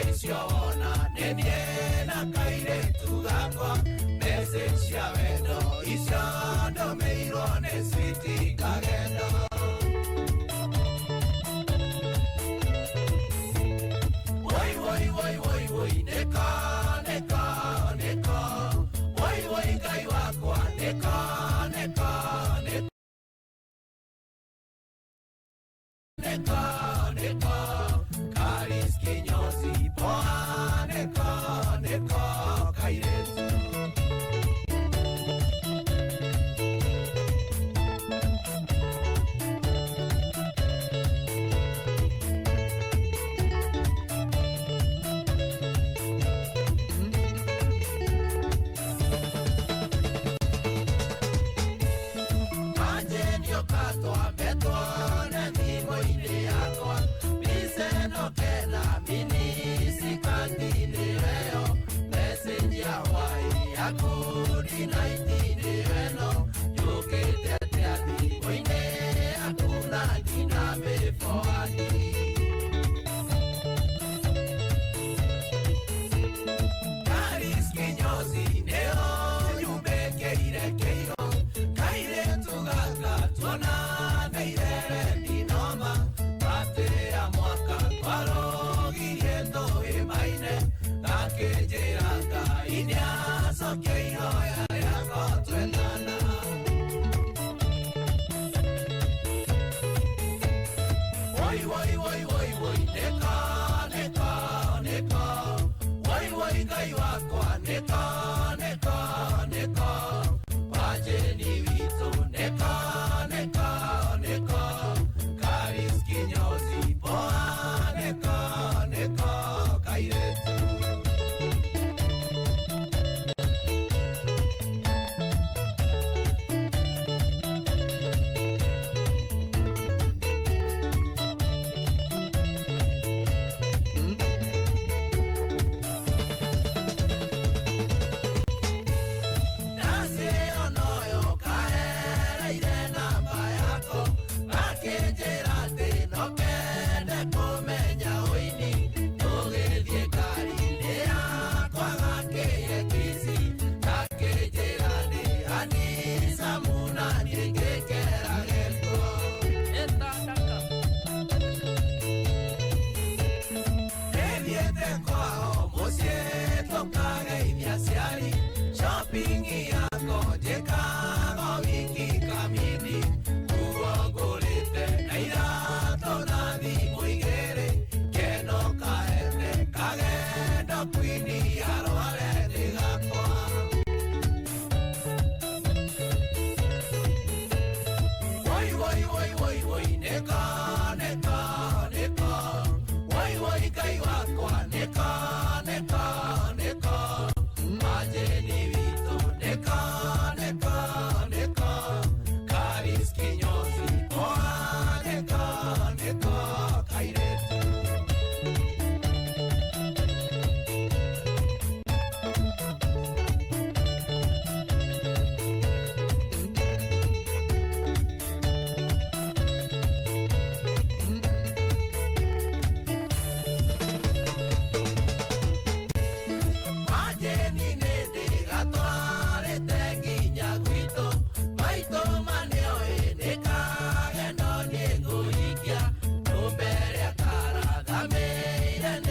Icio wona nĩ niĩ na kairĩtu gakwa. Message cia wendo icio ndũmĩirwo nĩ switi kagendo. Woi woi woi woi woi nĩko nĩko nĩko. Woi woi Ngai wakwa nĩko nĩko nĩko. Nĩko nĩko Karis kinyozi poa nĩko nĩko kairĩtu.